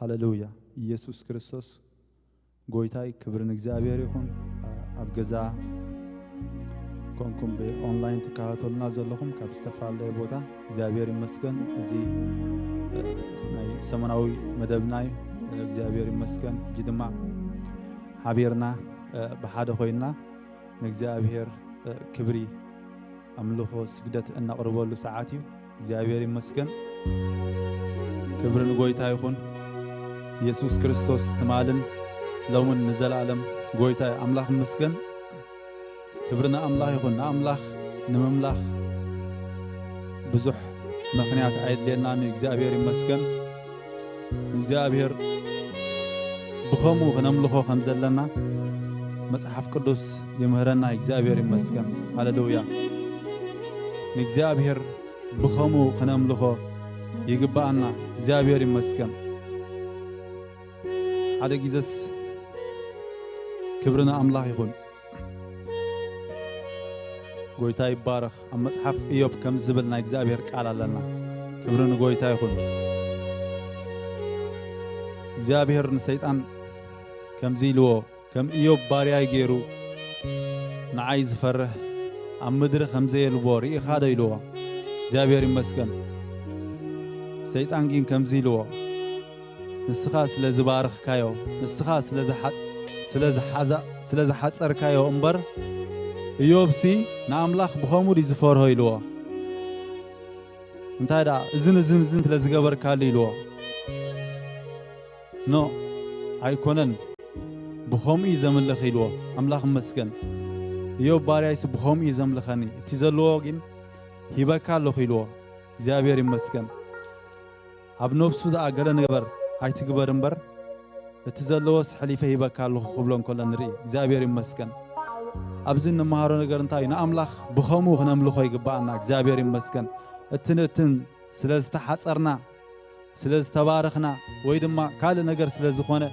ሃሌሉያ። ኢየሱስ ክርስቶስ ጎይታይ፣ ክብሪ ንእግዚኣብሔር ይኹን። ኣብ ገዛ ኮንኩም ብኦንላይን ትከታተሉና ዘለኹም ካብ ዝተፈላለየ ቦታ እግዚኣብሔር ይመስገን። እዚ ናይ ሰሙናዊ መደብና እዩ። እግዚኣብሔር ይመስገን። እጂ ድማ ሓቢርና ብሓደ ኮይንና ንእግዚኣብሔር ክብሪ፣ ኣምልኾ፣ ስግደት እነቕርበሉ ሰዓት እዩ። እግዚኣብሔር ይመስገን። ክብሪ ንጎይታ ይኹን። ኢየሱስ ክርስቶስ ትማልን ሎምን ንዘለኣለም ጎይታ እዩ። ኣምላኽ ይመስገን። ክብሪ ንኣምላኽ ይኹን። ንኣምላኽ ንምምላኽ ብዙሕ ምኽንያት ኣየድልየናን እዩ። እግዚኣብሔር ይመስገን። እግዚኣብሔር ብኸምኡ ክነምልኾ ከም ዘለና መጽሓፍ ቅዱስ ይምህረና። እግዚኣብሔር ይመስገን። ሃሌሉያ። ንእግዚኣብሔር ብኸምኡ ክነምልኾ ይግብኣና። እግዚኣብሔር ይመስገን። ሓደ ግዜስ ክብሪ ንኣምላኽ ይኹን። ጎይታ ይባረኽ። ኣብ መጽሓፍ ኢዮብ ከም ዝብል ናይ እግዚኣብሔር ቃል ኣለና። ክብሪ ንጎይታ ይኹን። እግዚኣብሔር ንሰይጣን ከምዚ ኢልዎ፣ ከም ኢዮብ ባርያይ ገይሩ ንዓይ ዝፈርህ ኣብ ምድሪ ከም ዘየልቦ ርኢኻ ዶ ኢልዎ። እግዚኣብሔር ይመስገን። ሰይጣን ግን ከምዚ ኢልዎ፣ ንስኻ ስለ ዝባረኽካዮ፣ ንስኻ ስለ ዝሓጽ-፣ ስለ ዝሓዛ-፣ ስለ ዝሓጸርካዮ እምበር፣ ኢዮብሲ ንኣምላኽ ብኸምኡ ድዩ ዝፈርሆ ኢልዎ። እንታይ ደኣ እዝን እዝን እዝን ስለ ዝገበርካሉ ኢልዎ። ኖ፣ ኣይኮነን፣ ብኸምኡ እዩ ዘምልኽ ኢልዎ። ኣምላኽ ይመስገን። ኢዮብ ባርያይሲ ብኸምኡ እዩ ዘምልኸኒ። እቲ ዘለዎ ግን ሂበካ ኣለኹ ኢልዎ። እግዚኣብሔር ይመስገን። ኣብ ነፍሱ ደኣ ገለ ነገር ኣይትግበር እምበር፣ እቲ ዘለዎስ ሕሊፈ ሂበካ ኣለኹ ክብሎ እንከሎ ንርኢ። እግዚኣብሔር ይመስገን። ኣብዚ እንመሃሮ ነገር እንታይ እዩ? ንኣምላኽ ብኸምኡ ክነምልኾ ይግብኣና። እግዚኣብሔር ይመስገን። እትን እትን ስለ ዝተሓጸርና፣ ስለ ዝተባረኽና፣ ወይ ድማ ካልእ ነገር ስለ ዝኾነ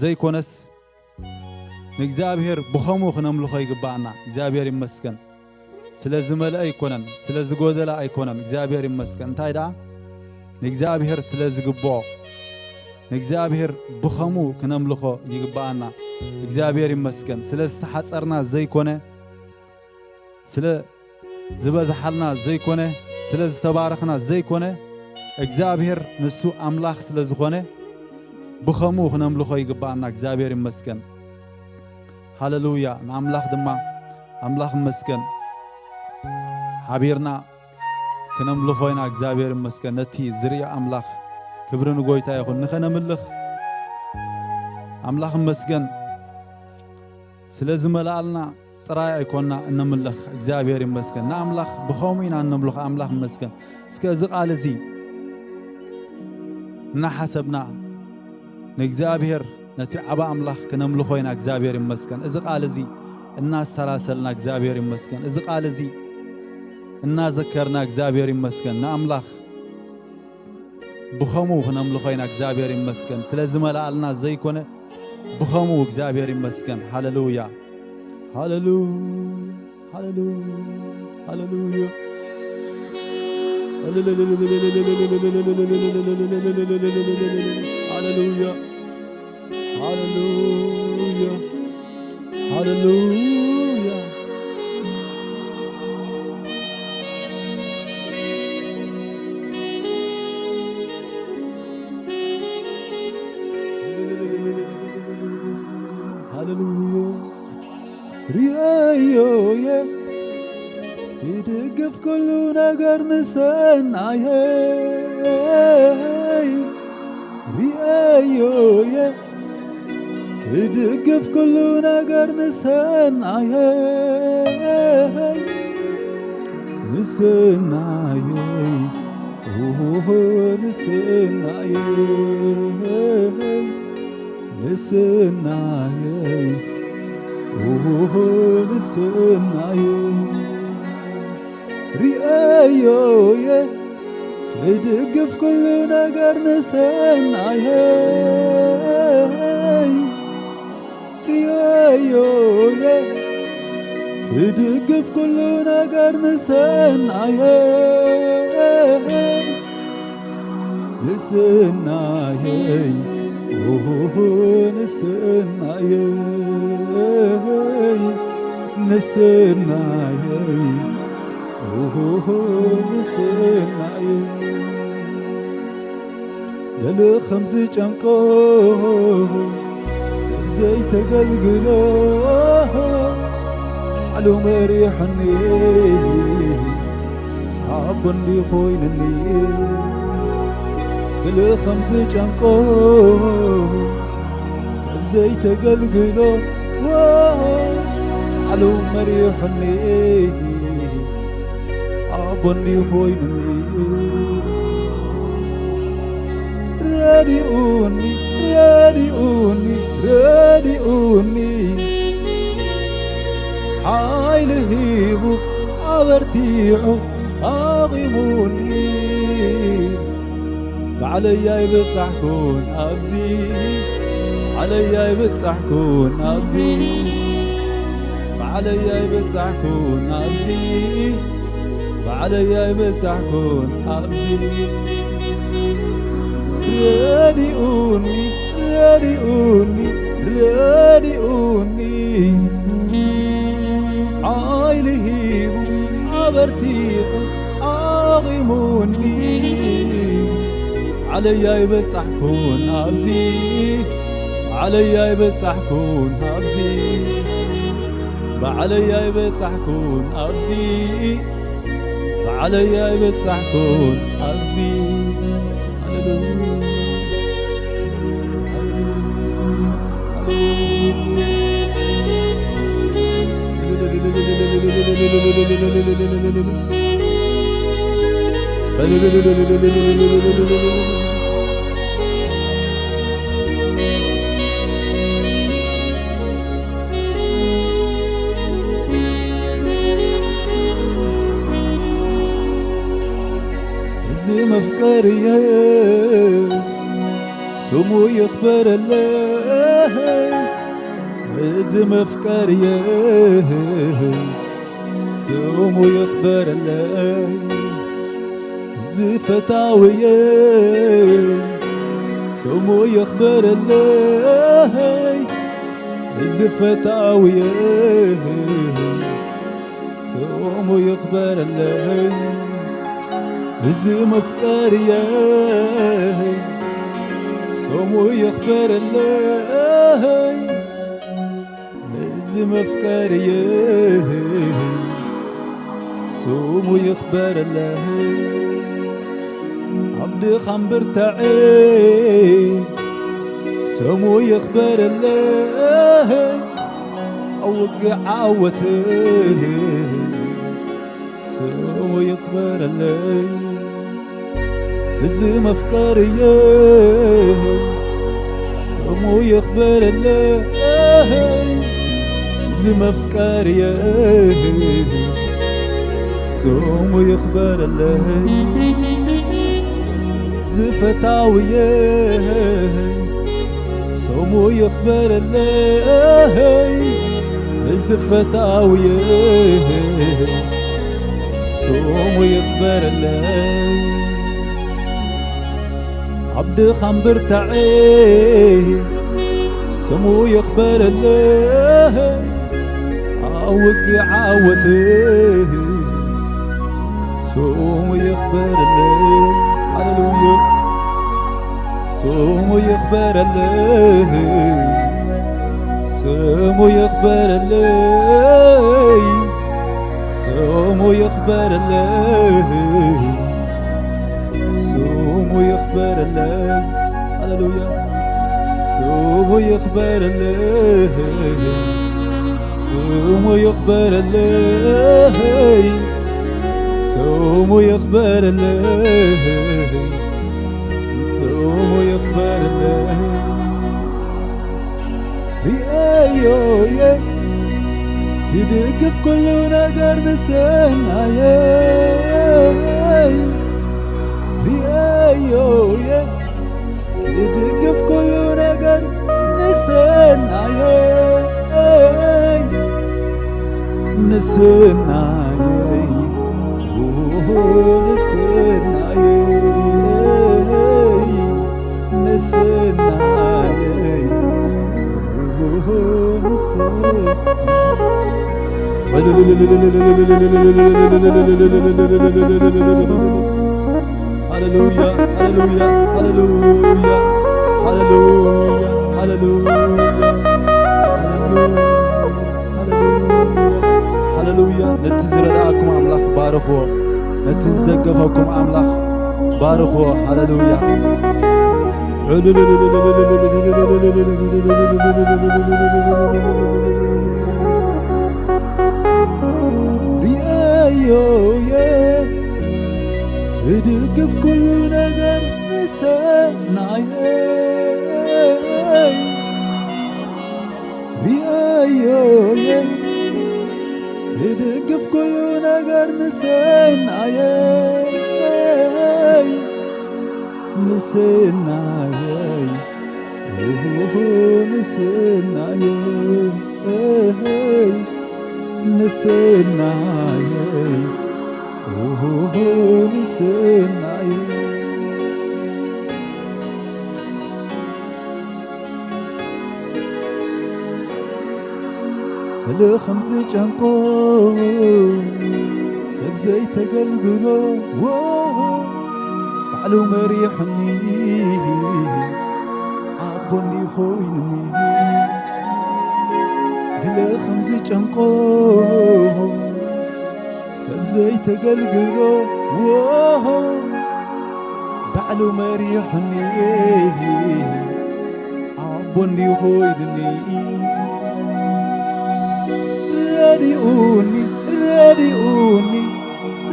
ዘይኮነስ፣ ንእግዚኣብሔር ብኸምኡ ክነምልኾ ይግብኣና። እግዚኣብሔር ይመስገን። ስለ ዝመልአ ኣይኮነን፣ ስለ ዝጎደለ ኣይኮነን። እግዚኣብሔር ይመስገን። እንታይ ደኣ? ንእግዚኣብሔር ስለ ዝግብኦ፣ ንእግዚኣብሔር ብኸምኡ ክነምልኾ ይግብኣና። እግዚኣብሔር ይመስገን። ስለ ዝተሓጸርና ዘይኮነ፣ ስለ ዝበዝሓልና ዘይኮነ፣ ስለ ዝተባረኽና ዘይኮነ፣ እግዚኣብሔር ንሱ ኣምላኽ ስለ ዝኾነ፣ ብኸምኡ ክነምልኾ ይግብኣና። እግዚኣብሔር ይመስገን። ሃሌሉያ። ንኣምላኽ ድማ፣ ኣምላኽ ይመስገን፣ ሓቢርና ክነምልኾ ኢና። እግዚኣብሔር ይመስገን። ነቲ ዝርኢ ኣምላኽ፣ ክብሪ ንጎይታ ይኹን። ንኸነምልኽ፣ ኣምላኽ ይመስገን። ስለ ዝመልኣልና ጥራይ ኣይኮንና እነምልኽ። እግዚኣብሔር ይመስገን። ንኣምላኽ ብኸምኡ ኢና እነምልኾ። ኣምላኽ ይመስገን። እስከ እዚ ቃል እዚ እናሓሰብና ንእግዚኣብሔር፣ ነቲ ዓቢ ኣምላኽ ክነምልኾ ኢና። እግዚኣብሔር ይመስገን። እዚ ቃል እዚ እናሰላሰልና፣ እግዚኣብሔር ይመስገን። እዚ ቃል እዚ እናዘከርና፣ እግዚኣብሔር ይመስገን። ንኣምላኽ ብኸምኡ ክነምልኾ ኢና። እግዚኣብሔር ይመስገን። ስለ ዝመልኣልና ዘይኮነ፣ ብኸምኡ እግዚኣብሔር ይመስገን። ሃሌሉያ፣ ሃሌሉያ፣ ሃሌሉያ፣ ሃሌሉያ። ሃሌሉያ፣ ሃሌሉያ፣ ሃሌሉያ። ሃሌሉያ። ሪኤዮየ ክድግፍ ኩሉ ነገር ንሰናየይ። ሪኤዮየ ክድግፍ ኩሉ ነገር ንሰናየይ። ንሰናየይ፣ ኦሆ፣ ንሰናየይ፣ ንሰናየይ፣ ኦሆ፣ ንሰናየይ። ሪኤዮየ ክድግፍ ኩሉ ነገር ንሰናየይ። ሪኤዮየ ክድግፍ ኩሉ ነገር ንሰናየይ። ንሰናየይ፣ ኦሆሆ፣ ንስናየይ፣ ንስናየይ፣ ኦሆሆ፣ ንስናየይ። ገለ ከም ዝጨንቆ ሰብ ዘይተገልግሎ፣ ባዕሉ መሪሑኒ፣ ኣቦ እንዲ ኮይንኒ። ገለ ከም ዝጨንቆ ሰብ ዘይተገልግሎ፣ ባዕሉ መሪሑኒ፣ ኣቦ እንዲ ኮይንኒ። ረዲኡኒ፣ ረዲኡኒ፣ ረዲኡኒ፣ ሓይሊ ሂቡ ኣበርቲዑ ኣቒሙኒ። ባዕለይ ኣይበጻሕኩን ኣብዚ፣ ባዕለይ ኣይበጻሕኩን ኣብዚ፣ ባዕለይ ኣይበጻሕኩን ኣብዚ፣ ባዕለይ ኣይበጻሕኩን ኣብዚ። ረዲኡኒ፣ ረዲኡኒ፣ ረዲኡኒ፣ ሓይሊ ሂቡ ኣበርቲዑ ኣቒሙኒ። ባዕለይ ኣይበጻሕኩን ኣብዚ፣ ባዕለይ ኣይበጻሕኩን ኣብዚ፣ ባዕለይ ኣይበጻሕኩን ኣብዚ፣ ባዕለይ ኣይበጻሕኩን ኣብዚ። ሃሌሉያ። እዚ መፍቀርየ ስሙ ይኽበረለይ፣ እዚ መፍቀርየ ስሙ ይኽበረለይ፣ ዝፈታውየ ስሙ ይኽበረለይ፣ ዝፈታውየ ስሙ ይኽበረለይ፣ እዚ መፍቀርየ ስሙ ይኽበረለይ፣ እዚ መፍቀርየ ስሙ ይኽበረለይ። ኣብ ድኻም ብርታዐ ስሙ ይኽበረለይ፣ ኣብ ውግእ ዓወት ስሙ ይኽበረለይ። እዚ መፍቀርየ ስሙ ይኽበረለይ፣ እዚ መፍቀርየ ስሙ ይኽበረለይ፣ ዝፈታውየ ስሙ ይኽበረለይ፣ እዚ ፈታውየ ስሙ ይኽበረለይ። ኣብ ድኻም ብርታዐ ስሙ ይኽበረለይ፣ ኣብ ውግእ ዓወት ስሙ ይኽበረለይ። ሃሌሉያ። ስሙ ይኽበረለይ፣ ስሙ ይኽበረለይ፣ ስሙ ይኽበረለይ፣ ስሙ ይኽበረለይ። ሃሌሉያ። ስሙ ይኽበረለይ፣ ስሙ ይኽበረለይ፣ ስሙ ይኽበረለይ፣ ስሙ ይኽበረለይ። ሪኤዮየ ክድግፍ ኩሉ ነገር ንሰናየይ፣ ሪኤዮየ ክድግፍ ኩሉ ነገር ንሰናየይ፣ ንሰናየይ፣ ኦሆ፣ ንሰናየይ፣ ንሰናየይ፣ ሃሌሉያ፣ ሃሌሉያ፣ ሃሌሉያ፣ ሃሌሉያ፣ ሃሌሉያ፣ ሃሌሉያ፣ ሃሌሉያ፣ ሃሌሉያ። ነቲ ዝረዳእኩም ኣምላኽ ባርኽዎ፣ ነቲ ዝደገፈኩም ኣምላኽ ባርኽዎ። ሃሌሉያ። ርእዮየ ክድግፍ ኩሉ ነገር ንሰናየይ። ርእዮየ ክድግፍ ኩሉ ነገር ንሰናየይ። ንሰናየይ። ኡሁሁ፣ ንሰናየይ። እህይ፣ ንሰናየይ። ኡሁሁ፣ ንሰናየይ። ህልኽ ከም ዝጨንቆ ሰብ ዘይተገልግሎ፣ ዎ፣ ባዕሉ መሪሑኒ፣ ኣቦ እንዲ ኮይኑኒ። ገለ ከም ዝጨንቆ ሰብ ዘይተገልግሎ፣ ዎ፣ ባዕሉ መሪሑኒ፣ ኣቦ እንዲ ኮይኑኒ። ረዲኡኒ፣ ረዲኡኒ፣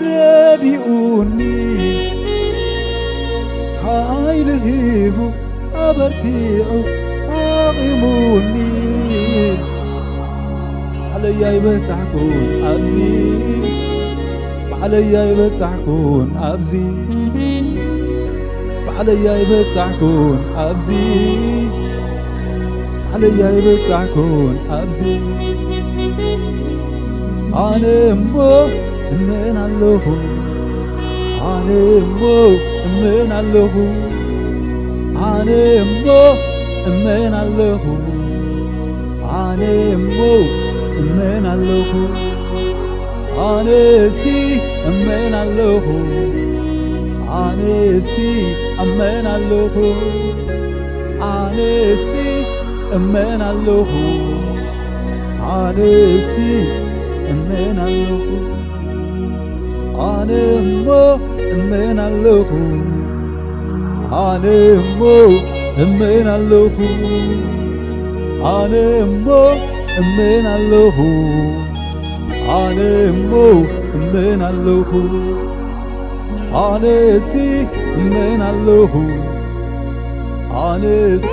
ረዲኡኒ፣ ሓይሊ ሂቡ ኣበርቲዑ ኣቒሙኒ። ባዕለይ ኣይበጻሕኩን ኣብዚ፣ ባዕለይ ኣይበጻሕኩን ኣብዚ፣ ባዕለይ ኣይበጻሕኩን ኣብዚ፣ ባዕለይ ኣይበጻሕኩን ኣብዚ። ኣነ እሞ እመን ኣለኹ፣ ኣነ እሞ እመን ኣለኹ፣ ኣነ እሞ እመን ኣለኹ፣ ኣነ እሞ እመን ኣለኹ። ኣነሲ እመን ኣለኹ፣ ኣነሲ እመን ኣለኹ፣ ኣነሲ እመን ኣለኹ፣ ኣነሲ እመን ኣለኹ፣ ኣነ እሞ እመን ኣለኹ። ኣነ እሞ እመን ኣለኹ፣ ኣነ እሞ እመን ኣለኹ፣ ኣነ እሞ እመን ኣለኹ፣ ኣነሲ እመን ኣለኹ፣ ኣነሲ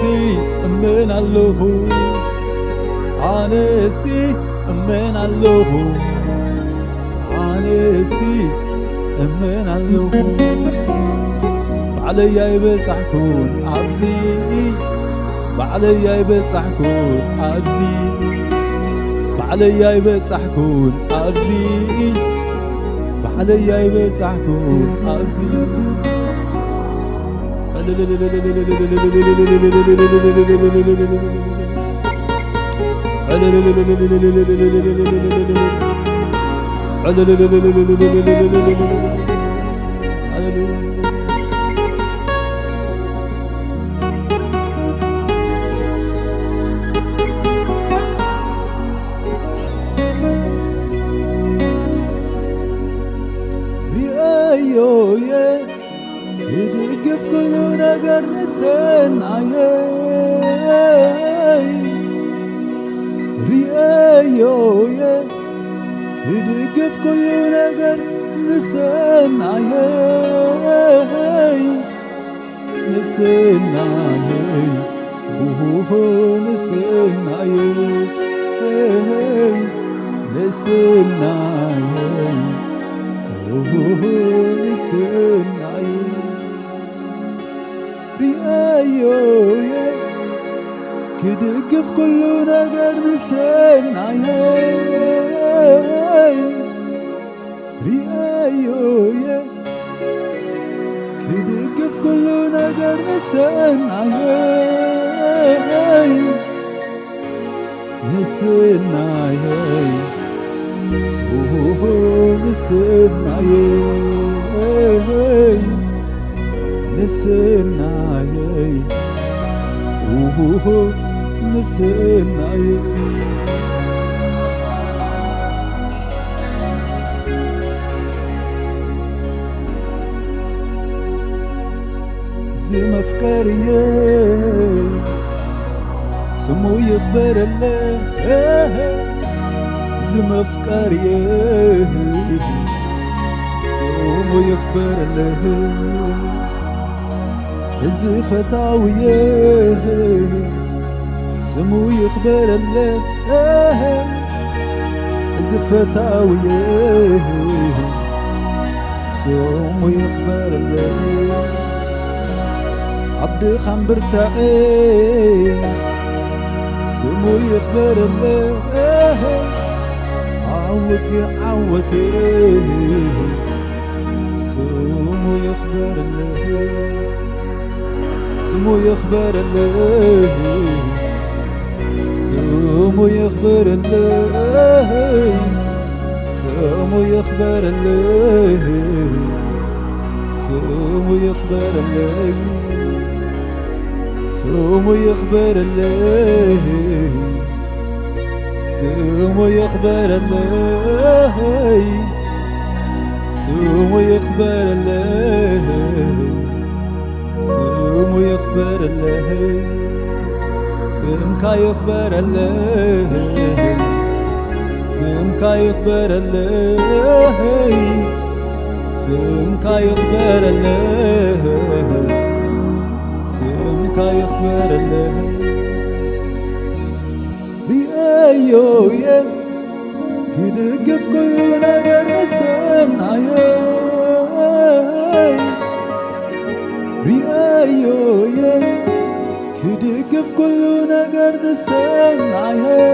እመን ኣለኹ፣ ኣነሲ እመን ኣለኹ። ኣነሲ እመን ኣለኹ። ባዕለይ ኣይበጻሕኩን ኣብዚ፣ ባዕለይ ኣይበጻሕኩን ኣብዚ፣ ባዕለይ ኣይበጻሕኩን ኣብዚ፣ ባዕለይ ኣይበጻሕኩን ኣብዚ። ርእዮየ ክድግፍ ኩሉ ነገር ንሰናየይ። ርእዮየ ክድግፍ ኩሉ ነገር ንሰናየይ። ንሰናየይ፣ ኡሁሁ፣ ንሰናየይ፣ ንሰናየይ፣ ኡሁሁ፣ ንሰናየይ። ርእዮየ ክድግፍ ኩሉ ነገር ንሰናየይ። ርእዮየ ክድግፍ ኩሉ ነገር ንሰናየይ። ንስናየይ፣ ኡሁሁ፣ ንስናየይ፣ ንስናየይ፣ ኡሁሁ፣ ንስናየይ። እዚ መፍቀርየ ስሙ ይኽበረለይ፣ እዚ መፍቀርየ ስሙ ይኽበረለይ፣ እዚ ፈታውየ ስሙ ይኽበረለይ፣ እዚ ፈታውየ ስሙ ይኽበረለይ። ኣብ ድኻም ብርታዐ ስሙ ይኽበረለይ፣ ኣብ ውግእ ዓወተ ስሙ ይኽበረለይ፣ ስሙ ይኽበረለይ፣ ስሙ ይኽበረለይ፣ ስሙ ይኽበረለይ፣ ስሙ ይኽበረለይ፣ ስሙ ይኽበረለይ፣ ስሙ ይኽበረለይ፣ ስሙ ይኽበረለይ፣ ስሙ ይኽበረለይ፣ ስምካ ይኽበረለይ፣ ስምካ ይኽበረለይ፣ ስምካ ይኽበረለይ፣ ስምካ ይኽበረለይ። ሪኣዮ እየ ክድግፍ ኩሉ ነገር ንሰናየይ፣ ሪኣዮ እየ ክድግፍ ኩሉ ነገር ንሰናየይ፣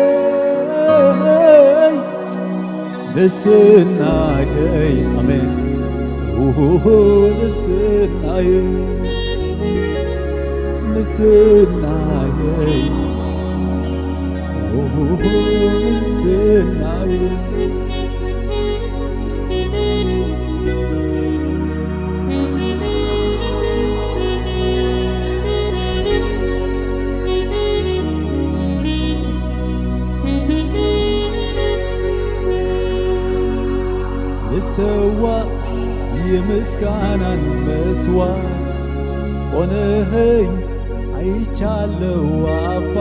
ንስናየይ። ኣሜን። ኡሁሁ፣ ንስናየይ፣ ንስናየይ፣ ኡሁሁ፣ ንስናየይ። ልሰዋእ የምስጋናን መስዋዕት ሆነኸኝ አይቻለው አባ።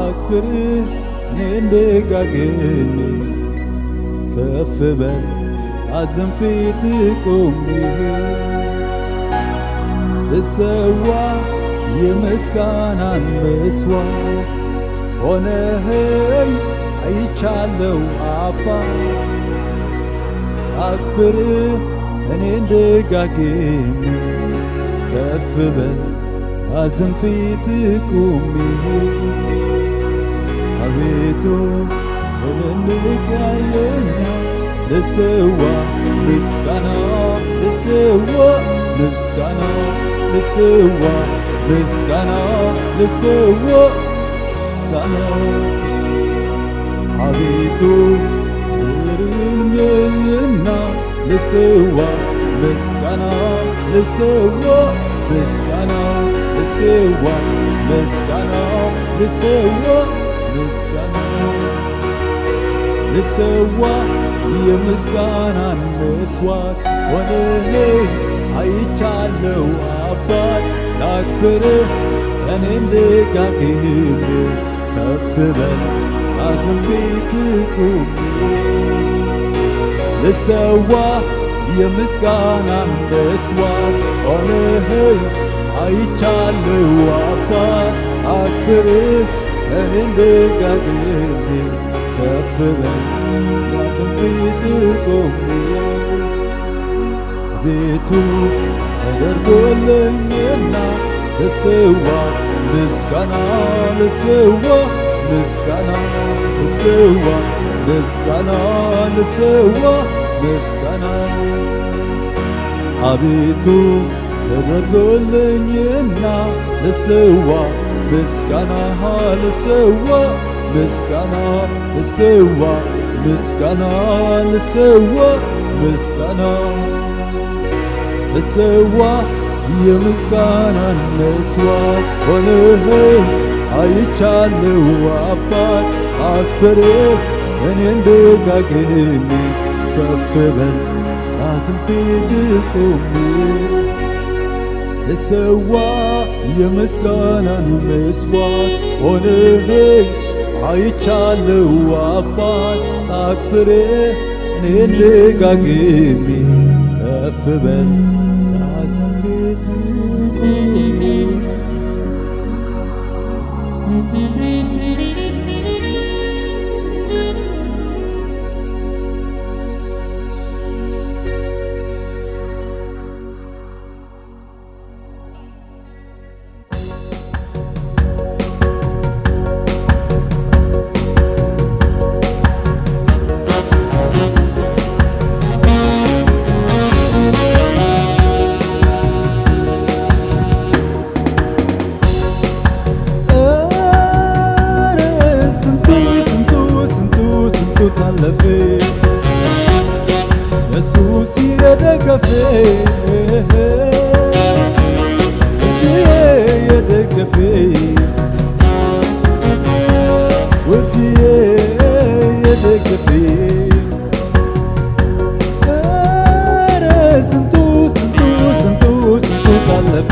አክብርህ እኔን ደጋግሜ ከፍ በል አዝን ፊት ቆሜ። ልሰዋ የምስጋናን መስዋዕት ሆነኸኝ አይቻለው አባ። አክብርህ እኔን ደጋግሜ ከፍ በል አዝን ፊት ቆሜ። አቤቱ እልልቅ ያለኛ ልሰዋ ምስጋና፣ ልሰዋ ምስጋና፣ ልሰዋ ምስጋና፣ ልሰዋ ምስጋና። አቤቱ እርምልና ልሰዋ ምስጋና፣ ልሰዋ ምስጋና፣ ልሰዋ ምስጋና፣ ልሰዋ ምስጋና። ልሰዋ የምስጋናን መስዋዕት ሆነኸኝ አይቻለው አባት። ላክብርህ እኔን ደጋግሜ ከፍ በል አዝን ፊት ቆሜ። ልሰዋ የምስጋናን መስዋዕት ሆነኸኝ አይቻለው አባት። አክብርህ እኔን ደጋግሜ ከፍ በል አዝን ፊት ቆሜ። አቤቱ ተደርጎልኝና ልሰዋ ምስጋና፣ ልሰዋ ምስጋና፣ ልሰዋ ምስጋና፣ ልሰዋ ምስጋና። አቤቱ ተደርጎልኝና ልስዋ ምስጋና፣ ልስዋ ምስጋና፣ ልስዋ ምስጋና፣ ልስዋ ምስጋና፣ ልስዋ የምስጋናን መስዋዕት ሆነህ አይቻለው አባት አክብሬ እኔን ደጋግሜ ከፍ በል ላዝም ፊት ቆሜ እሰዋ የምስጋናን መስዋዕት ሆነህ አይቻለው አባት አክብሬ እኔን ደጋግሜ ከፍ በል ላዝም ፊት ቆሜ ኧረ ስንቱ ስንቱ ስንቱ ስንቱ ታለፈ የሱስ የደገፈ ውድዬ የደገፈ ውድዬ የደገፈ ኧረ ስንቱ ስንቱ ስንቱ ስንቱ ካለፈ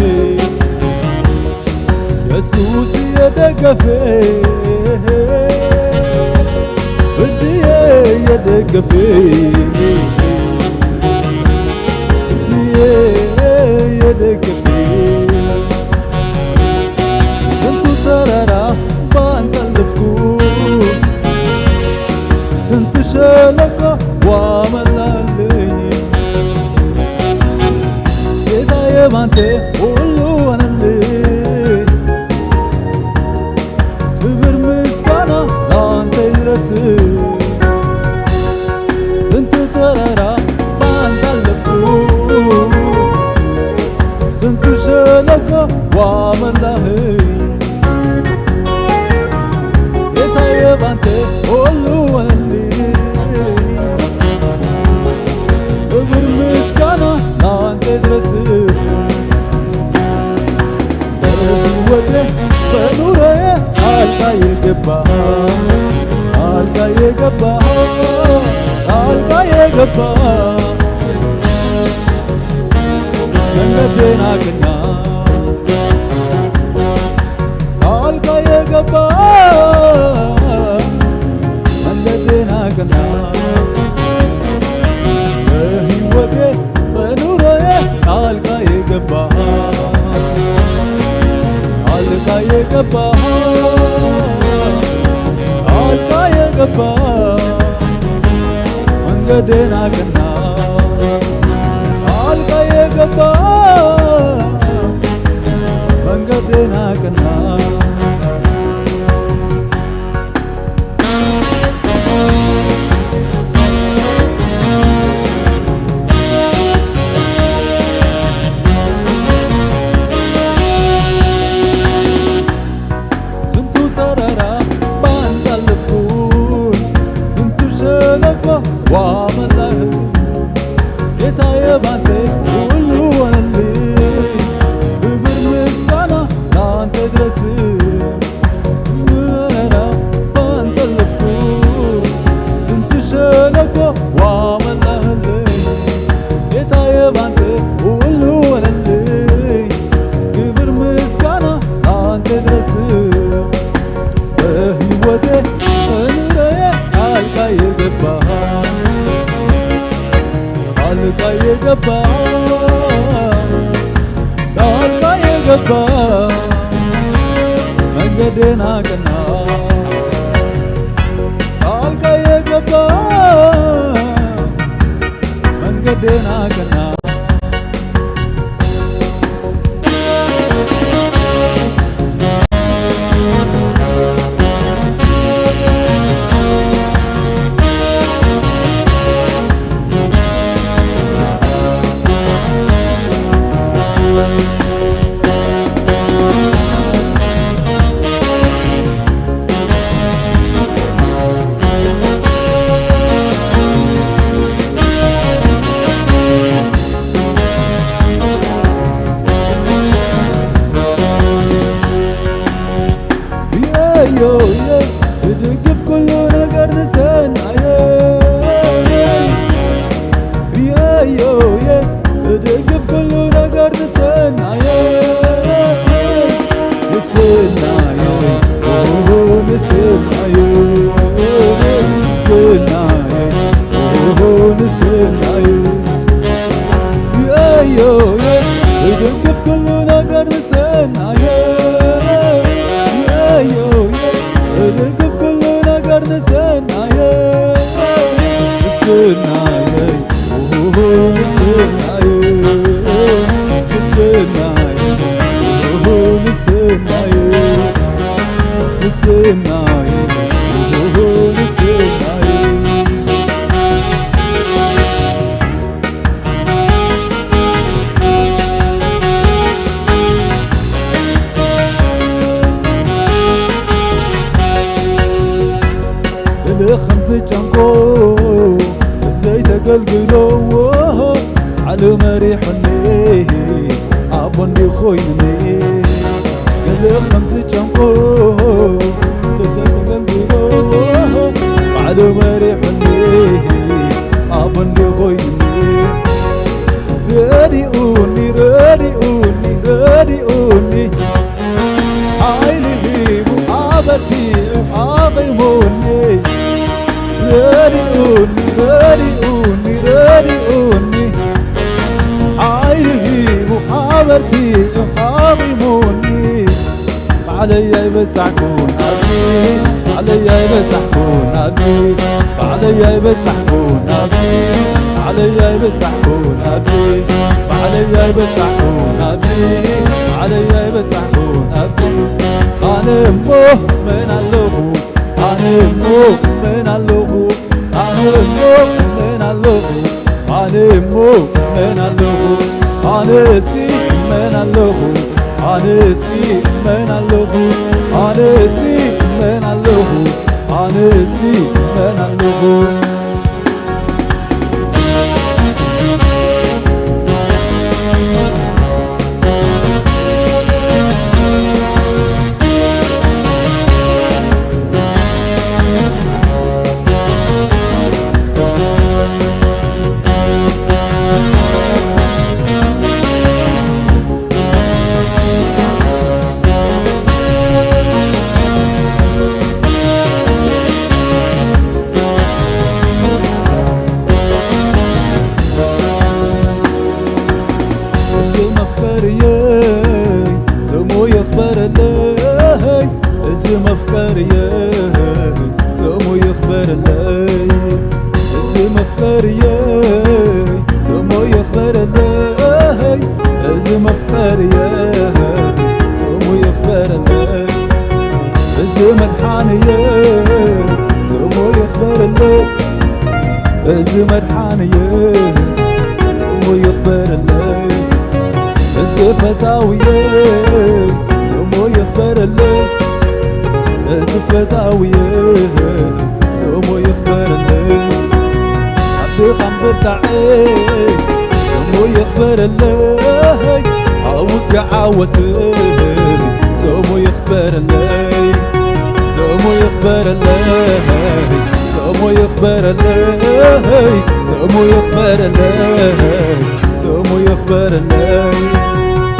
የሱስ የደገፈ እጅዬ የደገፈ እጅዬ የደገፈ ስንቱ ተራራ ባንጠልፍኩ ስንቱ ሸለቆ ዋመላለኝ ጌታዬ ባንተ ሁሉ ሆነልኝ ክብር ምስጋና ላንተ ይድረስ ስንቱ ተራራ ባንተ አለፍኩ ስንቱ ሸለቆ ዋመላህ ጌታዬ ባንተ ሁሉ ሆነልኝ ክብር ምስጋና ላንተ ይድረስ በህይወቴ በኑሮዬ ጣልቃ የገባ ጣልቃ የገባ ጣልቃ የገባ መንገዴን አቅና ጣልቃ የገባ መንገዴን አቅና በህይወቴ በኑሮዬ ጣልቃ የገባ ጣልቃ የገባ ጣልቃ የገባ መንገዴን አቅና ጣልቃ የገባ መንገዴን አቅና ስንቱ ተራራ ባንተ አለፍኩኝ ስንቱ ሸለቆ ዋመላህ ጌታዬ ባንተ ሁሉ ሆነልኝ ክብር ምስጋና ላንተ ድረስ ተራራ ባንተ አለፍኩ ስንቱ ሸለቆ ዋመላህልኝ ጌታዬ ባንተ ሁሉ ሆነልኝ ክብር ምስጋና ላንተ ድረስ በህይወቴ በኑሮዬ ጣልቃ የገባ ጣልቃ የገባ ጣልቃ የገባ መንገዴን አቀና ጣልቃ የገባ መንገዴን አቀና ሰናየ ሪአዮየ እድግፍ ኩሉ ነገር ንሰናየ ንሰናየ ኦሆ ንሰናየ ንሰናየ ኦሆ ንሰናየ ሪአዮየ እድግፍ ኩሉ ነገር ንሰናየ ሪአዮየ እድግፍ ኩሉ ነገር ንሰናየ ንሰናየ ኦሆ ንሰናየ ንሰናየ ኦሆ ንሰናየ ንሰናየ ኦሆ ንሰናየ ብልኽ ከም ዝጨንቆ ሰብ ዘይተገልግሎ ዓለም መሪሑኒ ኣቦ እንዲ ኮይኑኒ ብልኽ ከም ዝጨንቆ ሰብ ዘይተገልግሎ ባዕሉ መሪሑኒ ኣቦ እንዲ ኮይኑኒ ረዲኡኒ ረዲኡኒ ረዲኡኒ ሓይሊ ሂቡ ኣበርቲዑ ኣቒሙኒ ረዲኡኒ ረዲኡኒ ረዲኡኒ ሓይሊ ሂቡ ኣበርቲዑ ኣቒሙኒ ባዕለይ ኣይበጻሕኩን ኣብዚ ባዕለይ ኣይበጻሕኩን ኣብዚ ባዕለይ ኣይበጻሕኩን ኣብዚ ባዕለይ ኣይበጻሕኩን ኣብዚ ባዕለይ ኣይበጻሕኩን ኣብዚ ባዕለይ ኣይበጻሕኩን ኣብዚ ኣነ እሞ መን ኣለኹ ኣነ እሞ መን ኣለኹ ኣነ እሞ መን ኣለኹ ኣነ እሞ መን ኣለኹ ኣነሲ መን ኣለኹ ኣነሲ መን ኣለኹ ኣነሲ መን ኣለኹ ኣነሲ መን ኣለኹ እዚ መፍቀርየይ ስሙ ይኽበረለይ እዚ መፍቀርየይ ስሙ ይኽበረለይ እዚ መፍቀርየይ ስሙ ይኽበረለይ እዚ መፍቀርየይ ስሙ ይኽበረለይ እዚ መድሓንየይ ስሙ ይኽበረለይ እዚ መድሓንየይ ስሙ ይኽበረለይ እዚ ፈታውየይ ስሙ ይኽበረለይ እዚ ፈታውየይ ስሙ ይኽበረለይ ኣብ ድኻም ብርታዐይ ስሙ ይኽበረለይ ኣብ ውግእ ዓወተይ ስሙ ይኽበረለይ ስሙ ይኽበረለይ ስሙ ይኽበረለይ ስሙ ይኽበረለይ ስሙ ይኽበረለይ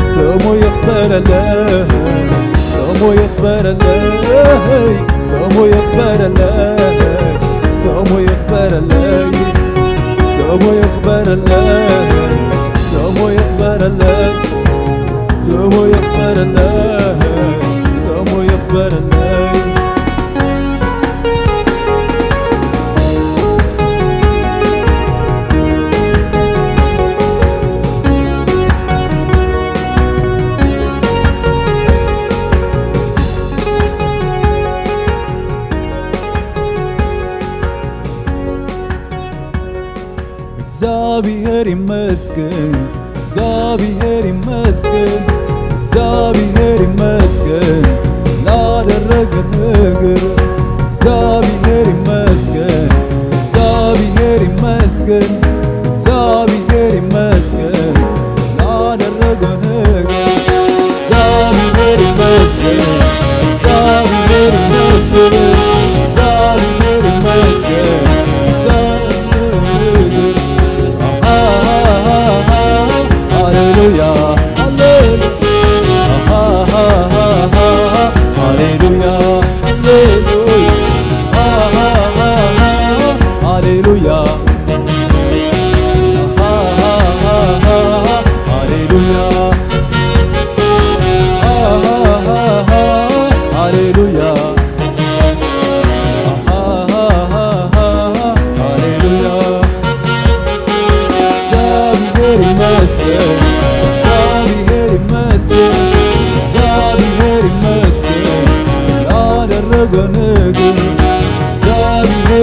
ስሙ ይኽበረለይ ስሙ ይኽበረለይ ስሙ ይኽበረለይ ስሙ ይኽበረለይ ስሙ ይኽበረለይ ስሙ ይኽበረለይ ስሙ ይኽበረለይ ስሙ ይኽበረለይ እግዚኣብሔር ይመስገን፣ እግዚኣብሔር ይመስገን፣ እግዚኣብሔር ይመስገን ላደረገ ነገር። እግዚኣብሔር ይመስገን፣ እግዚኣብሔር ይመስገን፣ እግዚኣብሔር ይመስገን ላደረገ ነገር። እግዚኣብሔር ይመስገን፣ እግዚኣብሔር ይመስገን፣ እግዚኣብሔር ይመስገን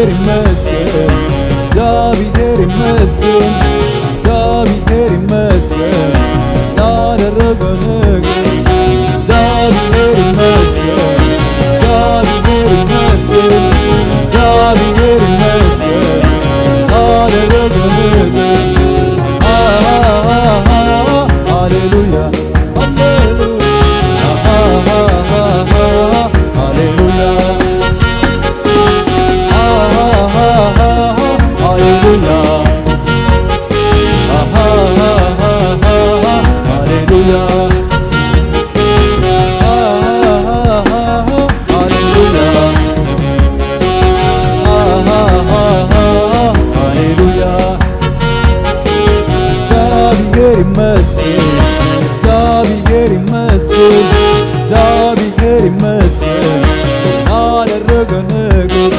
ይመስገን፣ እግዚአብሔር ይመስገን፣ እግዚአብሔር ይመስገን ላደረገው ነገር። እግዚአብሔር ይመስገን፣ እግዚአብሔር ይመስገን፣ እግዚአብሔር ይመስገን ላደረገው ነገር። ሃሌሉያ፣ ሃሌሉያ፣ ሃሌሉያ። ሃሌሉያ፣ ሃሌሉያ፣ ሃሌሉያ፣ ሃሌሉያ። እግዚአብሔር ይመስገን፣ እግዚአብሔር ይመስገን፣ እግዚአብሔር ይመስገን ላደረገ ነገር።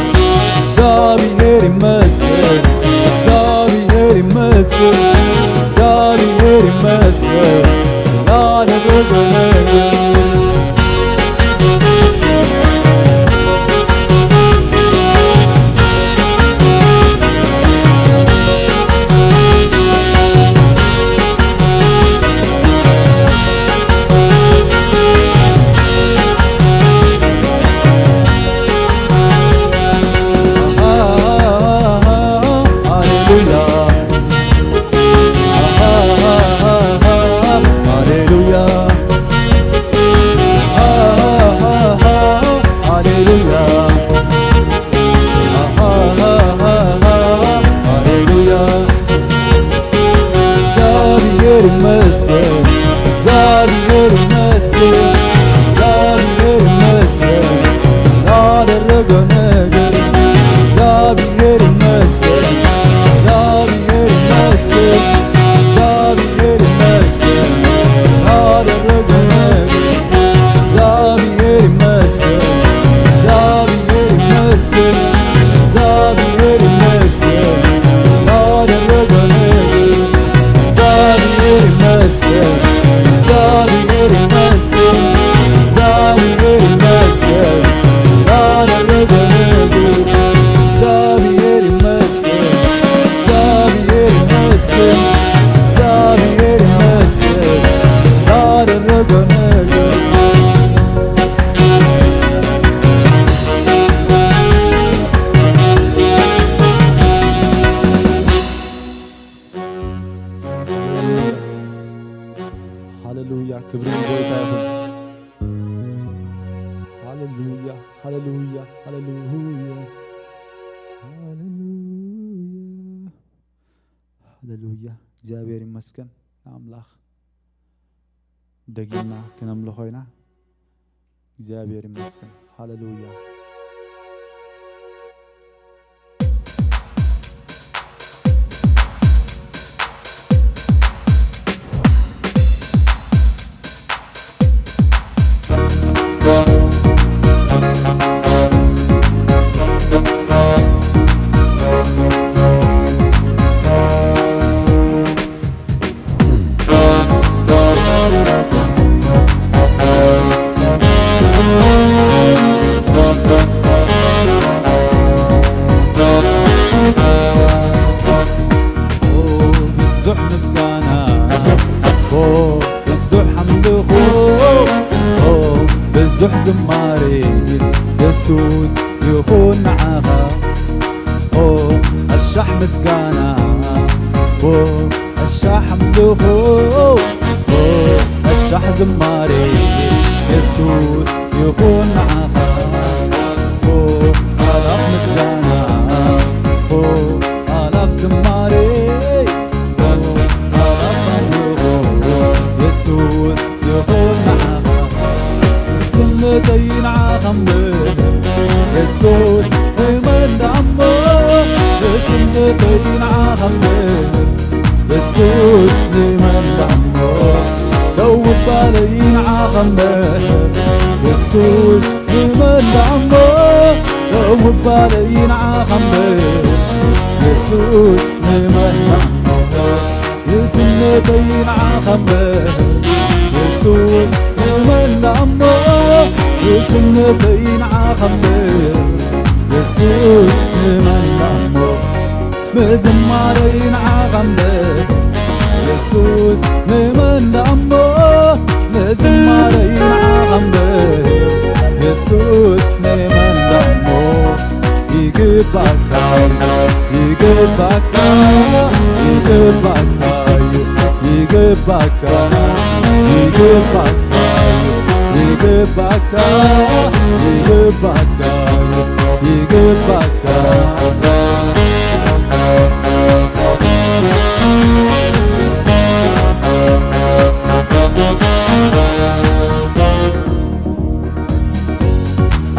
እግዚአብሔር ይመስገን፣ እግዚአብሔር ይመስገን፣ እግዚአብሔር ይመስገን ላደረገ ነገር። ሃሌሉያ፣ ሃሌሉያ፣ ሃሌሉያ፣ ሃሌሉያ። እግዚአብሔር ይመስገን፣ እግዚአብሔር ይመስገን፣ እግዚአብሔር ይመስገን ስላደረገው ነገር። እግዚአብሔር ይመስገን፣ እግዚአብሔር ይመስገን፣ እግዚአብሔር ይመስገን ስላደረገው ነገር። እግዚአብሔር ይመስገን፣ እግዚአብሔር ይመስገን፣ እግዚአብሔር ይመስገን ላደረገው ነገር። እግዚአብሔር ይመስገን፣ እግዚአብሔር ይመስገን፣ እግዚአብሔር ይመስገን ላደረገው ነገር። እግዚአብሔር ይመስገን፣ እግዚአብሔር ይመስገን፣ እግዚአብሔር ይመስገን ላደረገው ነገር። ሃሌሉያ፣ ክብሪ ንጎይታ ይኹን። ሃሌሉያ፣ ሃሌሉያ፣ ሃሌሉያ፣ ሃሌሉያ፣ ሃሌሉያ። እግዚኣብሔር ይመስገን ንኣምላኽ። ደጊምና ክነምልኾ ኢና። እግዚኣብሔር ይመስገን። ሃሌሉያ። ብዙሕ ምስጋና፣ ኦ፣ ብዙሕ ኣምልኾ፣ ኦ፣ ብዙሕ ዝማሬ፣ የሱስ ይኹን ንዓኻ። ኦ፣ ኣሻሕ ምስጋና፣ ኦ፣ ኣሻሕ ኣምልኾ፣ ኦ፣ ኣሻሕ ዝማሬ፣ የሱስ ይኹን ንዓኻ። ኦ፣ ኣላፍ ምስጋና፣ ኦ፣ ኣላፍ ዝማሬ፣ ኦ፣ ኣላፍ ኣምልኾ፣ የሱስ ይኹን ንዓኻ። ስምተይ ንዓኻ እምበር፣ የሱስ ንመን ደኣሞ? ስምተይ ንዓኻ እምበር፣ የሱስ ንመን ደኣሞ? ደው ምባለይ ንዓኻ እምበር፣ የሱስ ንመን ደኣሞ? ደው ምባለይ ንዓኻ እምበር፣ የሱስ ንመን ደኣሞ? ንስነተይ ንዓኻ እምበር፣ የሱስ ንመን ደኣሞ? ንስነተይ ንዓኻ እምበር፣ የሱስ ንመን ዝማረይ ንዓኻ እምበር የሱስ ንመን ደኣሞ፣ ንዝማረይ ንዓኻ እምበር የሱስ ንመን ደኣሞ። ይግባካ፣ ይግባካ፣ ይግባካ እዩ፣ ይግባካ፣ ይግባካ እዩ፣ ይግባካ፣ ይግባካ እዩ፣ ይግባካ።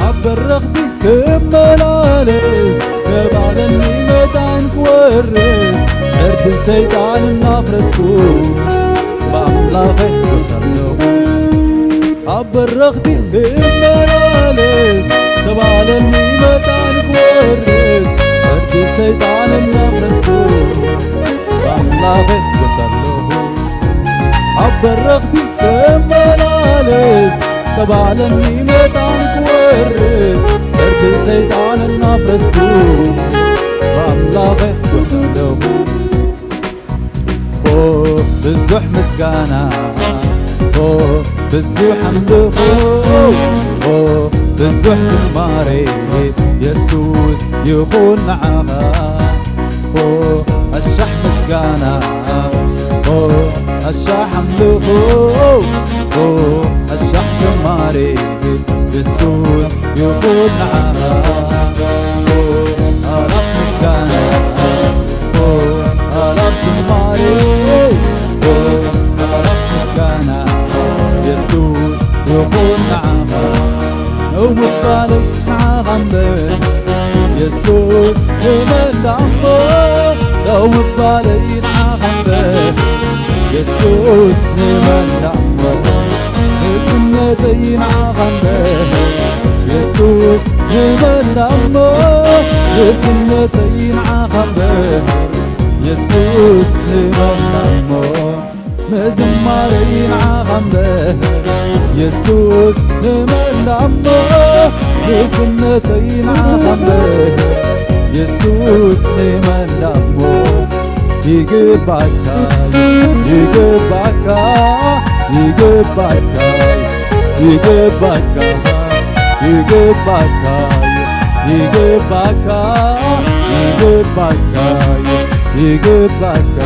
ኣብ በረኽቲ ክመላለስ፣ ከባለኒ መታን ክወርስ፣ ዕርዲ ሰይጣን እናፍረስኩ፣ ብኣምላኸ እጎስ ኣለኹ። ኣብ በረኽቲ ክመላለስ፣ ከባለኒ መታን ክወርስ፣ ዕርዲ ሰይጣን እናፍረስኩ፣ ብኣምላኸ እጎስ ኣለኹ። ኣብ በረኽቲ ክመላለስ፣ ከባለኒ መታን ክወርስ፣ ዕርዲ ሰይጣን እናፍረስኩ፣ ብኣምላኸ እጎስ ኣለኹ። ኦ፣ ብዙሕ ምስጋና፣ ኦ፣ ብዙሕ ኣምልኾ፣ ኦ፣ ብዙሕ ዝማሬ፣ የሱስ ይኹን ንዓኻ። ኦ፣ ኣሻሕ ምስጋና፣ ኦ፣ ኣሻሕ ኣምልኾ፣ ኦ፣ ኣሻሕ ዝማሬ፣ የሱስ ይኹን ንዓኻ። ኦ፣ ኣላፍ ምስጋና፣ ኦ፣ ኣላፍ ዝማሬ፣ ኦ፣ ኣላፍ ምስጋና፣ የሱስ ይኹን ንዓኻ። ነው ምባለይ ንዓኻ እምበር፣ የሱስ ንመን ደኣሞ፣ ነው ምባለይ ንዓኻ እምበር፣ የሱስ ንመን ደኣሞ። ንእስነተይ ንዓኻ እምበር፣ የሱስ ንመን ደኣሞ። ንእስነተይ ንዓኻ እምበር፣ የሱስ ንመን ደኣሞ። ምዝማረይ ንዓኻ እምበር፣ የሱስ ንመን ደኣሞ። ንእስነተይ ንዓኻ እምበር፣ የሱስ ንመን ደኣሞ። ይግባካ፣ ይግባካ፣ ይግባካ፣ ይግባካ፣ ይግባካ፣ ይግባካ፣ ይግባካ፣ ይግባካ።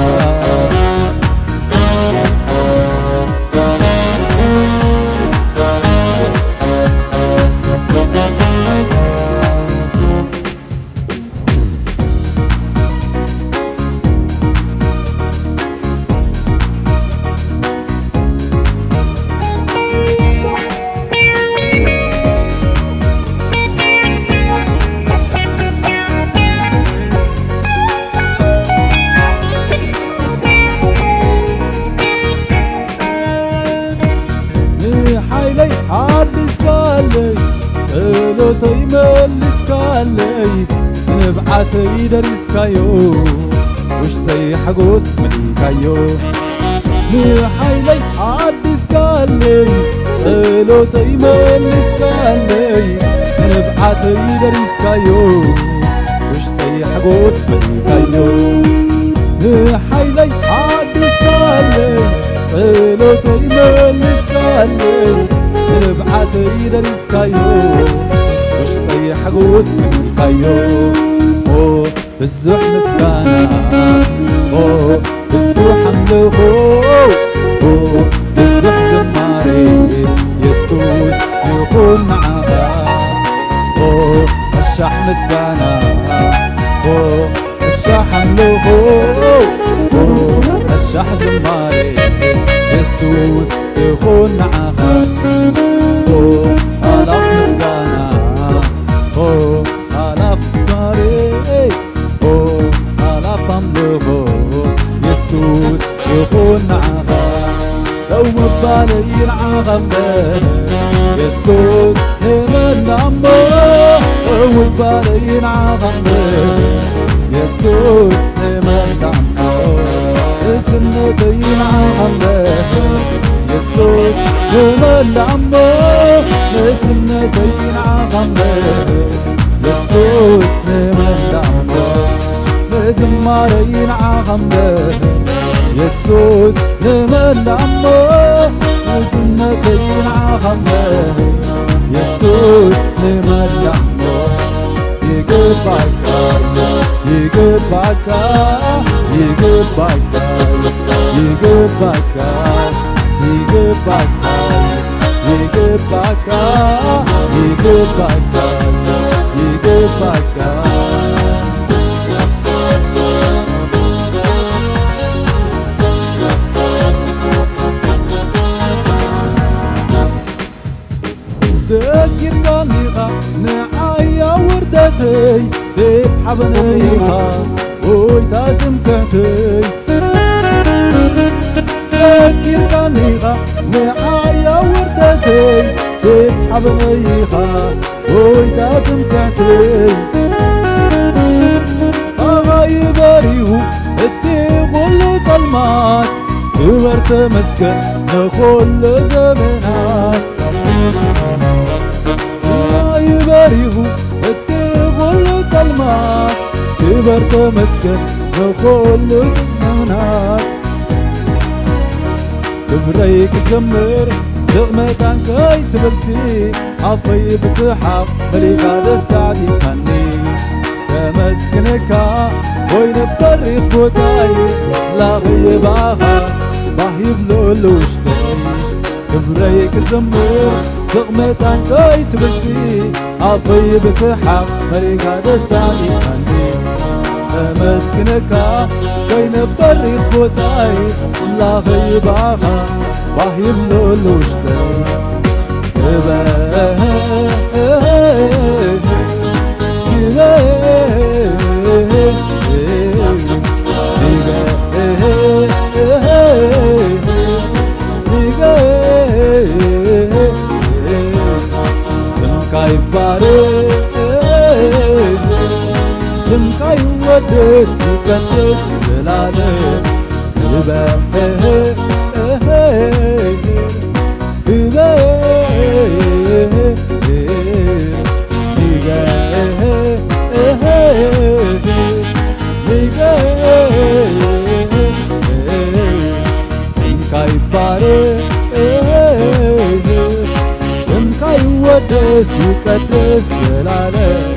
ንሓይለይ ሓዲስካለይ፣ ጸሎተይ መልስካለይ፣ ንብዓተይ ደሪስካዮ፣ ውሽጠይ ሓጎስ መሊእካዮ። ንሓይለይ ሓዲስካለይ፣ ጸሎተይ መልስካለይ፣ ንብዓተይ ደሪስካዮ፣ ውሽጠይ ሓጎስ መሊእካዮ። ንሓይለይ ሓዲስካለይ፣ ጸሎተይ መልስካለይ፣ ንብዓተይ ደሪስካዮ፣ ውሽጠይ ሓጎስ መሊእካዮ። ኦ፣ ብዙሕ ምስጋና፣ ኦ፣ ብዙሕ ኣምልኾ፣ ኦ፣ ብዙሕ ዝማሬ፣ የሱስ ይኹን ንዓኻ። ኦ፣ ኣሻሕ ምስጋና፣ ኦ፣ ኣሻሕ ኣምልኾ፣ ኦ፣ ኣሻሕ ዝማሬ፣ የሱስ ይኹን ንዓኻ። ኦ፣ ኣላፍ ምስጋና፣ ኦ፣ ኣላፍ ዝማሬ፣ ኦ፣ ኣላፍ ኣምልኾ፣ የሱስ ይኹን ንዓኻ። ደው ምባለይ ንዓኻ እምበር፣ የሱስ ንመን ደኣሞ። ደው ምባለይ ንዓኻ እምበር፣ የሱስ ንመን ደኣሞ። ንእስነተይ ንዓኻ እምበር፣ የሱስ ንመን ደኣሞ። ንእስነተይ ንዓኻ እምበር፣ የሱስ ንመን ደኣሞ። ነዚ ማረይ ንዓኻ እምበር የሱስ ንመን ደኣ እሞ፣ ዝነተይ ንዓኻ እምበር የሱስ ንመን ደኣ እሞ። ይግባካ፣ ይግባካ፣ ይግባካ፣ ይግባካ፣ ይግባካ፣ ይግባካ፣ ይግባካ፣ ይግባካ። ዘኪርካኒኻ ንዓይ ኣብ ውርደተይ፣ ሴፍ ሓበነይኻ ጎይታ ትምክሕተይ። ዘኪርካኒኻ ንዓይ ኣብ ውርደተይ፣ ሴፍ ሓበነይኻ ጎይታ ትምክሕተይ። ኣኻይ በሪሁ እቲ ኹሉ ጸልማት፣ ክበር ተመስገን ንኹሉ ዘመናት። ኣኻይ በሪሁ እቲ ኹሉ ጸልማት፣ ክበር ተመስገን ንኹሉ ዘመናት። ክብረይ ክዘምር ስቕ መታን ከይትብልሲ፣ ኣፈይ ብስሓቕ መሊእካ ደስታ ኣዕጢቕካኒ። ከመስግነካ ኮይነ በሪኽ ቦታይ፣ ኣምላኸይ ብኣኻ ባህ ይብሎ ኣሎ ውሽጠይ። ክብረይ ክዘምር ስቕ መታን ከይትብልሲ፣ ኣፈይ ብስሓቕ መሊእካ ደስታ ኣዕጢቕካኒ። ከመስግነካ ኮይነ በሪኽ ቦታይ፣ ኣምላኸይ ብኣኻ ባህ ይብሎ ኣሎ ውሽጠይ። ክበር፣ ክበር፣ ክበር። ስምካ ይባረክ፣ ስምካ ይወደስ፣ ይቀደስ ዘላለም። ክበር፣ ክበር፣ ክበር። ስምካ ይባረክ፣ ስምካ ይወደስ፣ ይቀደስ ዘላለም።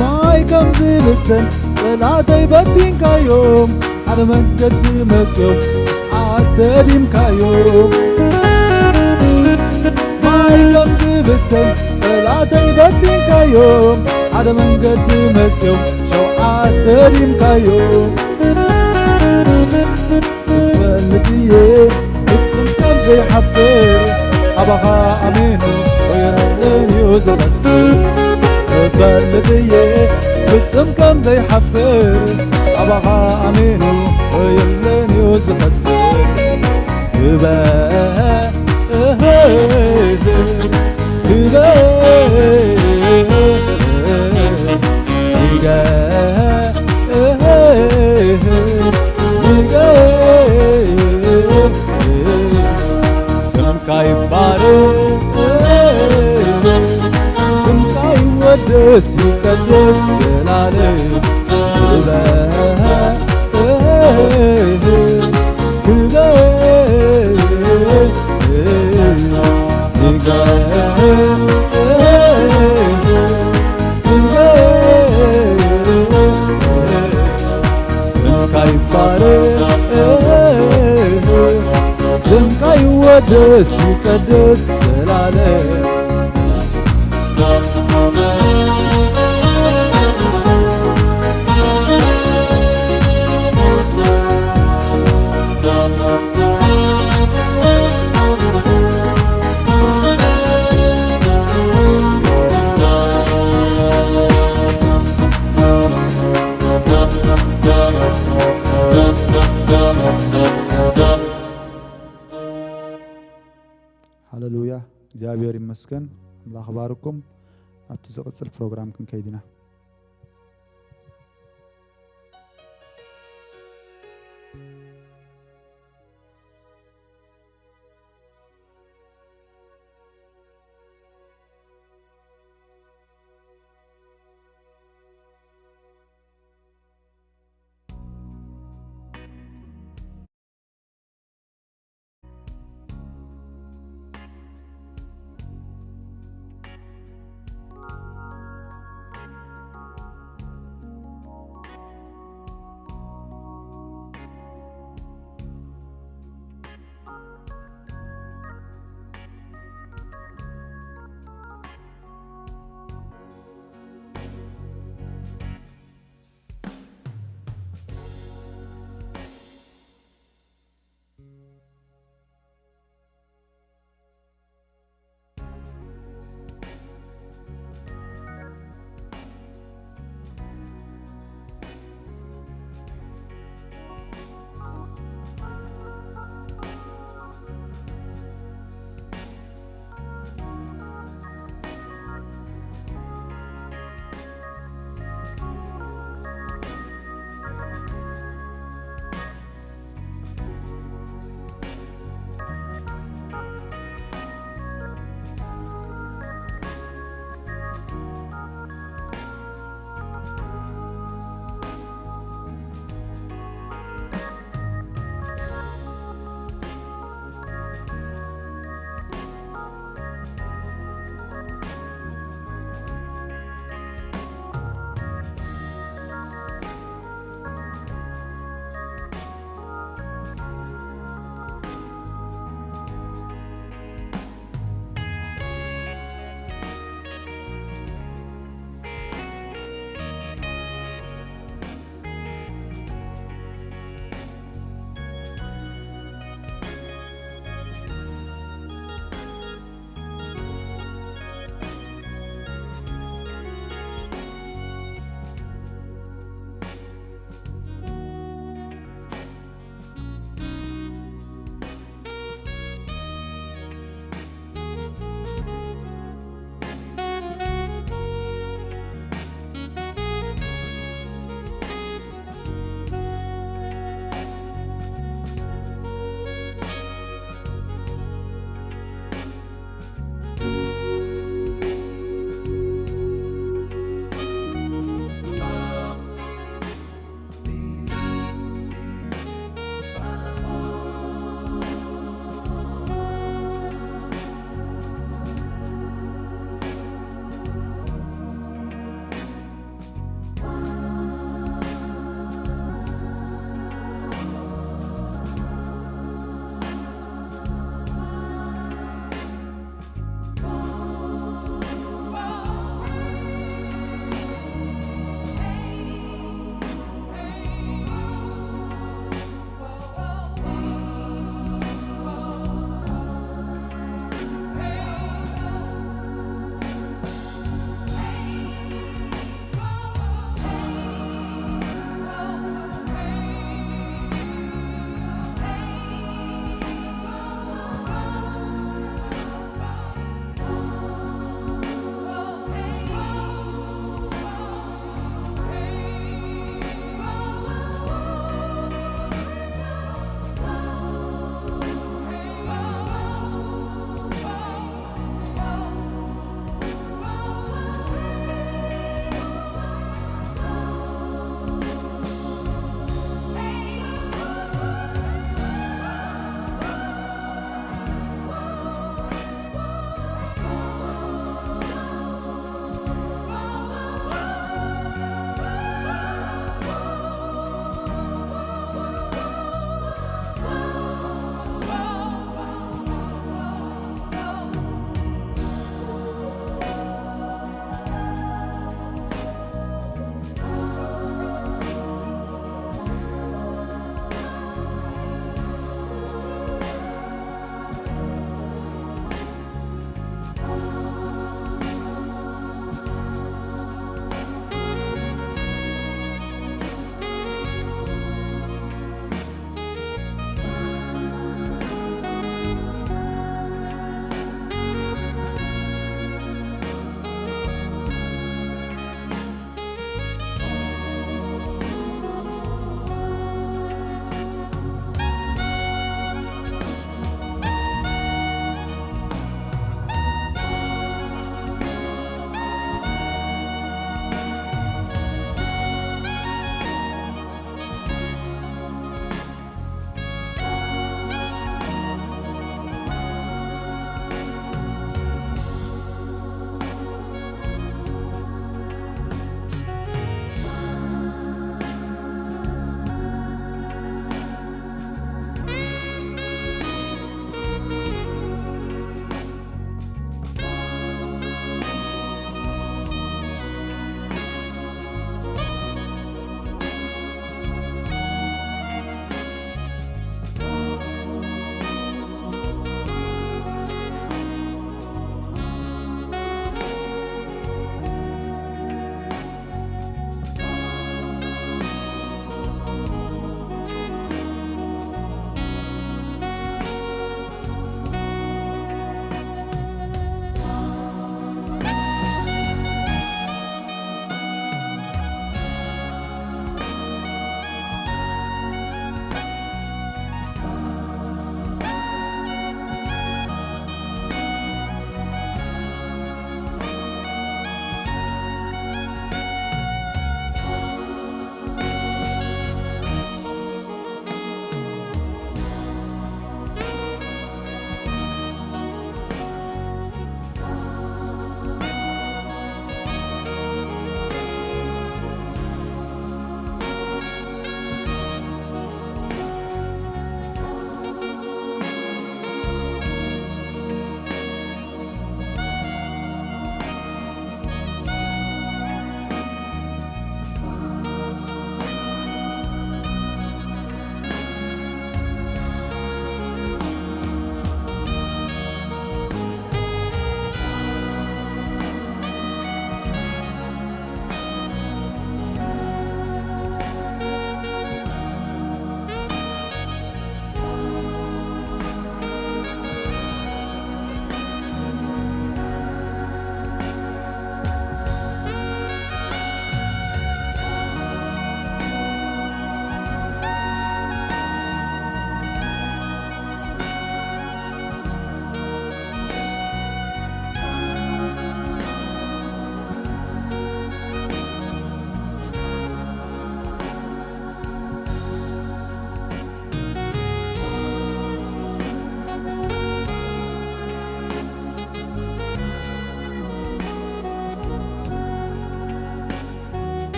ማይ ከም ዝብተን ጸላእተይ በቲንካዮም፣ ሓደ መንገዲ መጽዮም ኣተዲምካዮም። ማይ ከም ዝብተን ጸላእተይ በቲንካዮም፣ ሓደ መንገዲ መጽዮም ሸውዓተ ዲምካዮም። እፈልጥ እየ ፍጹም ከም ዘይሓፍር፣ ኣባኻ ኣሜን የለን እዩ ዝመስል። እፈልጥ እየ ፍጹም ከም ዘይሓፍር፣ ኣባኻ ኣሜን የለን እዩ ዝመስል። ክበር፣ ክበር፣ ክበር፣ ስምካ ይባረክ፣ ስምካ ይወደስ ይቀደስ ዘላለም። ክበር፣ ክበር፣ ስምካ ይባረክ፣ ስምካ ይወደስ ይቀደስ ዘላለም። ሃሌሉያ። እግዚኣብሔር ይመስገን። ኣምላኽ ባርኩም። ኣብቲ ዝቕጽል ፕሮግራም ክንከይድ ኢና።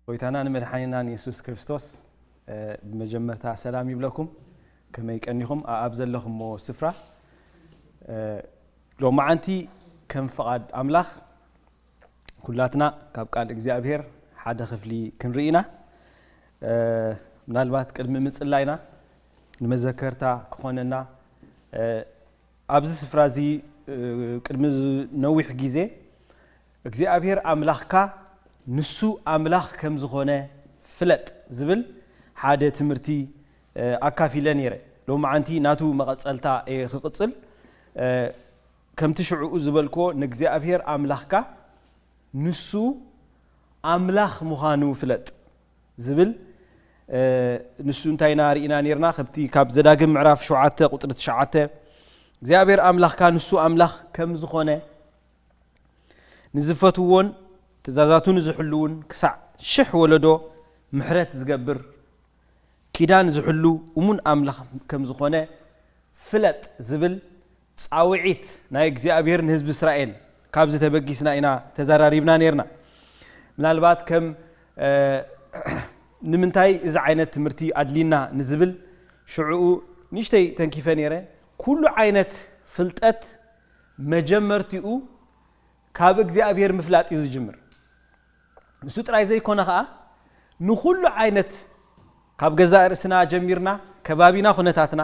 ጎይታና ንመድሓኒናን የሱስ ክርስቶስ፣ እ፣ ብመጀመርታ ሰላም ይብለኩም። ከመይ ቀኒኹም? ኣኣብ ዘለኹምዎ ስፍራ፣ እ፣ ሎማዓንቲ ከም ፍቓድ ኣምላኽ ኩላትና ካብ ቃል እግዚኣብሔር ሓደ ክፍሊ ክንርኢ ኢና። እ፣ ምናልባት ቅድሚ ምጽላይና ንመዘከርታ ክኾነና፣ እ፣ ኣብዚ ስፍራ እዚ፣ እ፣ ቅድሚ ነዊሕ ግዜ እግዚኣብሔር ኣምላኽካ ንሱ ኣምላኽ ከም ዝኾነ ፍለጥ ዝብል ሓደ ትምህርቲ፣ እ፣ ኣካፊለ ነይረ። ሎማዓንቲ ናቱ መቐጸልታ እየ ክቕጽል። እ፣ ከምቲ ሽዕኡ ዝበልክዎ ንእግዚኣብሔር ኣምላኽካ ንሱ ኣምላኽ ምዃኑ ፍለጥ ዝብል፣ እ፣ ንሱ እንታይ ኢና ርኢና ነይርና? ከብቲ ካብ ዘዳግም ምዕራፍ ሸውዓተ ቁጽሪ ትሽዓተ እግዚኣብሔር ኣምላኽካ ንሱ ኣምላኽ ከም ዝኾነ ንዝፈትውዎን ትእዛዛቱ ንዝሕልውን ክሳዕ ሽሕ ወለዶ ምሕረት ዝገብር ኪዳን ዝሕሉ እሙን ኣምላኽ ከም ዝኾነ ፍለጥ ዝብል ጻውዒት ናይ እግዚኣብሔር ንህዝቢ እስራኤል ካብዚ ተበጊስና ኢና ተዘራሪብና ነይርና። ምናልባት ከም፣ እ፣ ንምንታይ እዚ ዓይነት ትምህርቲ ኣድሊና ንዝብል ሽዕኡ ንእሽተይ ተንኪፈ ነይረ። ኩሉ ዓይነት ፍልጠት መጀመርቲኡ ካብ እግዚኣብሔር ምፍላጥ እዩ ዝጅምር። ንሱ ጥራይ ዘይኮነ ኸኣ ንኹሉ ዓይነት ካብ ገዛእ ርእስና ጀሚርና ከባቢና ኩነታትና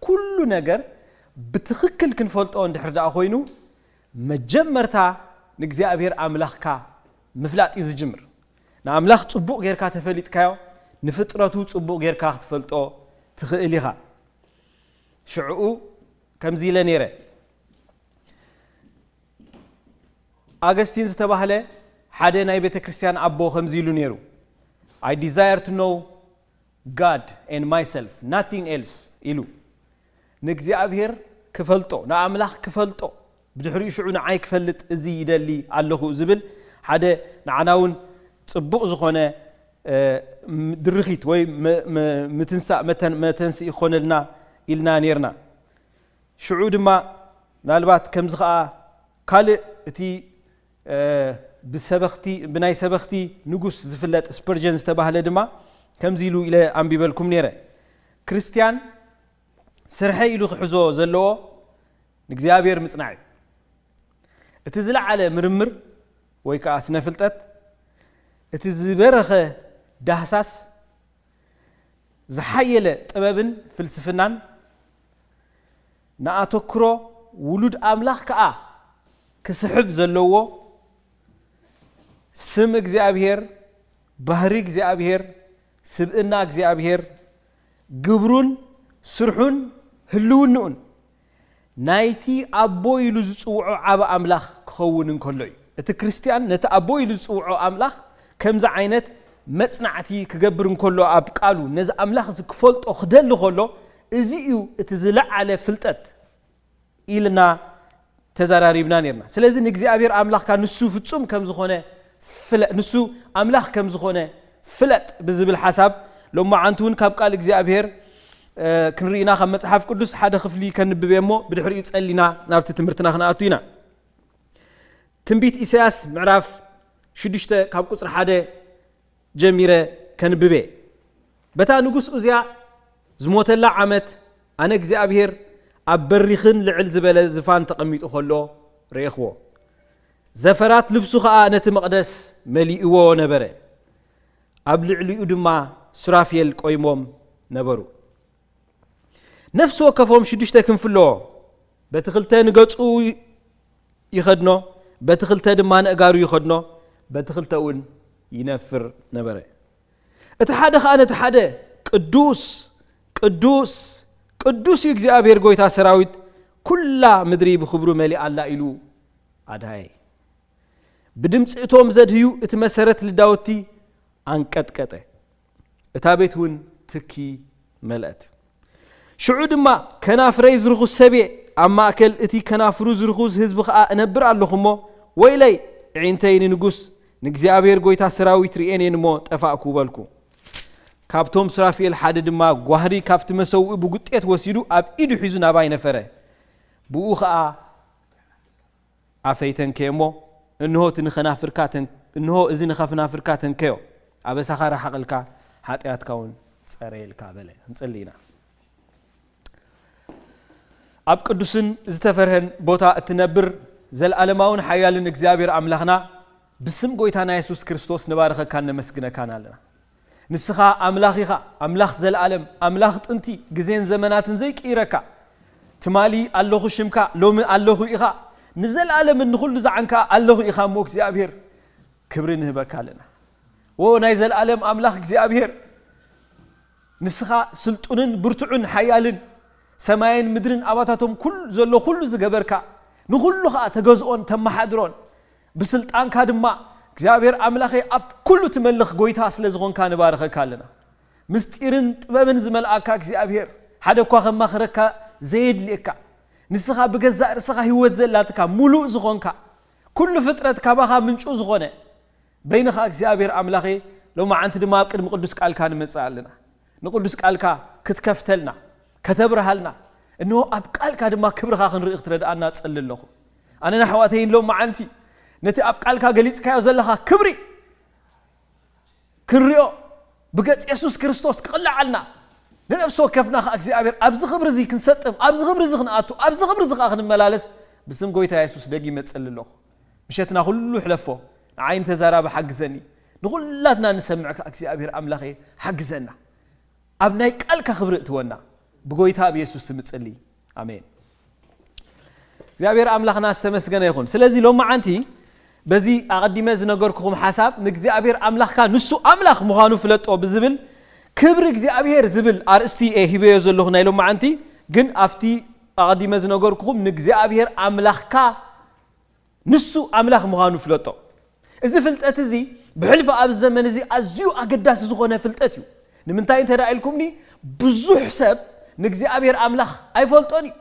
ኩሉ ነገር ብትኽክል ክንፈልጦ እንድሕር ደኣ ኮይኑ መጀመርታ ንእግዚኣብሔር ኣምላኽካ ምፍላጥ እዩ ዝጅምር። ንኣምላኽ ጽቡቕ ጌርካ ተፈሊጥካዮ ንፍጥረቱ ጽቡቕ ጌርካ ክትፈልጦ ትኽእል ኢኻ። ሽዕኡ ከምዚ ኢለ ነይረ። ኣገስቲን ዝተባህለ ሓደ ናይ ቤተ ክርስቲያን ኣቦ ከምዚ ኢሉ ነይሩ፣ I desire to know God and myself, nothing else ኢሉ። ንእግዚኣብሔር ክፈልጦ፣ ንኣምላኽ ክፈልጦ፣ ብድሕሪኡ ሽዑ ንዓይ ክፈልጥ እዚ ይደሊ ኣለኹ ዝብል ሓደ ንዓና እውን ጽቡቕ ዝኾነ፣ እ፣ ም-፣ ድርኺት ወይ ም-፣ ም-፣ ምትንሳእ መተን-፣ መተንስኢ ክኾነልና ኢልና ነይርና። ሽዑ ድማ ምናልባት ከምዚ ኸኣ ካልእ እቲ፣ እ፣ ብሰበኽቲ፣ ብናይ ሰበኽቲ ንጉስ ዝፍለጥ ስፐርጀን ዝተባህለ ድማ ከምዚ ኢሉ ኢለ ኣንቢበልኩም ነይረ። ክርስትያን ስርሐይ ኢሉ ክሕዞ ዘለዎ ንእግዚኣብሔር ምጽናዕ እዩ። እቲ ዝለዓለ ምርምር ወይ ከኣ ስነ ፍልጠት፣ እቲ ዝበረኸ ዳህሳስ፣ ዝሓየለ ጥበብን ፍልስፍናን፣ ንኣተክሮ ውሉድ ኣምላኽ ከኣ ክስሕብ ዘለዎ፣ ስም እግዚኣብሔር፣ ባህሪ እግዚኣብሔር፣ ስብእና እግዚኣብሔር፣ ግብሩን ስርሑን ህልውንኡን ናይቲ ኣቦ ኢሉ ዝጽውዖ ዓቢ ኣምላኽ ክኸውን እንከሎ እዩ። እቲ ክርስትያን ነቲ ኣቦ ኢሉ ዝጽውዖ ኣምላኽ ከምዚ ዓይነት መጽናዕቲ ክገብር እንከሎ፣ ኣብ ቃሉ ነዚ ኣምላኽ እዚ ክፈልጦ ክደሊ ከሎ፣ እዚ እዩ እቲ ዝለዓለ ፍልጠት ኢልና ተዘራሪብና ነርና። ስለዚ ንእግዚኣብሔር ኣምላኽካ ንሱ ፍጹም ከም ዝኾነ ፍለ-፣ ንሱ ኣምላኽ ከም ዝኾነ ፍለጥ ብዝብል ሓሳብ ሎማዓንቲ እውን ካብ ቃል እግዚኣብሔር፣ እ፣ ክንርኢና ካብ መጽሓፍ ቅዱስ ሓደ ክፍሊ ከንብብ እየ እሞ ብድሕሪኡ ጸሊና ናብቲ ትምህርትና ክንኣቱ ኢና። ትንቢት ኢሳያስ ምዕራፍ ሽዱሽተ ካብ ቁጽሪ ሓደ ጀሚረ ከንብብ እየ። በታ ንጉስ ኡዝያ ዝሞተላ ዓመት ኣነ እግዚኣብሔር ኣብ በሪኽን ልዕል ዝበለ ዝፋን ተቐሚጡ ኸሎ ርኤኽዎ። ዘፈራት ልብሱ ኸኣ ነቲ መቕደስ መሊእዎ ነበረ። ኣብ ልዕሊኡ ድማ ሱራፌል ቆይሞም ነበሩ። ነፍሲ ወከፎም ሽዱሽተ ክንፊ ኣለዎ። በቲ ክልተ ንገጹ ይኸድኖ፣ በቲ ክልተ ድማ ንእጋሩ ይኸድኖ፣ በቲ ክልተ እውን ይነፍር ነበረ። እቲ ሓደ ኸኣ ነቲ ሓደ፣ "ቅዱስ፣ ቅዱስ፣ ቅዱስ እዩ እግዚኣብሔር ጐይታ ሰራዊት፣ ኵላ ምድሪ ብኽብሩ መሊኣ ኣላ" ኢሉ ኣድሃየ። ብድምጺ እቶም ዘድህዩ እቲ መሰረት ልዳውቲ ኣንቀጥቀጠ። እታ ቤት እውን ትኪ መልአት። ሽዑ ድማ፣ "ከናፍረይ ዝርኹስ ሰብ እየ፣ ኣብ ማእከል እቲ ከናፍሩ ዝርኹስ ህዝቢ ኸኣ እነብር ኣለኹ እሞ፣ ወይለይ፣ ኣዒንተይ ንንጉስ፣ ንእግዚኣብሔር ጐይታ ሰራዊት ርእየን እየን እሞ ጠፋእኩ" በልኩ። ካብቶም ሱራፌል ሓደ ድማ ጓህሪ ካብቲ መሰውኢ ብጉጤት ወሲዱ ኣብ ኢዱ ሒዙ ናባይ ነፈረ። ብኡ ኸኣ ኣፈይ ተንከየ እሞ፣ "እንሆ እቲ ንኸናፍርካ ተን-፣ እንሆ እዚ ንኸፍናፍርካ ተንከዮ፣ ኣበሳኻ ረሓቕልካ፣ ሓጢኣትካ እውን ጸረየልካ በለ። ንጽሊ ኢና። ኣብ ቅዱስን ዝተፈርሀን ቦታ እትነብር ዘለዓለማውን ሓያልን እግዚኣብሔር ኣምላኽና፣ ብስም ጎይታና የሱስ ክርስቶስ ንባርኸካን ነመስግነካን ኣለና። ንስኻ ኣምላኽ ኢኻ፣ ኣምላኽ ዘለዓለም፣ ኣምላኽ ጥንቲ፣ ግዜን ዘመናትን ዘይቅይረካ። ትማሊ ኣለኹ ሽምካ፣ ሎሚ ኣለኹ ኢኻ፣ ንዘለዓለምን ንኹሉ ዝዓንካ ኣለኹ ኢኻ እሞ እግዚኣብሔር፣ ክብሪ ንህበካ ኣለና። ዎ ናይ ዘለዓለም ኣምላኽ እግዚኣብሔር፣ ንስኻ ስልጡንን ብርቱዕን ሓያልን፣ ሰማይን ምድርን ኣባታቶም ኩል-፣ ዘሎ ኩሉ ዝገበርካ፣ ንኹሉ ኸኣ ተገዝኦን ተመሓድሮን፣ ብስልጣንካ ድማ እግዚኣብሔር ኣምላኸይ ኣብ ኩሉ ትመልኽ ጎይታ ስለ ዝኾንካ ንባርኸካ ኣለና። ምስጢርን ጥበብን ዝመልኣካ እግዚኣብሔር፣ ሓደ እኳ ከማኽረካ ዘየድልየካ፣ ንስኻ ብገዛእ ርእስኻ ህይወት ዘላትካ፣ ምሉእ ዝኾንካ፣ ኩሉ ፍጥረት ካባኻ ምንጩ ዝኾነ፣ በይንኻ እግዚኣብሔር ኣምላኸ፣ ሎማዓንቲ ድማ ኣብ ቅድሚ ቅዱስ ቃልካ ንመጽእ ኣለና። ንቅዱስ ቃልካ ክትከፍተልና፣ ከተብርሃልና፣ እንሆ ኣብ ቃልካ ድማ ክብርኻ ክንርኢ ክትረድኣና እጸሊ ኣለኹ። ኣነን ኣሕዋተይን ሎማዓንቲ ነቲ ኣብ ቃልካ ገሊጽካዮ ዘለኻ ክብሪ ክንሪኦ፣ ብገጽ የሱስ ክርስቶስ ክቕልዓልና፣ ንነፍሲ ወከፍና ኸኣ እግዚኣብሔር ኣብዚ ክብሪ እዚ ክንሰጥም፣ ኣብዚ ክብሪ እዚ ክንኣቱ፣ ኣብዚ ክብሪ እዚ ኸኣ ክንመላለስ ብስም ጎይታ የሱስ ደጊመ እጸሊ ኣለኹ። ምሸትና ኩሉ ሕለፎ፣ ንዓይ ንተዛራቢ ሓግዘኒ፣ ንኹላትና ንሰምዕ ከኣ እግዚኣብሔር ኣምላኸ ሓግዘና። ኣብ ናይ ቃልካ ክብሪ እትወና፣ ብጎይታ ኣብ የሱስ ስም እጽሊ። ኣሜን። እግዚኣብሔር ኣምላኽና ዝተመስገነ ይኹን። ስለዚ ሎማዓንቲ በዚ ኣቐዲመ ዝነገርኩኹም ሓሳብ፣ ንእግዚኣብሔር ኣምላኽካ ንሱ ኣምላኽ ምዃኑ ፍለጦ ብዝብል፣ ክብሪ እግዚኣብሔር ዝብል ኣርእስቲ እየ ሂበዮ ዘለኹ ናይ ሎማዓንቲ። ግን ኣብቲ ኣቐዲመ ዝነገርኩኹም ንእግዚኣብሔር ኣምላኽካ ንሱ ኣምላኽ ምዃኑ ፍለጦ። እዚ ፍልጠት እዚ ብሕልፊ ኣብዚ ዘመን እዚ ኣዝዩ ኣገዳሲ ዝኾነ ፍልጠት እዩ። ንምንታይ እንተ ደኣ ኢልኩምኒ፣ ብዙሕ ሰብ ንእግዚኣብሔር ኣምላኽ ኣይፈልጦን እዩ።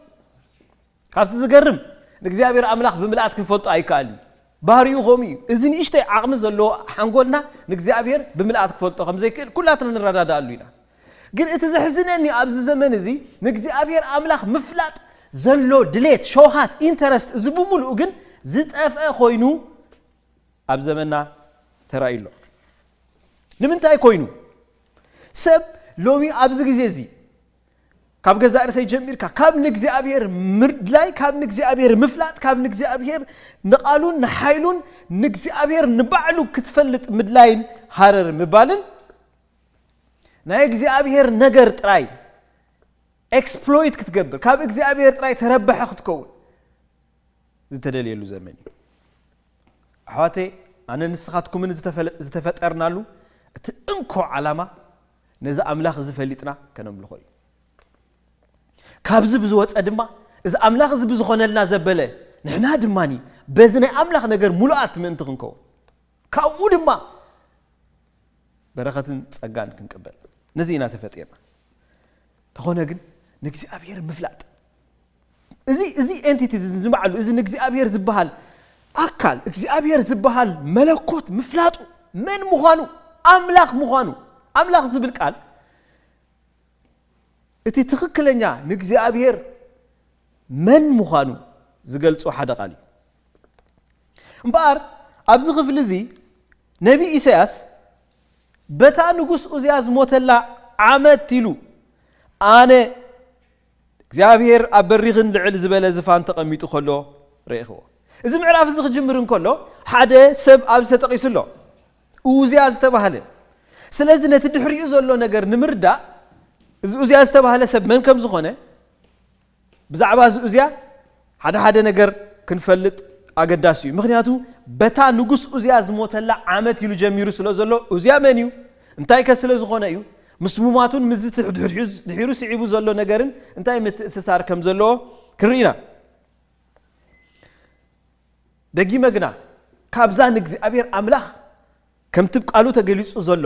ካብቲ ዝገርም፣ ንእግዚኣብሔር ኣምላኽ ብምልኣት ክንፈልጦ ኣይከኣልን እዩ። ባህሪኡ ከምኡ እዩ። እዚ ንእሽተይ ዓቕሚ ዘለዎ ሓንጎልና ንእግዚኣብሔር ብምልኣት ክፈልጦ ከም ዘይክእል ኩላትና ንረዳድኣሉ ኢና። ግን እቲ ዘሕዝነኒ ኣብዚ ዘመን እዚ ንእግዚኣብሔር ኣምላኽ ምፍላጥ ዘሎ ድሌት፣ ሸውሃት፣ ኢንተረስት እዚ ብምሉኡ ግን ዝጠፍአ ኮይኑ ኣብ ዘመንና ተራእዩ ኣሎ። ንምንታይ ኮይኑ? ሰብ ሎሚ ኣብዚ ግዜ እዚ ካብ ገዛእ ርእሰይ ጀሚርካ ካብ ንእግዚኣብሔር ምድላይ፣ ካብ ንእግዚኣብሔር ምፍላጥ፣ ካብ ንእግዚኣብሔር ንቓሉን ንሓይሉን ንእግዚኣብሔር ንባዕሉ ክትፈልጥ ምድላይን ሃረር ምባልን ናይ እግዚኣብሔር ነገር ጥራይ ኤክስፕሎይት ክትገብር፣ ካብ እግዚኣብሔር ጥራይ ተረባሒ ክትከውን ዝተደልየሉ ዘመን እዩ። ኣሕዋተይ፣ ኣነ ንስኻትኩምን ዝተፈለ-፣ ዝተፈጠርናሉ እቲ እንኮ ዓላማ ነዚ ኣምላኽ እዚ ፈሊጥና ከነምልኾ እዩ። ካብዚ ብዝወፀ ድማ እዚ ኣምላኽ እዚ ብዝኾነልና ዘበለ ንሕና ድማኒ በዚ ናይ ኣምላኽ ነገር ሙሉኣት ምእንቲ ክንከውን ካብኡ ድማ በረኸትን ጸጋን ክንቅበል ነዚ ኢና ተፈጢርና። ተኾነ ግን ንእግዚኣብሔር ምፍላጥ፣ እዚ፣ እዚ ኤንቲቲ እዚ ንባዕሉ፣ እዚ ንእግዚኣብሔር ዝበሃል ኣካል፣ እግዚኣብሔር ዝበሃል መለኮት ምፍላጡ፣ መን ምዃኑ፣ ኣምላኽ ምዃኑ፣ ኣምላኽ ዝብል ቃል እቲ ትኽክለኛ ንእግዚኣብሔር መን ምዃኑ ዝገልጾ ሓደ ቃል እዩ። እምበኣር ኣብዚ ክፍሊ እዚ ነቢ ኢሳያስ በታ ንጉስ ኡዝያ ዝሞተላ ዓመት ኢሉ ኣነ እግዚኣብሔር ኣብ በሪኽን ልዕል ዝበለ ዝፋን ተቐሚጡ ከሎ ረኢኽዎ። እዚ ምዕራፍ እዚ ክጅምር እንከሎ ሓደ ሰብ ኣብዚ ተጠቒሱ ኣሎ፣ ኡዝያ ዝተባህለ። ስለዚ ነቲ ድሕሪኡ ዘሎ ነገር ንምርዳእ እዚ ኡዝያ ዝተባህለ ሰብ መን ከም ዝኾነ ብዛዕባ እዚ ኡዝያ ሓደ ሓደ ነገር ክንፈልጥ ኣገዳሲ እዩ። ምኽንያቱ በታ ንጉስ ኡዝያ ዝሞተላ ዓመት ኢሉ ጀሚሩ ስለ ዘሎ ኡዝያ መን እዩ? እንታይ ከ ስለ ዝኾነ እዩ? ምስ ሙማቱን ምስዚ ድሕሪኡ፣ ድሒሩ ስዒቡ ዘሎ ነገርን እንታይ ምትእስሳር ከም ዘለዎ ክንርኢ ኢና። ደጊመ ግና ካብዛ ንእግዚኣብሔር ኣምላኽ ከምቲ ብ ቃሉ ተገሊጹ ዘሎ፣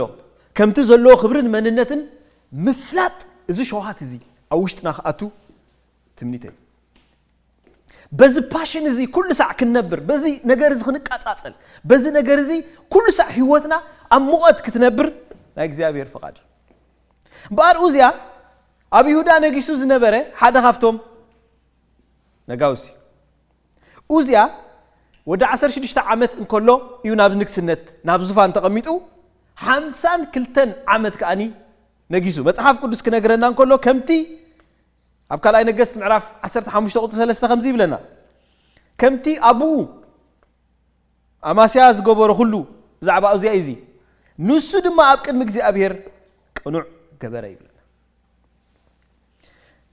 ከምቲ ዘለዎ ክብርን መንነትን ምፍላጥ እዚ ሸውሃት እዚ ኣብ ውሽጥና ክኣቱ ትምኒተይ። በዚ ፓሽን እዚ ኩሉ ሳዕ ክንነብር፣ በዚ ነገር እዚ ክንቃጻጸል፣ በዚ ነገር እዚ ኩሉ ሳዕ ህይወትና ኣብ ሙቐት ክትነብር ናይ እግዚኣብሔር ፍቓድ እዩ። እምበኣር ኡዝያ ኣብ ይሁዳ ነጊሱ ዝነበረ ሓደ ካብቶም ነጋውስ እዩ። ኡዝያ ወዲ ዓሰርተ ሽዱሽተ ዓመት እንከሎ እዩ ናብ ንግስነት፣ ናብ ዙፋን ተቐሚጡ። ሓምሳን ክልተን ዓመት ከኣኒ ነጊሱ። መጽሓፍ ቅዱስ ክነግረና እንከሎ ከምቲ ኣብ ካልኣይ ነገስት ምዕራፍ ዓሰርተ ሓሙሽተ ቁጽሪ ሰለስተ ከምዚ ይብለና። ከምቲ ኣቡኡ ኣማስያ ዝገበሮ ኩሉ ብዛዕባ ኡዝያ እዩ እዚ። ንሱ ድማ ኣብ ቅድሚ እግዚኣብሔር ቅኑዕ ገበረ ይብለና።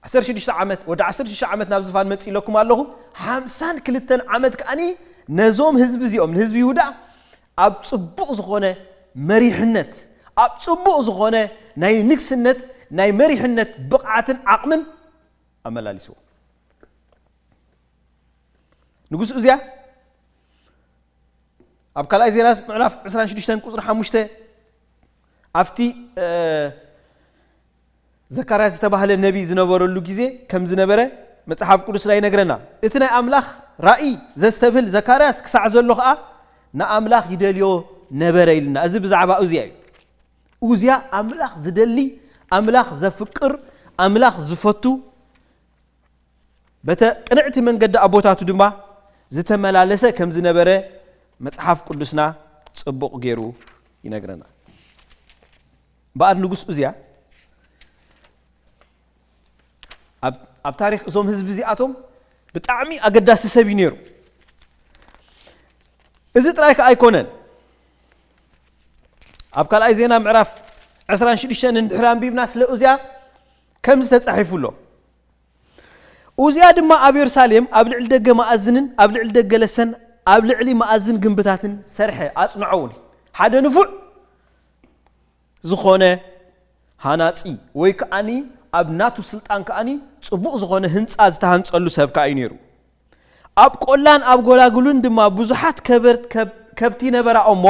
ዓሰርተ ሽዱሽተ ዓመት፣ ወዲ ዓሰርተ ሽዱሽተ ዓመት ናብ ዝፋን መጽእ ኢለኩም ኣለኹ። ሓምሳን ክልተን ዓመት ከኣኒ ነዞም ህዝቢ እዚኦም፣ ንህዝቢ ይሁዳ ኣብ ጽቡቕ ዝኾነ መሪሕነት፣ ኣብ ጽቡቕ ዝኾነ ናይ ንግስነት፣ ናይ መሪሕነት ብቕዓትን ዓቕምን ኣመላሊስዎ። ንጉስ ኡዝያ ኣብ ካልኣይ ዜና ምዕራፍ ዕስራን ሽዱሽተን ቁጽሪ ሓሙሽተ ኣብቲ፣ እ፣ ዘካርያስ ዝተባህለ ነቢ ዝነበረሉ ግዜ ከም ዝነበረ መጽሓፍ ቅዱስና ይነግረና። እቲ ናይ ኣምላኽ ራእይ ዘስተብህል ዘካርያስ ክሳዕ ዘሎ ኸኣ ንኣምላኽ ይደልዮ ነበረ ኢልና። እዚ ብዛዕባ ኡዝያ እዩ። ኡዝያ ኣምላኽ ዝደሊ፣ ኣምላኽ ዘፍቅር፣ ኣምላኽ ዝፈቱ፣ በተ ቅንዕቲ መንገዲ ኣቦታቱ ድማ ዝተመላለሰ ከም ዝነበረ መጽሓፍ ቅዱስና ጽቡቕ ገይሩ ይነግረና። እምበኣር ንጉስ ኡዝያ ኣብ፣ ኣብ ታሪኽ እዞም ህዝቢ እዚኣቶም ብጣዕሚ ኣገዳሲ ሰብ እዩ ነይሩ። እዚ ጥራይ ከኣ ኣይኮነን። ኣብ ካልኣይ ዜና ምዕራፍ ዕስራን ሽዱሽተን እንድሕር ኣንቢብና ስለ ኡዝያ ከምዚ ተጻሒፉ ኣሎ። ኡዝያ ድማ ኣብ የሩሳሌም ኣብ ልዕሊ ደገ መኣዝንን ኣብ ልዕሊ ደገ ለሰን ኣብ ልዕሊ መኣዝን ግንብታትን ሰርሐ፣ ኣጽንዖ እውን። ሓደ ንፉዕ ዝኾነ ሃናጺ ወይ ከኣኒ ኣብ ናቱ ስልጣን ከኣኒ ጽቡቕ ዝኾነ ህንጻ ዝተሃንጸሉ ሰብ ከኣ እዩ ነይሩ። ኣብ ቆላን ኣብ ጎላጉልን ድማ ብዙሓት ከበር-፣ ከብ-፣ ከብቲ ነበራ እሞ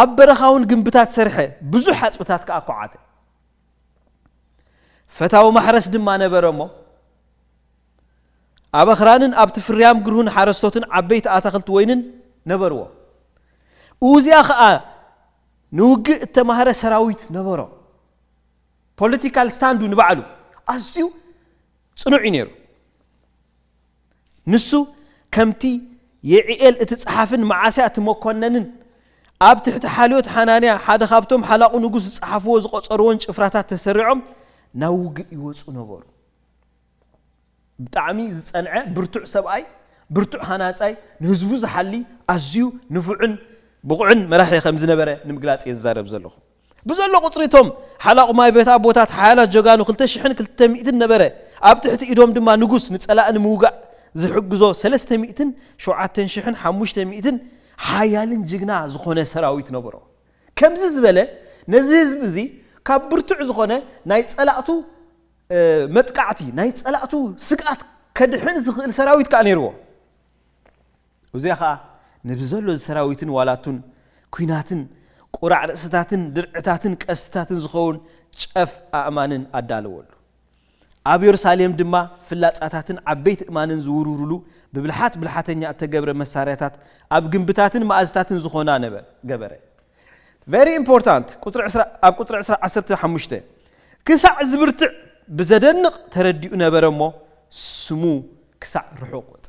ኣብ በረኻ እውን ግንብታት ሰርሐ፣ ብዙሕ ሓጽብታት ከኣ ኳዓተ። ፈታዊ ማሕረስ ድማ ነበረ እሞ ኣብ ኣኽራንን ኣብቲ ፍርያም ግርሁን ሓረስቶትን ዓበይቲ ኣታኽልቲ ወይንን ነበርዎ። ኡዝያ ኸኣ ንውግእ እተማህረ ሰራዊት ነበሮ። ፖለቲካል ስታንዱ ንባዕሉ ኣዝዩ ጽኑዕ እዩ ነይሩ። ንሱ ከምቲ የዒኤል እቲ ጸሓፍን መዓስያ እቲ መኮነንን ኣብ ትሕቲ ሓልዮት ሓናንያ ሓደ ካብቶም ሓላቑ ንጉስ ዝጸሓፍዎ ዝቖጸርዎን ጭፍራታት ተሰሪዖም ናብ ውግእ ይወጹ ነበሩ። ብጣዕሚ ዝጸንዐ ብርቱዕ ሰብኣይ፣ ብርቱዕ ሃናጻይ፣ ንህዝቡ ዝሓሊ ኣዝዩ ንፉዕን ብቑዕን መራሒ ከም ዝነበረ ንምግላጽ እየ ዝዛረብ ዘለኹ። ብዘሎ ቁጽሪ እቶም ሓላቑ ማይ ቤት ኣቦታት ሓያላት ጀጋኑ ክልተ ሽሕን ክልተ ሚእትን ነበረ። ኣብ ትሕቲ ኢዶም ድማ ንጉስ ንጸላእ ንምውጋእ ዝሕግዞ ሰለስተ ሚእትን ሸውዓተን ሽሕን ሓሙሽተ ሚእትን ሓያልን ጅግና ዝኾነ ሰራዊት ነበሮ። ከምዚ ዝበለ ነዚ ህዝቢ እዚ ካብ ብርቱዕ ዝኾነ ናይ ጸላእቱ፣ እ፣ መጥቃዕቲ፣ ናይ ጸላእቱ ስግኣት ከድሕን ዝኽእል ሰራዊት ከኣ ነይርዎ። ኡዝያ ኸኣ ነዚ ዘሎ እዚ ሰራዊትን ዋላቱን ኲናትን ቁራዕ ርእስታትን ድርዕታትን ቀስትታትን ዝኸውን ጨፍ ኣእማንን ኣዳለወሉ። ኣብ የሩሳሌም ድማ ፍላጻታትን ዓበይቲ እማንን ዝውርውሩሉ ብብልሓት ብልሓተኛ እተገብረ መሳርያታት ኣብ ግንብታትን መኣዝታትን ዝኾና ነበ-፣ ገበረ። Very important። ቁጽሪ ዕስራ፣ ኣብ ቁጽሪ ዕስራ ዓሰርተ ሓሙሽተ ክሳዕ ዝብርትዕ ብዘደንቕ ተረዲኡ ነበረ እሞ ስሙ ክሳዕ ርሑቕ ወጸ።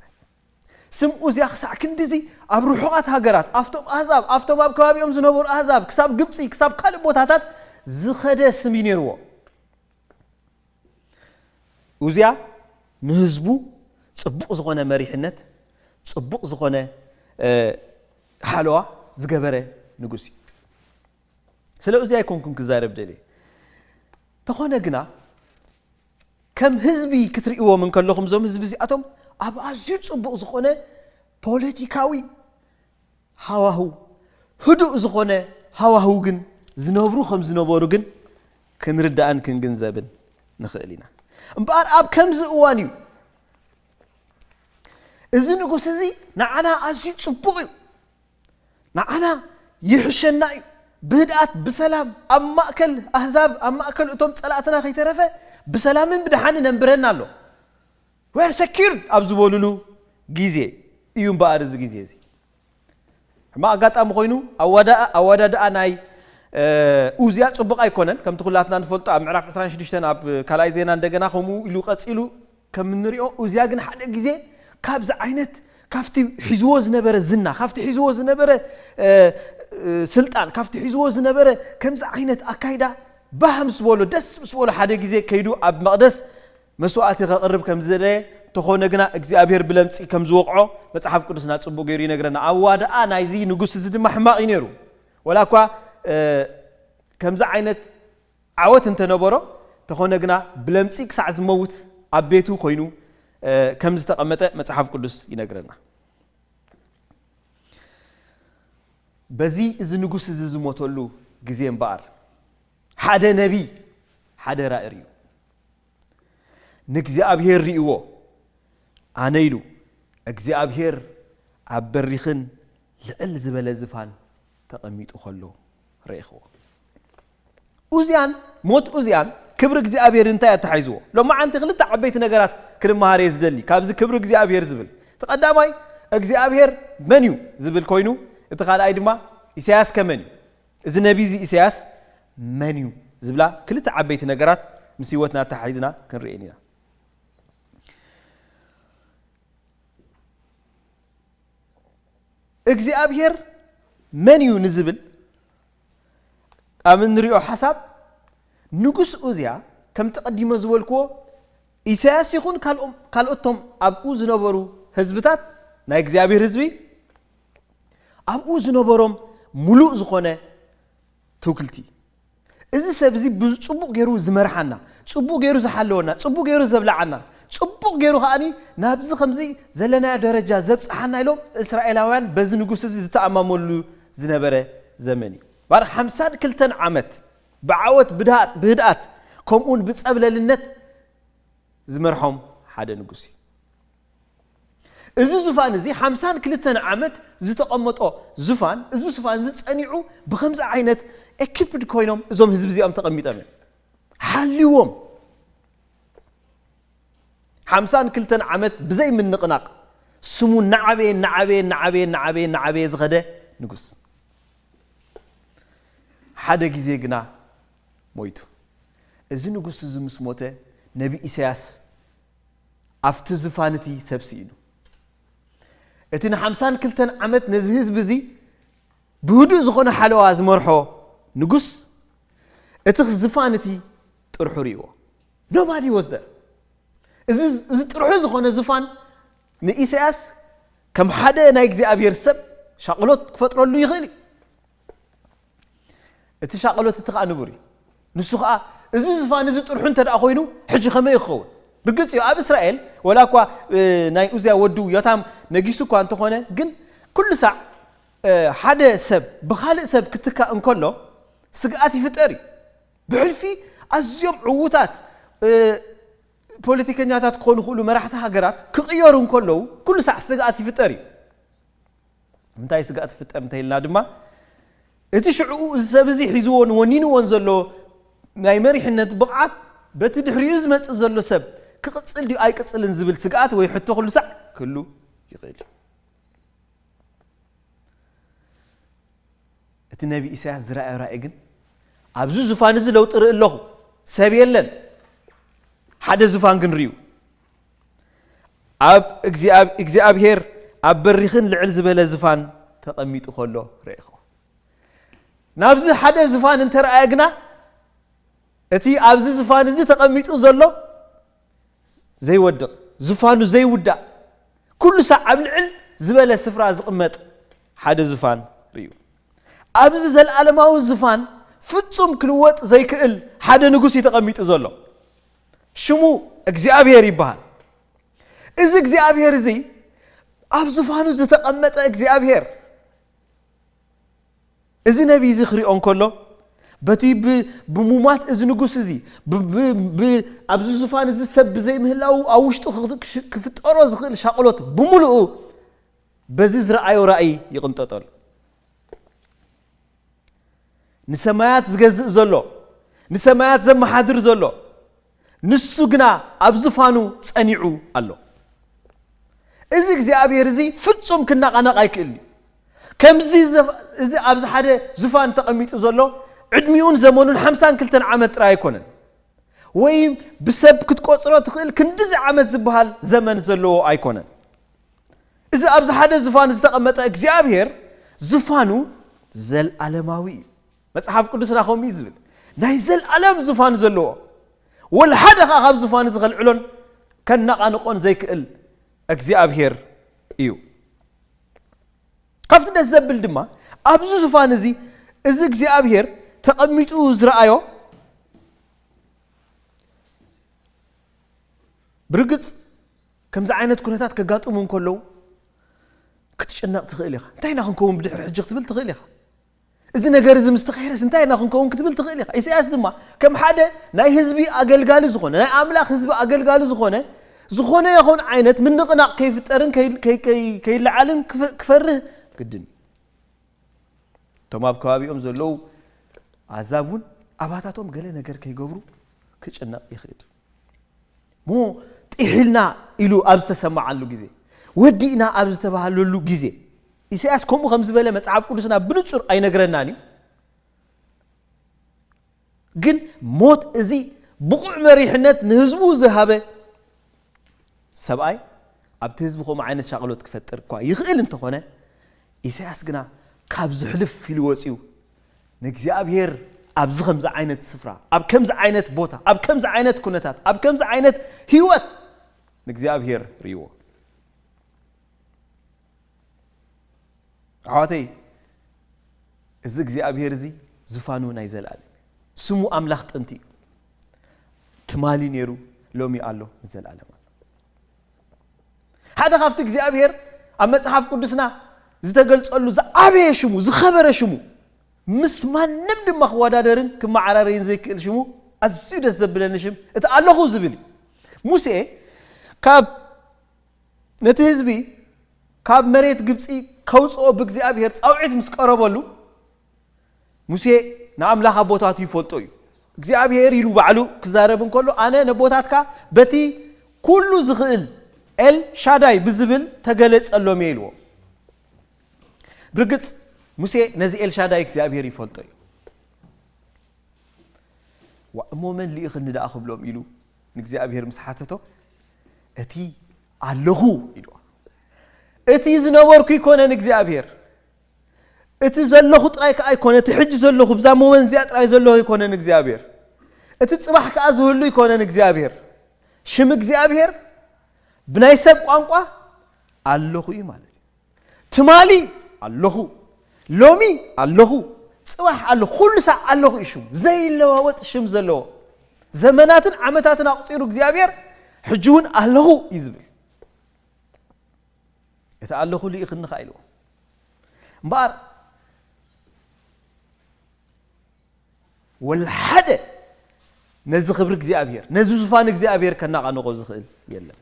ስም ኡዝያ ክሳዕ ክንድዚ ኣብ ርሑቓት ሃገራት፣ ኣብቶም ኣህዛብ፣ ኣብቶም ኣብ ከባቢኦም ዝነበሩ ኣህዛብ፣ ክሳብ ግብጺ፣ ክሳብ ካልእ ቦታታት ዝኸደ ስም እዩ ነይርዎ። ኡዝያ ንህዝቡ ጽቡቕ ዝኾነ መሪሕነት፣ ጽቡቕ ዝኾነ፣ እ፣ ሓለዋ ዝገበረ ንጉስ እዩ። ስለ ኡዝያ ኣይኮንኩን ክዛረብ ደልየ። ተኾነ ግና ከም ህዝቢ ክትርእይዎም እንከለኹም፣ እዞም ህዝቢ እዚኣቶም ኣብ ኣዝዩ ጽቡቕ ዝኾነ ፖለቲካዊ ሃዋህው፣ ህዱእ ዝኾነ ሃዋህው ግን ዝነብሩ ከም ዝነበሩ ግን ክንርዳእን ክንግንዘብን ንኽእል ኢና። እምበኣር ኣብ ከምዚ እዋን እዩ እዚ ንጉስ እዚ ንዓና ኣዝዩ ጽቡቕ እዩ፣ ንዓና ይሕሸና እዩ፣ ብህድኣት ብሰላም ኣብ ማእከል ኣህዛብ፣ ኣብ ማእከል እቶም ጸላእትና ከይተረፈ ብሰላምን ብደሓንን የንብረና ኣሎ፣ we're secured ኣብ ዝበሉሉ ግዜ እዩ እምበኣር እዚ ግዜ እዚ። ሕማቕ ኣጋጣሚ ኮይኑ ኣዋዳ-፣ ኣወዳድኣ ናይ፣ እ፣ ኡዝያ ጽቡቕ ኣይኮነን። ከምቲ ኩላትና ንፈልጦ ኣብ ምዕራፍ ዕስራን ሽዱሽተን ኣብ ካልኣይ ዜና እንደገና ከምኡ ኢሉ ቀጺሉ ከም እንሪኦ፣ ኡዝያ ግን ሓደ ግዜ ካብዚ ዓይነት ካብቲ ሒዝዎ ዝነበረ ዝና፣ ካብቲ ሒዝዎ ዝነበረ ስልጣን፣ ካብቲ ሒዝዎ ዝነበረ ከምዚ ዓይነት ኣካይዳ ባህ ምስ በሎ፣ ደስ ምስ በሎ፣ ሓደ ግዜ ከይዱ ኣብ መቕደስ መስዋእቲ ከቕርብ ከም ዝደለየ፣ ተኾነ ግና እግዚኣብሔር ብለምጺ ከም ዝወቕዖ መጽሓፍ ቅዱስና ጽቡቕ ገይሩ ይነግረና። ኣዋድኣ ናይዚ ንጉስ እዚ ድማ ሕማቕ እዩ ነይሩ። ወላ እኳ ከምዚ ዓይነት ዓወት እንተነበሮ፣ ተኾነ ግና ብለምጺ ክሳዕ ዝመውት ኣብ ቤቱ ኮይኑ ከም ዝተቐመጠ መጽሓፍ ቅዱስ ይነግረና። በዚ እዚ ንጉስ እዚ ዝሞተሉ ግዜ እምበኣር፣ ሓደ ነቢይ ሓደ ራእይ ርእዩ። ንእግዚኣብሔር ርእይዎ፣ ኣነ ኢሉ እግዚኣብሔር ኣብ በሪኽን ልዕል ዝበለ ዝፋን ተቐሚጡ ከሎ ረኢኽዎ። ኡዝያን፣ ሞት ኡዝያን ክብሪ እግዚኣብሔር እንታይ ኣተሓይዝዎ? ሎማዓንቲ ክልተ ዓበይቲ ነገራት ክንመሃር እየ ዝደሊ ካብዚ ክብሪ እግዚኣብሔር ዝብል። እቲ ቀዳማይ እግዚኣብሔር መን እዩ ዝብል ኮይኑ፣ እቲ ካልኣይ ድማ ኢሳያስ ከመን እዩ? እዚ ነቢ እዚ ኢሳያስ መን እዩ ዝብላ ክልተ ዓበይቲ ነገራት ምስ ህይወትና ኣተሓሒዝና ክንርኢ ኢና። እግዚኣብሔር መን እዩ ንዝብል ኣብ እንሪኦ ሓሳብ፣ ንጉስ ኡዝያ ከምቲ ቀዲመ ዝበልክዎ ኢሳያስ ይኹን ካልኦም-፣ ካልኦቶም ኣብኡ ዝነበሩ ህዝብታት ናይ እግዚኣብሔር ህዝቢ ኣብኡ ዝነበሮም ሙሉእ ዝኾነ ትውክልቲ። እዚ ሰብ እዚ ብጽቡቕ ገይሩ ዝመርሓና፣ ጽቡቕ ገይሩ ዝሓለወና፣ ጽቡቕ ገይሩ ዘብልዓና፣ ጽቡቕ ገይሩ ከኣኒ ናብዚ ከምዚ ዘለናዮ ደረጃ ዘብጽሓና ኢሎም እስራኤላውያን በዚ ንጉስ እዚ ዝተኣማመሉ ዝነበረ ዘመን እዩ። ባር ሓምሳን ክልተን ዓመት ብዓወት፣ ብድሃት፣ ብህድኣት፣ ከምኡውን ብጸብለልነት ዝመርሖም ሓደ ንጉስ እዩ። እዚ ዙፋን እዚ ሓምሳን ክልተን ዓመት ዝተቐመጦ ዙፋን፣ እዚ ዙፋን እዚ ጸኒዑ ብኸምዚ ዓይነት ኤኪፕድ ኮይኖም እዞም ህዝቢ እዚኦም ተቐሚጦም እዮም። ሓልዎም። ሓምሳን ክልተን ዓመት ብዘይ ምንቕናቕ ስሙ እናዓበየ፣ እናዓበየ፣ እናዓበየ፣ እናዓበየ፣ እናዓበየ ዝኸደ ንጉስ። ሓደ ግዜ ግና ሞይቱ። እዚ ንጉስ እዚ ምስ ሞተ፣ ነቢ ኢሳያስ ኣብቲ ዝፋን እቲ ሰብ ስኢኑ። እቲ ንሓምሳን ክልተን ዓመት ነዚ ህዝቢ እዚ ብህዱእ ዝኾነ ሓለዋ ዝመርሖ ንጉስ፣ እቲ ዝፋን እቲ ጥርሑ ርእይዎ። Nobody was there። እዚ፣ እዚ ጥርሑ ዝኾነ ዝፋን ንኢሳያስ ከም ሓደ ናይ እግዚኣብሔር ሰብ ሻቕሎት ክፈጥረሉ ይኽእል እዩ። እቲ ሻቕሎት እቲ ኸኣ ንቡር እዩ። ንሱ ኸኣ፣ እዚ ዝፋን እዚ ጥርሑ እንተ ደኣ ኾይኑ፣ ሕጂ ኸመይ ይኸውን? ርግጽ እዩ፣ ኣብ እስራኤል፣ ወላ እኳ፣ እ፣ ናይ ኡዝያ ወዱ ዮታም ነጊሱ እኳ እንተኾነ፣ ግን ኩሉ ሳዕ፣ እ፣ ሓደ ሰብ ብኻልእ ሰብ ክትካእ እንከሎ፣ ስግኣት ይፍጠር እዩ። ብሕልፊ ኣዝዮም ዕዉታት፣ እ፣ ፖለቲከኛታት ክኾኑ ይኽእሉ፣ መራሕቲ ሃገራት ክቕየሩ እንከለዉ፣ ኩሉ ሳዕ ስግኣት ይፍጠር እዩ። እንታይ ስግኣት ይፍጠር እንተኢልና ድማ፣ እቲ ሽዑ እዚ ሰብ እዚ ሒዝዎን ወኒንዎን ዘሎ ናይ መሪሕነት ብቕዓት፣ በቲ ድሕሪኡ ዝመጽእ ዘሎ ሰብ ክቕጽል ድዩ ኣይቅጽልን ዝብል ስግኣት ወይ ሕቶ ኩሉ ሳዕ ክህሉ ይኽእል እዩ። እቲ ነቢ ኢሳያስ ዝረኣዮ ራእይ ግን፣ ኣብዚ ዙፋን እዚ ለውጢ ርኢ ኣለኹ፣ ሰብ የለን፣ ሓደ ዙፋን ግን ርእዩ። ኣብ እግዚኣብ-፣ እግዚኣብሔር ኣብ በሪኽን ልዕል ዝበለ ዝፋን ተቐሚጡ ከሎ ረኢኹ። ናብዚ ሓደ ዝፋን እንተረኣየ ግና፣ እቲ ኣብዚ ዝፋን እዚ ተቐሚጡ ዘሎ ዘይወድቕ፣ ዝፋኑ ዘይውዳእ፣ ኩሉ ሳዕ ኣብ ልዕል ዝበለ ስፍራ ዝቕመጥ ሓደ ዝፋን ርእዩ። ኣብዚ ዘለኣለማዊ ዝፋን ፍጹም ክልወጥ ዘይክእል ሓደ ንጉስ እዩ ተቐሚጡ ዘሎ። ሽሙ እግዚኣብሔር ይበሃል። እዚ እግዚኣብሔር እዚ ኣብ ዝፋኑ ዝተቐመጠ እግዚኣብሔር፣ እዚ ነቢይ እዚ ክሪኦ እንከሎ፣ በቲ ብ-፣ ብሙማት እዚ ንጉስ እዚ፣ ብ-፣ ብ-፣ ብ-፣ ኣብዚ ዙፋን እዚ ሰብ ብዘይምህላው ኣብ ውሽጡ ክ-፣ ክሽ-፣ ክፍጠሮ ዝኽእል ሻቕሎት ብምሉኡ በዚ ዝረኣዮ ራእይ ይቕንጠጠሉ። ንሰማያት ዝገዝእ ዘሎ፣ ንሰማያት ዘመሓድር ዘሎ፣ ንሱ ግና ኣብ ዝፋኑ ጸኒዑ ኣሎ። እዚ እግዚኣብሔር እዚ ፍጹም ክነቓነቕ ኣይክእልን እዩ። ከምዚ ዘ-፣ እዚ ኣብዚ ሓደ ዝፋን ተቐሚጡ ዘሎ፣ ዕድሚኡን ዘመኑን ሓምሳን ክልተን ዓመት ጥራይ ኣይኮነን። ወይ ብሰብ ክትቆጽሮ ትኽእል ክንድዚ ዓመት ዝበሃል ዘመን ዘለዎ ኣይኮነን። እዚ ኣብዚ ሓደ ዝፋን ዝተቐመጠ እግዚኣብሔር ዝፋኑ ዘልዓለማዊ እዩ። መጽሓፍ ቅዱስና ከምኡ እዩ ዝብል። ናይ ዘልዓለም ዝፋን ዘለዎ፣ ወላ ሓደ ኸኣ ካብ ዝፋን እዚ ከልዕሎን ከነቓንቖን ዘይክእል እግዚኣብሔር እዩ። ካብቲ ደስ ዘብል ድማ ኣብዚ ዝፋን እዚ፣ እዚ እግዚኣብሔር ተቐሚጡ ዝረኣዮ፣ ብርግጽ ከምዚ ዓይነት ኩነታት ከጋጥሙ እንከለዉ ክትጭነቕ ትኽእል ኢኻ። እንታይ ኢና ክንከውን ብድሕሪ ሕጂ ክትብል ትኽእል ኢኻ። እዚ ነገር እዚ ምስ ተኸይረስ እንታይ ኢና ክንከውን ክትብል ትኽእል ኢኻ። ኢሳያስ ድማ ከም ሓደ ናይ ህዝቢ ኣገልጋሊ ዝኾነ፣ ናይ ኣምላኽ ህዝቢ ኣገልጋሊ ዝኾነ፣ ዝኾነ ይኹን ዓይነት ምንቕናቕ ከይፍጠርን ከይ-፣ ከይ-፣ ከይ-፣ ከይለዓልን ክፈ-፣ ክፈርህ ግድን እዩ። እቶም ኣብ ከባቢኦም ዘለዉ ኣዛብ እውን ኣባታቶም ገለ ነገር ከይገብሩ ክጭነቕ ይኽእል። እሞ ጥሒልና ኢሉ ኣብ ዝተሰማዓሉ ግዜ፣ ወዲእና ኣብ ዝተባህለሉ ግዜ፣ ኢሳያስ ከምኡ ከም ዝበለ መጽሓፍ ቅዱስና ብንጹር ኣይነግረናን እዩ። ግን ሞት እዚ ብቑዕ መሪሕነት ንህዝቡ ዝሃበ ሰብኣይ ኣብቲ ህዝቢ ከምኡ ዓይነት ሻቕሎት ክፈጥር እኳ ይኽእል እንተኾነ፣ ኢሳያስ ግና ካብ ዝሕልፍ ኢሉ ወጺኡ ንእግዚኣብሔር ኣብዚ ከምዚ ዓይነት ስፍራ፣ ኣብ ከምዚ ዓይነት ቦታ፣ ኣብ ከምዚ ዓይነት ኩነታት፣ ኣብ ከምዚ ዓይነት ህይወት ንእግዚኣብሔር ርእይዎ። ኣሕዋተይ፣ እዚ እግዚኣብሔር እዚ ዝፋኑ ናይ ዘለኣለም እዩ። ስሙ ኣምላኽ ጥንቲ እዩ። ትማሊ ነይሩ፣ ሎሚ ኣሎ፣ ንዘለኣለም ኣሎ። ሓደ ካብቲ እግዚኣብሔር ኣብ መጽሓፍ ቅዱስና ዝተገልጸሉ ዝዓበየ ሽሙ፣ ዝኸበረ ሽሙ፣ ምስ ማንም ድማ ክወዳደርን ክመዓራረይን ዘይክእል ሽሙ፣ ኣዝዩ ደስ ዘብለኒ ሽም፣ እቲ ኣለኹ ዝብል እዩ። ሙሴ ካብ ነቲ ህዝቢ ካብ መሬት ግብጺ ከውጽኦ ብእግዚኣብሔር ጻውዒት ምስ ቀረበሉ፣ ሙሴ ንኣምላኽ ኣቦታቱ ይፈልጦ እዩ። እግዚኣብሔር ኢሉ ባዕሉ ክዛረብ እንከሎ፣ ኣነ ነቦታትካ በቲ ኩሉ ዝኽእል ኤል ሻዳይ ብዝብል ተገለጸሎም እየ ኢልዎ። ብርግጽ ሙሴ ነዚ ኤል ሻዳይ እግዚኣብሔር ይፈልጦ እዩ። ዋ እሞ መን ልኢኽኒ ደኣ ክብሎም ኢሉ ንእግዚኣብሔር ምስ ሓተቶ፣ እቲ ኣለኹ ኢልዎ። እቲ ዝነበርኩ ኣይኮነን እግዚኣብሔር። እቲ ዘለኹ ጥራይ ከኣ ኣይኮነ፣ እቲ ሕጂ ዘለኹ ብዛ ሞመንት እዚኣ ጥራይ ዘለኹ ኣይኮነን እግዚኣብሔር። እቲ ጽባሕ ከኣ ዝህሉ ኣይኮነን እግዚኣብሔር። ሽም እግዚኣብሔር ብናይ ሰብ ቋንቋ ኣለኹ እዩ ማለት እዩ። ትማሊ ኣለኹ፣ ሎሚ ኣለኹ፣ ጽባሕ ኣለኹ፣ ኩሉ ሳዕ ኣለኹ እዩ ሽሙ። ዘይለዋወጥ ሽም ዘለዎ። ዘመናትን ዓመታትን ኣቑጺሩ እግዚኣብሔር ሕጂ እውን ኣለኹ እዩ ዝብል። እቲ ኣለኹ ልኢኽኒ ከኣ ኢልዎ። እምበኣር ወላ ሓደ ነዚ ክብሪ እግዚኣብሔር፣ ነዚ ዙፋን እግዚኣብሔር ከናቓንቖ ዝኽእል የለን።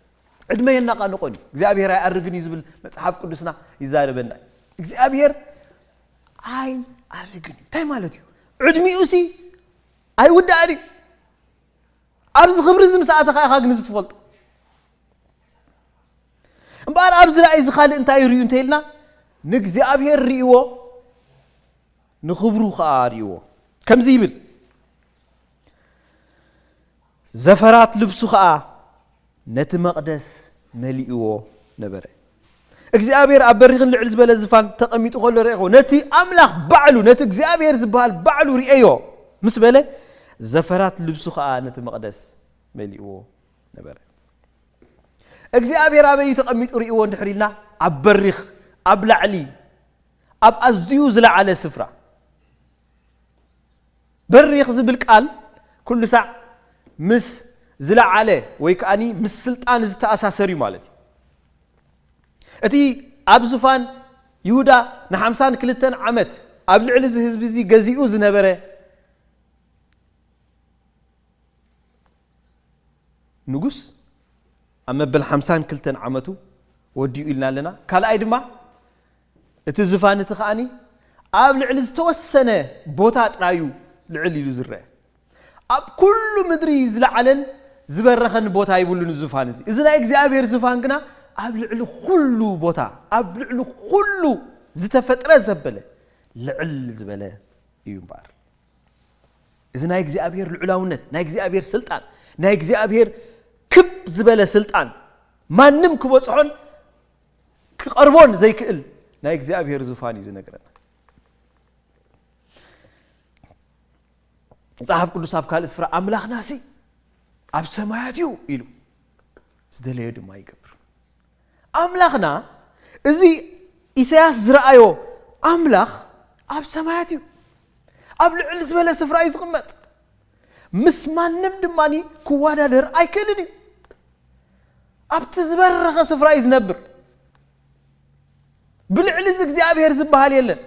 ዕድመ የናቓንቖን እዩ። እግዚኣብሔር ኣይኣርግን እዩ ዝብል መጽሓፍ ቅዱስና ይዛረበና እዩ። እግዚኣብሔር ኣይኣርግን እዩ። እንታይ ማለት እዩ? ዕድሚኡሲ ኣይውዳእን እዩ። ኣብዚ ክብሪ እዚ ምስ ኣተኻ ኢኻ ግን እዚ ትፈልጦ። እምበኣር ኣብዚ ራእይ እዚ ካልእ እንታይ ርእዩ እንተ ኢልና፣ ንእግዚኣብሔር ርእይዎ፣ ንኽብሩ ኸኣ ርእይዎ። ከምዚ ይብል፣ ዘፈራት ልብሱ ኸኣ ነቲ መቕደስ መሊእዎ ነበረ። እግዚኣብሔር ኣብ በሪኽን ልዕል ዝበለ ዝፋን ተቐሚጡ ኸሎ ረእኹ። ነቲ ኣምላኽ ባዕሉ፣ ነቲ እግዚኣብሔር ዝበሃል ባዕሉ ርእዮ ምስ በለ፣ ዘፈራት ልብሱ ኸኣ ነቲ መቕደስ መሊእዎ ነበረ። እግዚኣብሔር ኣበይ እዩ ተቐሚጡ ርእይዎ እንድሕር ኢልና፣ ኣብ በሪኽ፣ ኣብ ላዕሊ፣ ኣብ ኣዝዩ ዝለዓለ ስፍራ። በሪኽ ዝብል ቃል ኩሉ ሳዕ ምስ ዝለዓለ ወይ ከኣኒ ምስ ስልጣን ዝተኣሳሰር እዩ ማለት እዩ። እቲ ኣብ ዙፋን ይሁዳ ንሓምሳን ክልተን ዓመት ኣብ ልዕሊ እዚ ህዝቢ እዚ ገዚኡ ዝነበረ ንጉስ ኣብ መበል ሓምሳን ክልተን ዓመቱ ወዲኡ ኢልና ኣለና። ካልኣይ ድማ እቲ ዝፋን እቲ ከኣኒ ኣብ ልዕሊ ዝተወሰነ ቦታ ጥራዩ ልዕል ኢሉ ዝረአ። ኣብ ኩሉ ምድሪ ዝለዓለን ዝበረኸን ቦታ ይብሉን ዝፋን እዚ። እዚ ናይ እግዚኣብሔር ዝፋን ግና ኣብ ልዕሊ ኩሉ ቦታ፣ ኣብ ልዕሊ ኩሉ ዝተፈጥረ ዘበለ ልዕል ዝበለ እዩ እምበኣር። እዚ ናይ እግዚኣብሔር ልዑላውነት፣ ናይ እግዚኣብሔር ስልጣን፣ ናይ እግዚኣብሔር ክብ ዝበለ ስልጣን ማንም ክበጽሖን ክቐርቦን ዘይክእል ናይ እግዚኣብሔር ዙፋን እዩ ዝነግረና። መጽሓፍ ቅዱስ ኣብ ካልእ ስፍራ ኣምላኽናሲ ኣብ ሰማያት እዩ ኢሉ ዝደለዮ ድማ ይገብር። ኣምላኽና እዚ ኢሳያስ ዝረኣዮ ኣምላኽ ኣብ ሰማያት እዩ። ኣብ ልዕል ዝበለ ስፍራ እዩ ዝቕመጥ። ምስ ማንም ድማ ክወዳደር ኣይክእልን እዩ። ኣብቲ ዝበረኸ ስፍራ እዩ ዝነብር። ብልዕሊ እዚ እግዚኣብሔር ዝበሃል የለን።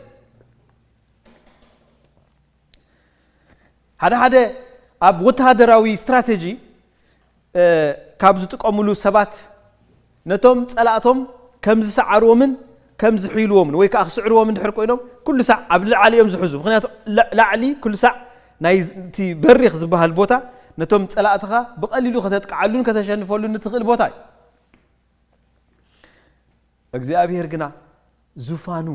ሓደ ሓደ ኣብ ወተሃደራዊ ስትራቴጂ ካብ ዝጥቀምሉ ሰባት ነቶም ጸላእቶም ከም ዝሰዓርዎምን ከም ዝሕይልዎምን ወይ ከዓ ክስዕርዎም እንድሕር ኮይኖም ኩሉ ሳዕ ኣብ ልዓሊ እዮም ዝሕዙ። ምክንያቱ ላዕሊ ኩሉ ሳዕ ናይ እቲ በሪኽ ዝበሃል ቦታ ነቶም ጸላእትኻ ብቐሊሉ ከተጥቅዓሉን ከተሸንፈሉን እትኽእል ቦታ እዩ። እግዚኣብሔር ግና ዙፋኑ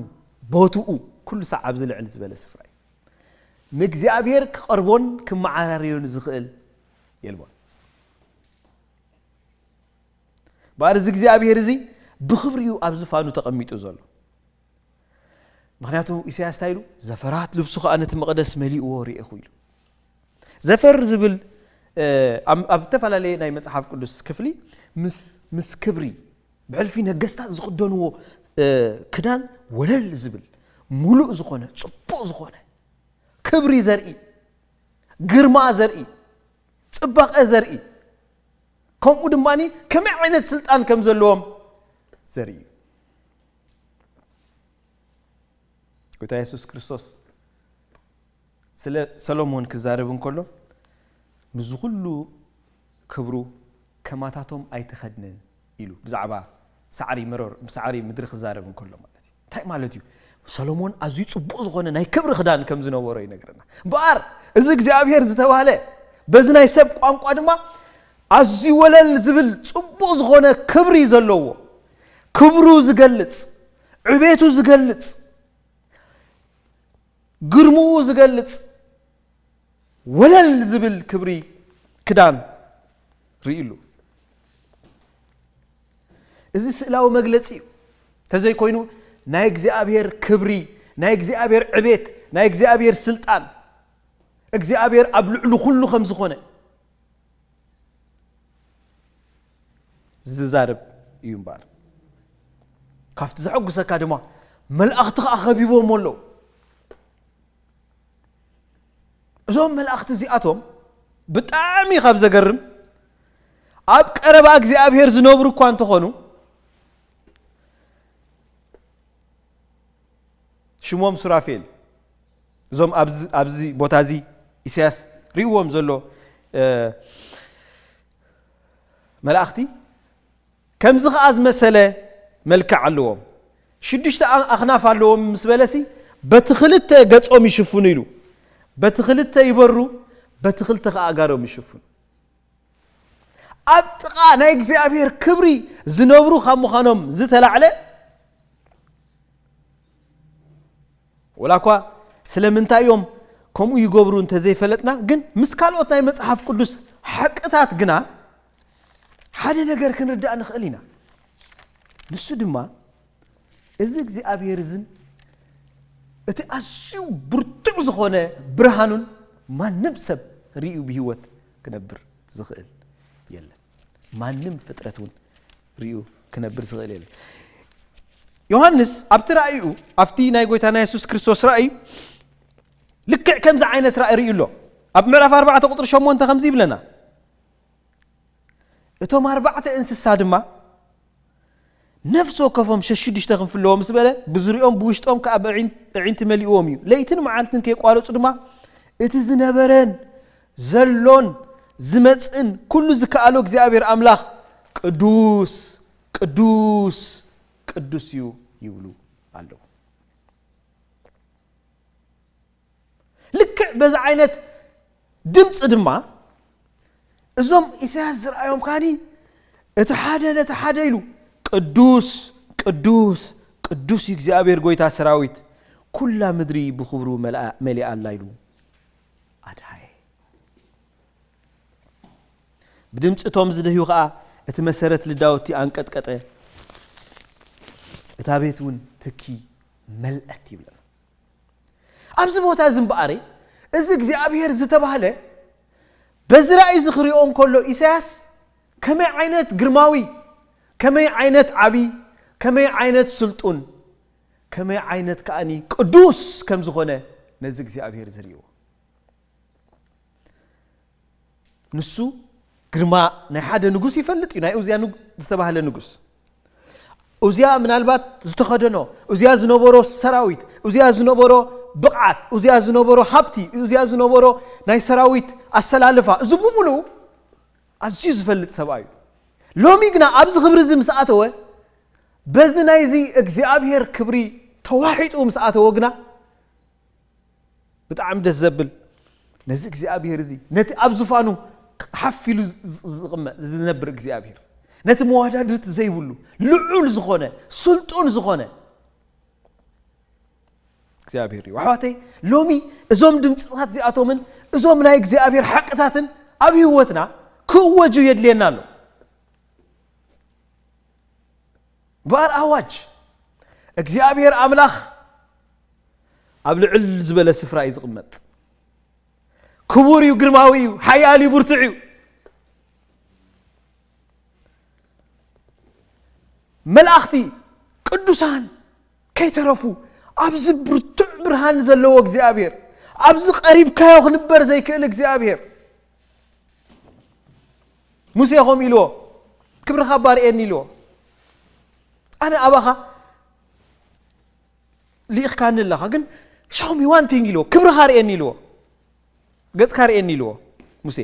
ቦትኡ ኩሉ ሳዕ ኣብዚ ልዕል ዝበለ ስፍራ እዩ። ንእግዚኣብሔር ክቐርቦን ክመዓራርዮን ዝኽእል የልቦን። በኣር እዚ እግዚኣብሔር እዚ ብኽብሪ እዩ ኣብ ዙፋኑ ተቐሚጡ ዘሎ። ምክንያቱ ኢሳያስ እንታይ ኢሉ? ዘፈራት ልብሱ ከኣ ነቲ መቕደስ መሊእዎ ርኤኹ ኢሉ። ዘፈር ዝብል ኣብ ዝተፈላለየ ናይ መጽሓፍ ቅዱስ ክፍሊ ምስ ክብሪ ብሕልፊ ነገስታት ዝኽደንዎ ክዳን ወለል ዝብል ሙሉእ ዝኾነ ጽቡቕ ዝኾነ ክብሪ ዘርኢ፣ ግርማ ዘርኢ፣ ጽባቐ ዘርኢ፣ ከምኡ ድማ ከመይ ዓይነት ስልጣን ከም ዘለዎም ዘርኢ እዩ። ጎይታ የሱስ ክርስቶስ ስለ ሰሎሞን ክዛረብ እንከሎ፣ ምስዚ ኩሉ ክብሩ ከማታቶም ኣይተኸድነን ኢሉ፣ ብዛዕባ ሳዕሪ መሮር ሳዕሪ ምድሪ ክዛረብ እንከሎ ማለት እዩ። እንታይ ማለት እዩ? ሰሎሞን ኣዝዩ ጽቡቕ ዝኾነ ናይ ክብሪ ክዳን ከም ዝነበሮ ይነግረና። እምበኣር እዚ እግዚኣብሔር ዝተባህለ በዚ ናይ ሰብ ቋንቋ ድማ ኣዝዩ ወለል ዝብል ጽቡቕ ዝኾነ ክብሪ ዘለዎ፣ ክብሩ ዝገልጽ፣ ዕቤቱ ዝገልጽ፣ ግርምኡ ዝገልጽ ወለል ዝብል ክብሪ ክዳን ርእይሉ። እዚ ስእላዊ መግለጺ እዩ። ተዘይኮይኑ ናይ እግዚኣብሔር ክብሪ፣ ናይ እግዚኣብሔር ዕቤት፣ ናይ እግዚኣብሔር ስልጣን፣ እግዚኣብሔር ኣብ ልዕሊ ኩሉ ከም ዝኾነ ዝዛረብ እዩ እምበኣር። ካብቲ ዘሐጉሰካ ድማ መላእኽቲ ኸዓ ከቢቦም ኣለዉ። እዞም መላእኽቲ እዚኣቶም ብጣዕሚ ካብ ዘገርም ኣብ ቀረባ እግዚኣብሔር ዝነብሩ እኳ እንተኾኑ ሽሞም ሱራፌል እዞም ኣብዚ ቦታ እዚ ኢሳያስ ርእዎም ዘሎ መላእኽቲ ከምዚ ኸዓ ዝመሰለ መልክዕ ኣለዎም። ሽዱሽተ ኣኽናፍ ኣለዎም ምስ በለሲ በቲ ክልተ ገጾም ይሽፍኑ ኢሉ። በቲ ክልተ ይበሩ፣ በቲ ክልተ ኸዓ ኣጋሮም ይሽፍኑ። ኣብ ጥቓ ናይ እግዚኣብሔር ክብሪ ዝነብሩ ካብ ምዃኖም ዝተላዕለ ወላ እኳ ስለምንታይ እዮም ከምኡ ይገብሩ እንተዘይፈለጥና ግን ምስ ካልኦት ናይ መጽሓፍ ቅዱስ ሓቅታት ግና ሓደ ነገር ክንርዳእ ንኽእል ኢና። ንሱ ድማ እዚ እግዚኣብሔር እዝን እቲ ኣዝዩ ብርቱዕ ዝኾነ ብርሃኑን ማንም ሰብ ርእዩ ብህይወት ክነብር ዝኽእል የለን። ማንም ፍጥረት እውን ርእዩ ክነብር ዝኽእል የለን። ዮሃንስ ኣብቲ ራእዩ ኣብቲ ናይ ጎይታና የሱስ ክርስቶስ ራእይ ልክዕ ከምዚ ዓይነት ራእይ ርእዩ ኣሎ። ኣብ ምዕራፍ ኣርባዕተ ቁጥሪ ሸሞንተ ከምዚ ይብለና፣ እቶም ኣርባዕተ እንስሳ ድማ ነፍሲ ወከፎም ሸሽዱሽተ ክንፊ ኣለዎ ምስ በለ ብዙሪኦም ብውሽጦም ከዓ ብኣዒንቲ መሊእዎም እዩ። ለይትን መዓልትን ከየቋረጹ ድማ እቲ ዝነበረን ዘሎን ዝመጽእን ኩሉ ዝከኣሎ እግዚኣብሔር ኣምላኽ ቅዱስ ቅዱስ ቅዱስ እዩ ይብሉ ኣለዉ። ልክዕ በዚ ዓይነት ድምፂ ድማ እዞም ኢሳያስ ዝረኣዮም ካኒ እቲ ሓደ ነቲ ሓደ ኢሉ ቅዱስ ቅዱስ ቅዱስ እዩ እግዚኣብሔር ጎይታ ሰራዊት፣ ኩላ ምድሪ ብኽብሩ መሊኣ ኣላ ኢሉ ኣድሃየ። ብድምፂ እቶም ዝደህዩ ከዓ እቲ መሰረት ልዳውቲ ኣንቀጥቀጠ። እታ ቤት እውን ትኪ መልአት ይብለና። ኣብዚ ቦታ እዚ እምበኣር እዚ እግዚኣብሔር ዝተባህለ በዚ ራእይ እዚ ክሪኦ እንከሎ ኢሳያስ ከመይ ዓይነት ግርማዊ፣ ከመይ ዓይነት ዓቢ፣ ከመይ ዓይነት ስልጡን፣ ከመይ ዓይነት ከኣኒ ቅዱስ ከም ዝኾነ ነዚ እግዚኣብሔር ዝርእይዎ። ንሱ ግርማ ናይ ሓደ ንጉስ ይፈልጥ እዩ፣ ናይ ኡዝያ ንጉ-፣ ዝተባህለ ንጉስ። ኡዝያ ምናልባት ዝተኸደኖ፣ ኡዝያ ዝነበሮ ሰራዊት፣ ኡዝያ ዝነበሮ ብቕዓት፣ ኡዝያ ዝነበሮ ሃብቲ፣ ኡዝያ ዝነበሮ ናይ ሰራዊት ኣሰላልፋ፣ እዚ ብምሉኡ ኣዝዩ ዝፈልጥ ሰብኣይ እዩ። ሎሚ ግና ኣብዚ ክብሪ እዚ ምስ ኣተወ፣ በዚ ናይዚ እግዚኣብሔር ክብሪ ተዋሒጡ ምስ ኣተወ ግና፣ ብጣዕሚ ደስ ዘብል፣ ነዚ እግዚኣብሔር እዚ፣ ነቲ ኣብ ዙፋኑ ሓፍ ኢሉ ዝ-፣ ዝ-፣ ዝቕመጥ፣ ዝነብር እግዚኣብሔር፣ ነቲ መዋዳድርቲ ዘይብሉ፣ ልዑል ዝኾነ፣ ስልጡን ዝኾነ እግዚኣብሔር እዩ። ኣሕዋተይ፣ ሎሚ እዞም ድምፅታት እዚኣቶምን እዞም ናይ እግዚኣብሔር ሓቅታትን ኣብ ህይወትና ክእወጁ የድልየና ኣሎ። እምበኣር ኣዋጅ፣ እግዚኣብሔር ኣምላኽ ኣብ ልዕል ዝበለ ስፍራ እዩ ዝቕመጥ። ክቡር እዩ፣ ግርማዊ እዩ፣ ሓያል እዩ፣ ብርቱዕ እዩ። መላእኽቲ፣ ቅዱሳን ከይተረፉ ኣብዚ ብርቱዕ ብርሃን ዘለዎ እግዚኣብሔር፣ ኣብዚ ቀሪብካዮ ክንበር ዘይክእል እግዚኣብሔር፣ ሙሴ ኸም ኢልዎ፣ "ክብርኻ እባ ርእየኒ" ኢልዎ። ኣነ ኣባኻ ልኢኽካኒ ኣለኻ፣ ግን "Show me one thing" ኢልዎ፣ "ክብርኻ ርእየኒ" ኢልዎ፣ "ገጽካ ርእየኒ" ኢልዎ ሙሴ።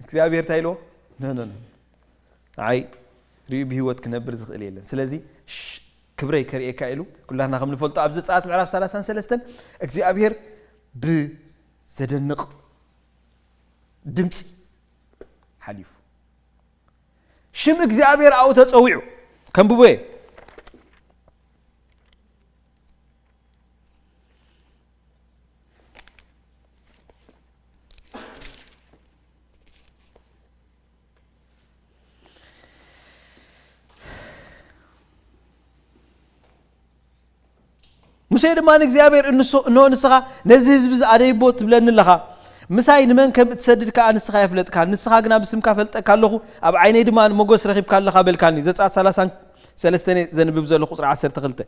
እግዚኣብሔር እንታይ ኢልዎ? "ኖ፣ ኖ፣ ኖ፣ ንዓይ ርእዩ ብህይወት ክነብር ዝኽእል የለን። ስለዚ ሽ-፣ ክብረይ ከርእየካ" ኢሉ። ኩላትና ከም ንፈልጦ ኣብ ዘጸኣት ምዕራፍ ሰላሳን ሰለስተን እግዚኣብሔር ብዘደንቕ ድምፂ ሓሊፉ። ሽም እግዚኣብሔር ኣብኡ ተጸዊዑ። ከንብቦ እየ። ሙሴ ድማ ንእግዚኣብሔር፣ "እንሶ-፣ እንሆ ንስኻ ነዚ ህዝቢ እዚ ኣደይቦ ትብለኒ ኣለኻ፣ ምሳይ ንመን ከም እትሰድድ ከኣ ንስኻ የፍለጥካ። ንስኻ ግና ብስምካ ፈልጠካ ኣለኹ፣ ኣብ ዓይነይ ድማ ሞገስ ረኺብካ ኣለኻ በልካኒ።" ዘጸኣት ሰላሳን ሰለስተን እየ ዘንብብ ዘለኹ፣ ቁጽሪ ዓሰርተ ክልተ።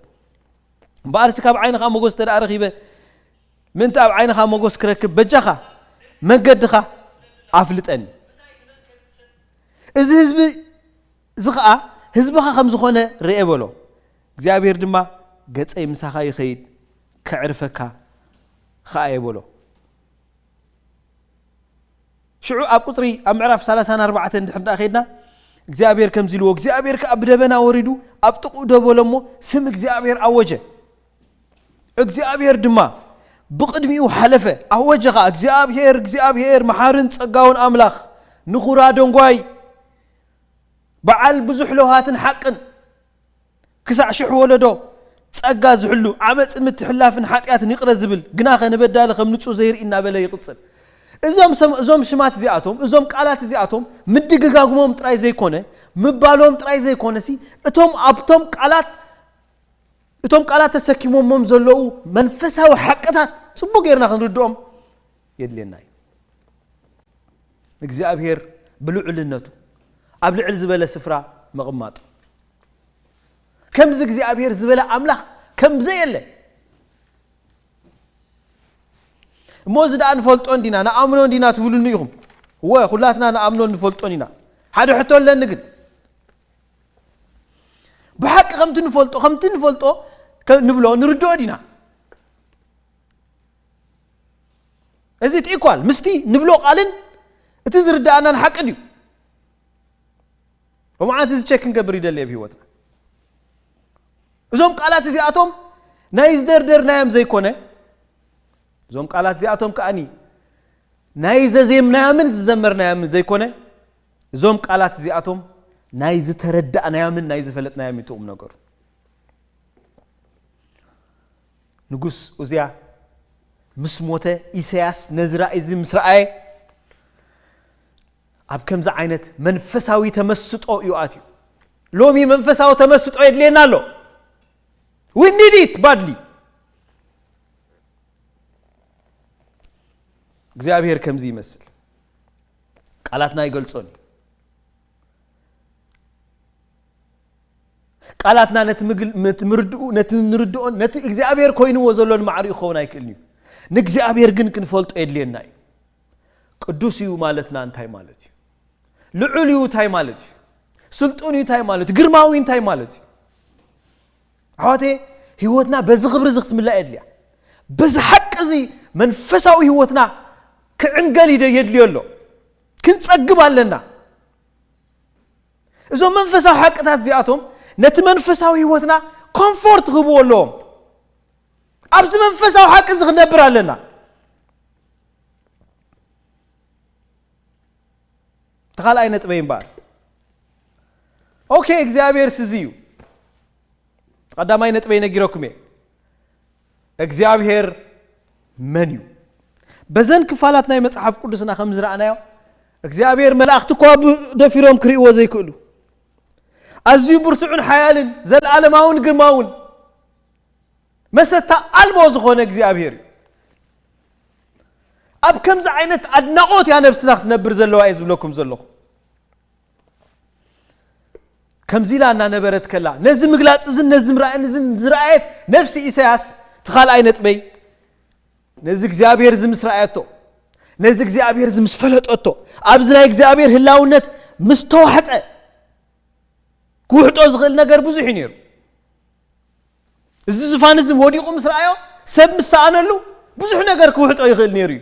"እምበኣርሲ ካብ ዓይንኻ ሞገስ እንተ ደኣ ረኺበ፣ ምእንቲ ኣብ ዓይንኻ ሞገስ ክረክብ በጃኻ መንገድኻ ኣፍልጠኒ። እዚ ህዝቢ እዚ ኸኣ ህዝብኻ ከም ዝኾነ ርኤ" በሎ። እግዚኣብሔር ድማ፣ "ገጸይ ምሳኻ ይኸይድ፣ ከዕርፈካ ኸኣ እየ" በሎ። ሽዑ ኣብ ቁጽሪ፣ ኣብ ምዕራፍ ሰላሳን ኣርባዕተን እንድሕር ደኣ ኸይድና፣ እግዚኣብሔር ከምዚ ኢልዎ፣ እግዚኣብሔር ከኣ ብደበና ወሪዱ ኣብ ጥቕኡ ደው በሎ እሞ፣ ስም እግዚኣብሔር ኣወጀ። እግዚኣብሔር ድማ ብቕድሚኡ ሓለፈ፣ ኣወጀ ኸኣ፣ "እግዚኣብሔር፣ እግዚኣብሔር፣ መሓርን ጸጋውን ኣምላኽ፣ ንኹራ ደንጓይ፣ በዓል ብዙሕ ለውሃትን ሓቅን፣ ክሳዕ ሽሕ ወለዶ ጸጋ ዝሕሉ፣ ዓመጽን ምትሕልላፍን ሓጢኣትን ይቕረ ዝብል፣ ግናኸ ንበዳሊ ከም ንጹህ ዘይርኢ" እናበለ ይቕጽል። እዞም ሰም-፣ እዞም ሽማት እዚኣቶም፣ እዞም ቃላት እዚኣቶም ምድግጋግሞም ጥራይ ዘይኮነ፣ ምባሎም ጥራይ ዘይኮነሲ፣ እቶም ኣብቶም ቃላት፣ እቶም ቃላት ተሰኪሞሞም ዘለዉ መንፈሳዊ ሓቅታት ጽቡቕ ጌርና ክንርድኦም የድልየና እዩ። እግዚኣብሔር ብልዑልነቱ ኣብ ልዕል ዝበለ ስፍራ ምቕማጡ። ከምዚ እግዚኣብሔር ዝበለ ኣምላኽ ከም ዘየለ። እሞ እዚ ደኣ ንፈልጦ እንዲና፣ ንኣምኖ እንዲና ትብሉኒ ኢኹም። እወ፣ ኩላትና ንኣምኖ ንፈልጦ እንዲና። ሓደ ሕቶ ኣለኒ ግን። ብሓቂ ከምቲ ንፈልጦ፣ ከምቲ ንፈልጦ ከ-፣ ንብሎ፣ ንርድኦ ዲና? እዚ እቲ ኢኳል ምስቲ ንብሎ ቃልን እቲ ዝርድኣናን ሓቂ ድዩ? ሎማዓንቲ እዚ ቸክ ክንገብር ይደሊ ኣብ ህይወትና። እዞም ቃላት እዚኣቶም ናይ ዝደርደርናዮም ዘይኮነ፣ እዞም ቃላት እዚኣቶም ከኣኒ ናይ ዘዜምናዮምን ዝዘመርናዮምን ዘይኮነ፣ እዞም ቃላት እዚኣቶም ናይ ዝተረዳእናዮምን ናይ ዝፈለጥናዮም እዩ እቲ ቁም ነገሩ። ንጉስ ኡዝያ ምስ ሞተ፣ ኢሳያስ ነዚ ራእይ እዚ ምስ ረኣየ፣ ኣብ ከምዚ ዓይነት መንፈሳዊ ተመስጦ እዩ ኣትዩ። ሎሚ መንፈሳዊ ተመስጦ የድልየና ኣሎ። We need it badly. እግዚኣብሔር ከምዚ ይመስል። ቃላትና ይገልጾን እዩ። ቃላትና ነቲ ምግል-፣ ነቲ ምርድኡ፣ ነቲ ንርድኦን፣ ነቲ እግዚኣብሔር ኮይንዎ ዘሎን ማዕሪኡ ክኸውን ኣይክእልን እዩ። ንእግዚኣብሔር ግን ክንፈልጦ የድልየና እዩ። ቅዱስ እዩ ማለትና እንታይ ማለት እዩ? ልዑል እዩ እንታይ ማለት እዩ? ስልጡን እዩ እንታይ ማለት እዩ? ግርማዊ እንታይ ማለት እዩ? ኣሕዋተይ፣ ህይወትና በዚ ክብሪ እዚ ክትምላእ የድልያ። በዚ ሓቂ እዚ መንፈሳዊ ህይወትና ክዕንገል ይደ-፣ የድልዮ ኣሎ። ክንጸግብ ኣለና። እዞም መንፈሳዊ ሓቅታት እዚኣቶም ነቲ መንፈሳዊ ህይወትና ኮምፎርት ክህብዎ ኣለዎም። ኣብዚ መንፈሳዊ ሓቂ እዚ ክንነብር ኣለና። እቲ ካልኣይ ነጥበይ እምበኣር፣ ኦኬ፣ እግዚኣብሔር ስዚ እዩ። ቀዳማይ ነጥበይ ነጊረኩም እየ። እግዚኣብሔር መን እዩ? በዘን ክፋላት ናይ መጽሓፍ ቅዱስና ከም ዝረኣናዮ፣ እግዚኣብሔር መላእኽቲ እኳ ብ-፣ ደፊሮም ክርእይዎ ዘይክእሉ፣ ኣዝዩ ብርቱዕን ሓያልን፣ ዘለኣለማውን ግርማውን፣ መሰታ ኣልቦ ዝኾነ እግዚኣብሔር እዩ። ኣብ ከምዚ ዓይነት ኣድናቖት እያ ነብስና ክትነብር ዘለዋ እየ ዝብለኩም ዘለኹ። ከምዚ ኢላ እናነበረት ከላ፣ ነዚ ምግላጽ እዝን ነዚ ምርኣይን እዝን ዝረኣየት ነፍሲ ኢሳያስ፣ እቲ ካልኣይ ነጥበይ፣ ነዚ እግዚኣብሔር እዚ ምስ ረኣየቶ፣ ነዚ እግዚኣብሔር እዚ ምስ ፈለጠቶ፣ ኣብዚ ናይ እግዚኣብሔር ህላውነት ምስ ተዋሕጠ፣ ክውሕጦ ዝኽእል ነገር ብዙሕ እዩ ነይሩ። እዚ ዝፋን እዚ ወዲቑ ምስ ረኣዮ፣ ሰብ ምስ ሰኣነሉ፣ ብዙሕ ነገር ክውሕጦ ይኽእል ነይሩ እዩ።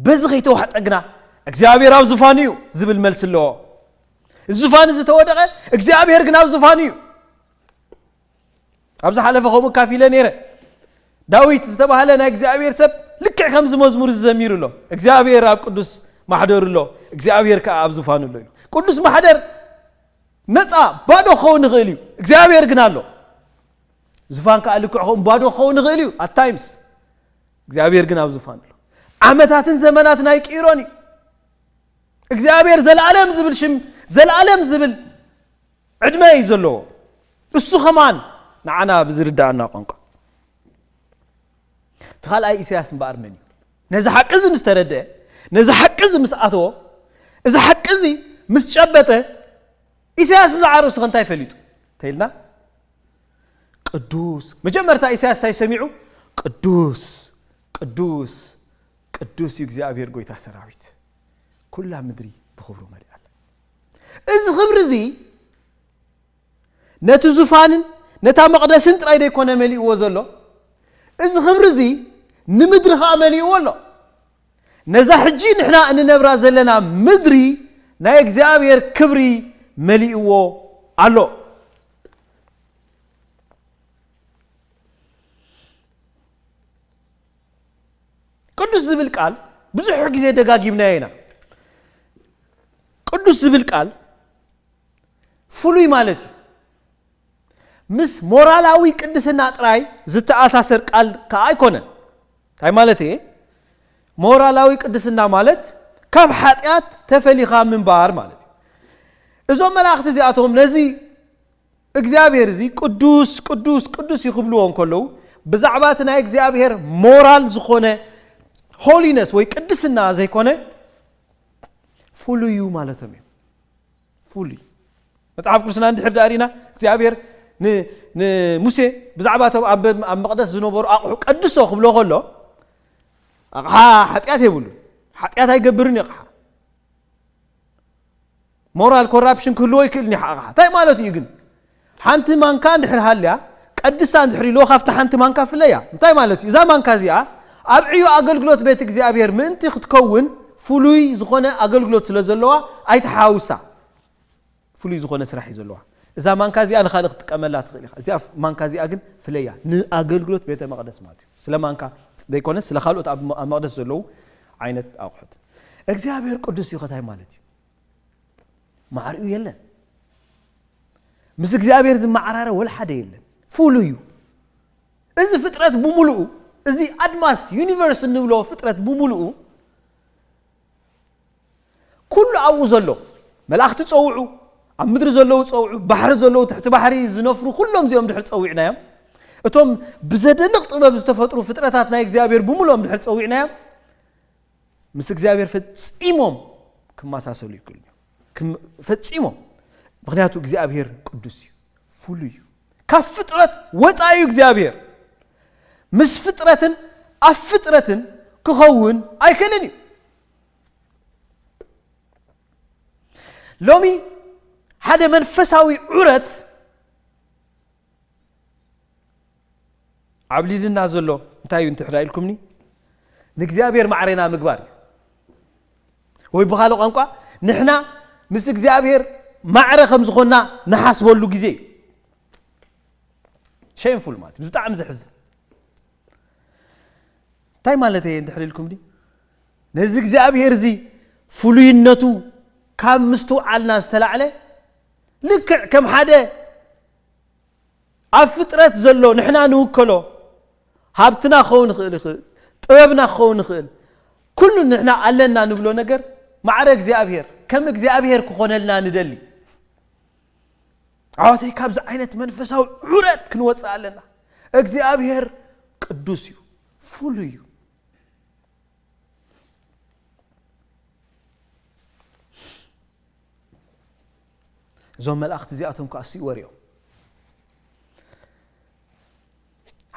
በዚ ከይተዋሕጠ ግና፣ እግዚኣብሔር ኣብ ዝፋኑ እዩ ዝብል መልሲ ኣለዎ። እዚ ዝፋን እዚ ተወደቐ፣ እግዚኣብሔር ግን ኣብ ዝፋኑ እዩ። ኣብ ዝሓለፈ ከምኡ ካፊለ ነይረ። ዳዊት ዝተባህለ ናይ እግዚኣብሔር ሰብ ልክዕ ከምዚ መዝሙር እዚ ዘሚሩ ኣሎ። እግዚኣብሔር ኣብ ቅዱስ ማሕደሩ ኣሎ፣ እግዚኣብሔር ከኣ ኣብ ዝፋኑ ኣሎ ኢሉ። ቅዱስ ማሕደር ነጻ ባዶ ክኸውን ይኽእል እዩ፣ እግዚኣብሔር ግን ኣሎ። ዝፋን ከኣ ልክዕ ከምኡ ባዶ ክኸውን ይኽእል እዩ፣ at times። እግዚኣብሔር ግን ኣብ ዝፋን ኣሎ። ዓመታትን ዘመናትን ኣይቅይሮን እዩ። እግዚኣብሔር ዘለዓለም ዝብል ሽም፣ ዘለዓለም ዝብል ዕድመ እዩ ዘለዎ። እሱ ከማን ንዓና ብዝርድኣና ቋንቋ። እቲ ካልኣይ ኢሳያስ እምበኣር መን እዩ? ነዚ ሓቂ እዚ ምስ ተረድአ፣ ነዚ ሓቂ እዚ ምስ ኣተዎ፣ እዚ ሓቂ እዚ ምስ ጨበጠ፣ ኢሳያስ ብዛዕባ ርእሱ ከ እንታይ ፈሊጡ? እንተኢልና፣ ቅዱስ፣ መጀመርታ ኢሳያስ እንታይ ሰሚዑ? ቅዱስ፣ ቅዱስ፣ ቅዱስ እዩ እግዚኣብሔር ጐይታ ሰራዊት፣ ኩላ ምድሪ ብኽብሩ መሊኣ ኣላ። እዚ ክብሪ እዚ ነቲ ዙፋንን ነታ መቕደስን ጥራይ ደይኮነ መሊእዎ ዘሎ፣ እዚ ክብሪ እዚ ንምድሪ ኸኣ መሊእዎ ኣሎ። ነዛ ሕጂ ንሕና እንነብራ ዘለና ምድሪ ናይ እግዚኣብሔር ክብሪ መሊእዎ ኣሎ። ቅዱስ ዝብል ቃል ብዙሕ ግዜ ደጋጊምናዮ ኢና። ቅዱስ ዝብል ቃል ፍሉይ ማለት እዩ። ምስ ሞራላዊ ቅድስና ጥራይ ዝተኣሳሰር ቃል ከኣ ኣይኮነን። እንታይ ማለት እየ? ሞራላዊ ቅድስና ማለት ካብ ሓጢኣት ተፈሊኻ ምንባር ማለት እዩ። እዞም መላእኽቲ እዚኣቶም ነዚ እግዚኣብሔር እዚ ቅዱስ፣ ቅዱስ፣ ቅዱስ እዩ ክብልዎ እንከለዉ፣ ብዛዕባ እቲ ናይ እግዚኣብሔር ሞራል ዝኾነ ሆሊነስ ወይ ቅድስና ዘይኮነ ፍሉይ እዩ ማለቶም እዮም። ፍሉይ። መጽሓፍ ቅዱስና እንድሕር ደኣ ርኢና፣ እግዚኣብሔር ን-፣ ንሙሴ ብዛዕባ እቶም ኣብ፣ ኣብ መቕደስ ዝነበሩ ኣቑሑ ቀድሶ ክብሎ ከሎ፣ ኣቕሓ ሓጢኣት የብሉን። ሓጢኣት ኣይገብርን እዩ ኣቕሓ። ሞራል ኮራፕሽን ክህልዎ ይክእል እዩ ኣቕሓ። እንታይ ማለት እዩ ግን? ሓንቲ ማንካ እንድሕር ሃልያ፣ ቀድሳ እንድሕር ኢልዎ ካብታ ሓንቲ ማንካ ፍለያ። እንታይ ማለት እዩ? እዛ ማንካ እዚኣ ኣብ ዕዮ ኣገልግሎት ቤት እግዚኣብሔር ምእንቲ ክትከውን ፍሉይ ዝኾነ ኣገልግሎት ስለ ዘለዋ ኣይትሓውሳ። ፍሉይ ዝኾነ ስራሕ እዩ ዘለዋ። እዛ ማንካ እዚኣ ንኻልእ ክትጥቀመላ ትኽእል ኢኻ። እዚኣ ማንካ እዚኣ ግን ፍለያ። ንኣገልግሎት ቤተ መቕደስ ማለት እዩ። ስለ ማንካ ዘይኮነስ ስለ ካልኦት ኣብ፣ ኣብ መቕደስ ዘለዉ ዓይነት ኣቑሑት። እግዚኣብሔር ቅዱስ እዩ ከታይ ማለት እዩ? ማዕሪኡ የለን። ምስ እግዚኣብሔር ዝመዓራረ ወላ ሓደ የለን። ፍሉይ እዩ። እዚ ፍጥረት ብምሉኡ፣ እዚ ኣድማስ ዩኒቨርስ እንብሎ ፍጥረት ብምሉኡ፣ ኩሉ ኣብኡ ዘሎ፣ መላእኽቲ ጸውዑ፣ ኣብ ምድሪ ዘለዉ ጸውዑ፣ ባሕሪ ዘለዉ፣ ትሕቲ ባሕሪ ዝነፍሩ፣ ኩሎም እዚኦም ድሕር ጸዊዕናዮም፣ እቶም ብዘደንቕ ጥበብ ዝተፈጥሩ ፍጥረታት ናይ እግዚኣብሔር ብምሉኦም ድሕር ጸዊዕናዮም፣ ምስ እግዚኣብሔር ፈጺሞም ክመሳሰሉ ይክእሉ እዮም። ክም-፣ ፈጺሞም። ምኽንያቱ እግዚኣብሔር ቅዱስ እዩ፣ ፍሉይ እዩ። ካብ ፍጥረት ወጻኢ እዩ እግዚኣብሔር። ምስ ፍጥረትን ኣብ ፍጥረትን ክኸውን ኣይክእልን እዩ። ሎሚ ሓደ መንፈሳዊ ዑረት ዓብሊልና ዘሎ እንታይ እዩ እንተ ኢልኩምኒ፣ ንእግዚኣብሔር ማዕሬና ምግባር እዩ። ወይ ብኻልእ ቋንቋ፣ ንሕና ምስ እግዚኣብሔር ማዕረ ከም ዝኾንና ንሓስበሉ ግዜ እዩ። ሸምፉል ማለት እዩ፣ ብጣዕሚ ዘሕዝን። እንታይ ማለት እየ እንድሕር ኢልኩምኒ፣ ነዚ እግዚኣብሔር እዚ ፍሉይነቱ ካብ ምስትውዓልና ዝተላዕለ፣ ልክዕ ከም ሓደ ኣብ ፍጥረት ዘሎ ንሕና ንውከሎ፣ ሃብትና ክኸውን ይኽእል፣ ይኽእል፣ ጥበብና ክኸውን ይኽእል፣ ኩሉ ንሕና ኣለና ንብሎ ነገር፣ ማዕረ እግዚኣብሔር፣ ከም እግዚኣብሔር ክኾነልና ንደሊ። ኣዋተይ፣ ካብዚ ዓይነት መንፈሳዊ ዑረት ክንወጽእ ኣለና። እግዚኣብሔር ቅዱስ እዩ፣ ፍሉይ እዩ። እዞም መላእኽቲ እዚኣቶም ከኣ እሱ ይወርዮም።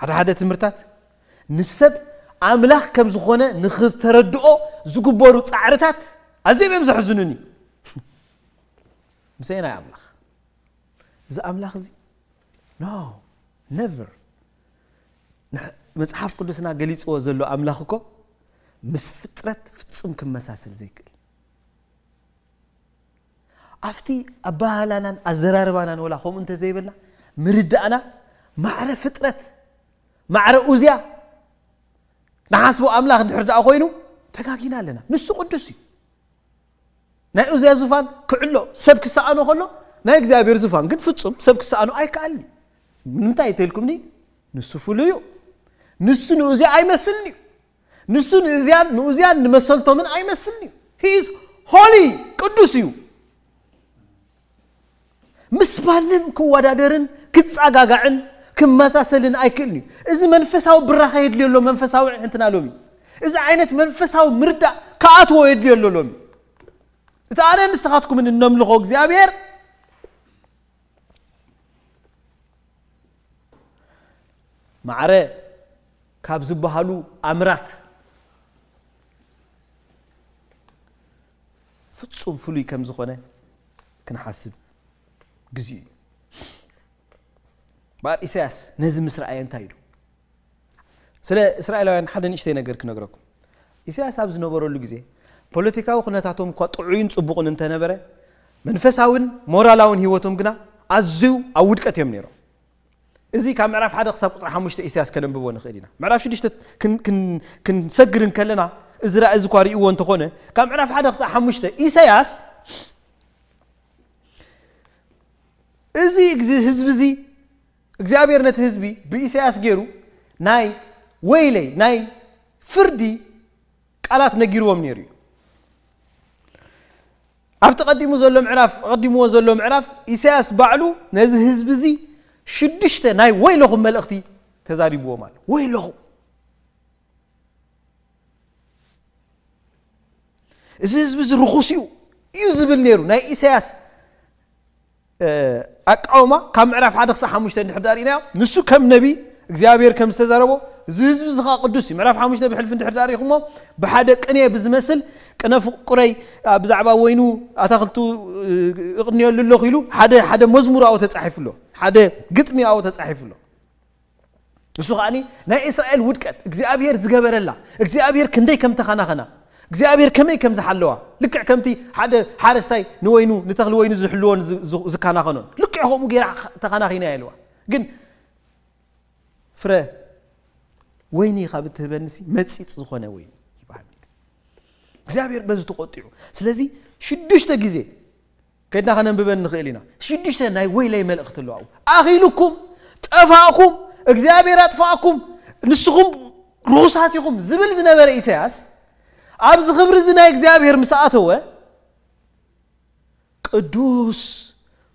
ሓደ ሓደ ትምህርታት ንሰብ ኣምላኽ ከም ዝኾነ ንኽተረድኦ ዝግበሩ ጻዕርታት ኣዝዮም እዮም ዘሕዝኑኒ። ምሰየናይ ኣምላኽ? እዚ ኣምላኽ እዚ? No, never። ንሕ-፣ መጽሓፍ ቅዱስና ገሊጽዎ ዘሎ ኣምላኽ እኮ ምስ ፍጥረት ፍጹም ክመሳሰል ዘይክእል። ኣብቲ ኣባህላናን ኣዘራርባናን ወላ ከምኡ እንተ ዘይበልና፣ ምርዳእና ማዕረ ፍጥረት፣ ማዕረ ኡዝያ ንሓስቦ ኣምላኽ እንድሕር ደኣ ኮይኑ፣ ተጋጊና ኣለና። ንሱ ቅዱስ እዩ። ናይ ኡዝያ ዙፋን ክዕሎ ሰብ ክሰኣኖ ከሎ፣ ናይ እግዚኣብሔር ዙፋን ግን ፍጹም ሰብ ክሰኣኖ ኣይከኣልን እዩ። ንምንታይ ተልኩምኒ? ንሱ ፍሉይ እዩ። ንሱ ንኡዝያ ኣይመስልን እዩ። ንሱ ንእዝያን፣ ንኡዝያን ንመሰልቶምን ኣይመስልን እዩ። He is holy፣ ቅዱስ እዩ። ምስ ማንም ክወዳደርን ክጻጋጋዕን ክመሳሰልን ኣይክእልን እዩ። እዚ መንፈሳዊ ብራኸ የድልዮ ኣሎ፣ መንፈሳዊ ዕንትና ሎሚ። እዚ ዓይነት መንፈሳዊ ምርዳእ ክኣትዎ የድልዮ ኣሎ ሎሚ። እቲ ኣነ ንስኻትኩምን እነምልኾ እግዚኣብሔር ማዕረ ካብ ዝበሃሉ ኣምራት ፍጹም ፍሉይ ከም ዝኾነ ክንሓስብ ግዜኡ እዩ። በኣር ኢሳያስ ነዚ ምስ ረኣየ እንታይ ኢሉ? ስለ እስራኤላውያን ሓደ ንእሽተይ ነገር ክነግረኩም። ኢሳያስ ኣብ ዝነበረሉ ግዜ ፖለቲካዊ ኩነታቶም እኳ ጥዑይን ጽቡቕን እንተነበረ፣ መንፈሳውን ሞራላውን ህይወቶም ግና ኣዝዩ ኣብ ውድቀት እዮም ነይሮም። እዚ ካብ ምዕራፍ ሓደ ክሳብ ቁጽሪ ሓሙሽተ ኢሳያስ ከነንብቦ ንኽእል ኢና። ምዕራፍ ሽዱሽተ ክን-፣ ክን-፣ ክንሰግር እንከለና፣ እዚ ራእይ እዚ እኳ ርእይዎ እንተኾነ፣ ካብ ምዕራፍ ሓደ ክሳብ ሓሙሽተ ኢሳያስ እዚ ግዜ ህዝቢ እዚ እግዚኣብሔር ነቲ ህዝቢ ብኢሳያስ ገይሩ ናይ ወይለይ፣ ናይ ፍርዲ ቃላት ነጊርዎም ነይሩ እዩ። ኣብቲ ቀዲሙ ዘሎ ምዕራፍ፣ ቀዲምዎ ዘሎ ምዕራፍ ኢሳያስ ባዕሉ ነዚ ህዝቢ እዚ ሽዱሽተ ናይ ወይለኹም መልእኽቲ ተዛሪብዎም ኣሎ። ወይለኹም፣ እዚ ህዝቢ እዚ ርኹስ እዩ፣ እዩ ዝብል ነይሩ። ናይ ኢሳያስ፣ እ፣ ኣቃውማ ካብ ምዕራፍ ሓደ ክሳብ ሓሙሽተ እንድሕር ዳኣ ርኢናዮ፣ ንሱ ከም ነቢ እግዚኣብሔር ከም ዝተዛረቦ፣ እዚ ህዝቢ እዚ ኸኣ ቅዱስ እዩ። ምዕራፍ ሓሙሽተ ብሕልፊ እንድሕር ዳኣ ርኢኹሞ፣ ብሓደ ቅኔ ብዝመስል፣ ቅነ ፍቁረይ፣ ኣ፣ ብዛዕባ ወይኑ ኣታኽልቱ፣ እ፣ እቕንየሉ ኣለኹ ኢሉ፣ ሓደ፣ ሓደ መዝሙር ኣብኡ ተጻሒፉ ኣሎ። ሓደ ግጥሚ ኣብኡ ተጻሒፉ ኣሎ። እሱ ከኣኒ ናይ እስራኤል ውድቀት፣ እግዚኣብሔር ዝገበረላ፣ እግዚኣብሔር ክንደይ ከም ተኸናኸና፣ እግዚኣብሔር ከመይ ከም ዝሓለዋ፣ ልክዕ ከምቲ ሓደ ሓረስታይ ንወይኑ፣ ንተኽሊ ወይኑ ዝሕልዎን ዝ-፣ ዝ-፣ ዝከናኸኖን፣ ልክዕ ከምኡ ገይራ ተኸናኺና ኢልዋ። ግን ፍረ ወይኒ ካብ እትህበንሲ መጺጽ ዝኾነ ወይኒ ይበሃል። እግዚኣብሔር በዚ ተቖጢዑ። ስለዚ ሽዱሽተ ግዜ ከድና ከነንብበን ንኽእል ኢና። ሽዱሽተ ናይ ወይለይ መልእኽቲ ኣለዋ። ኣብኡ፣ "ኣኺሉኩም፣ ጠፋእኩም፣ እግዚኣብሔር ኣጥፋእኩም፣ ንስኹም ርኹሳት ኢኹም" ዝብል ዝነበረ ኢሳያስ፣ ኣብዚ ክብሪ እዚ ናይ እግዚኣብሔር ምስ ኣተወ፣ "ቅዱስ፣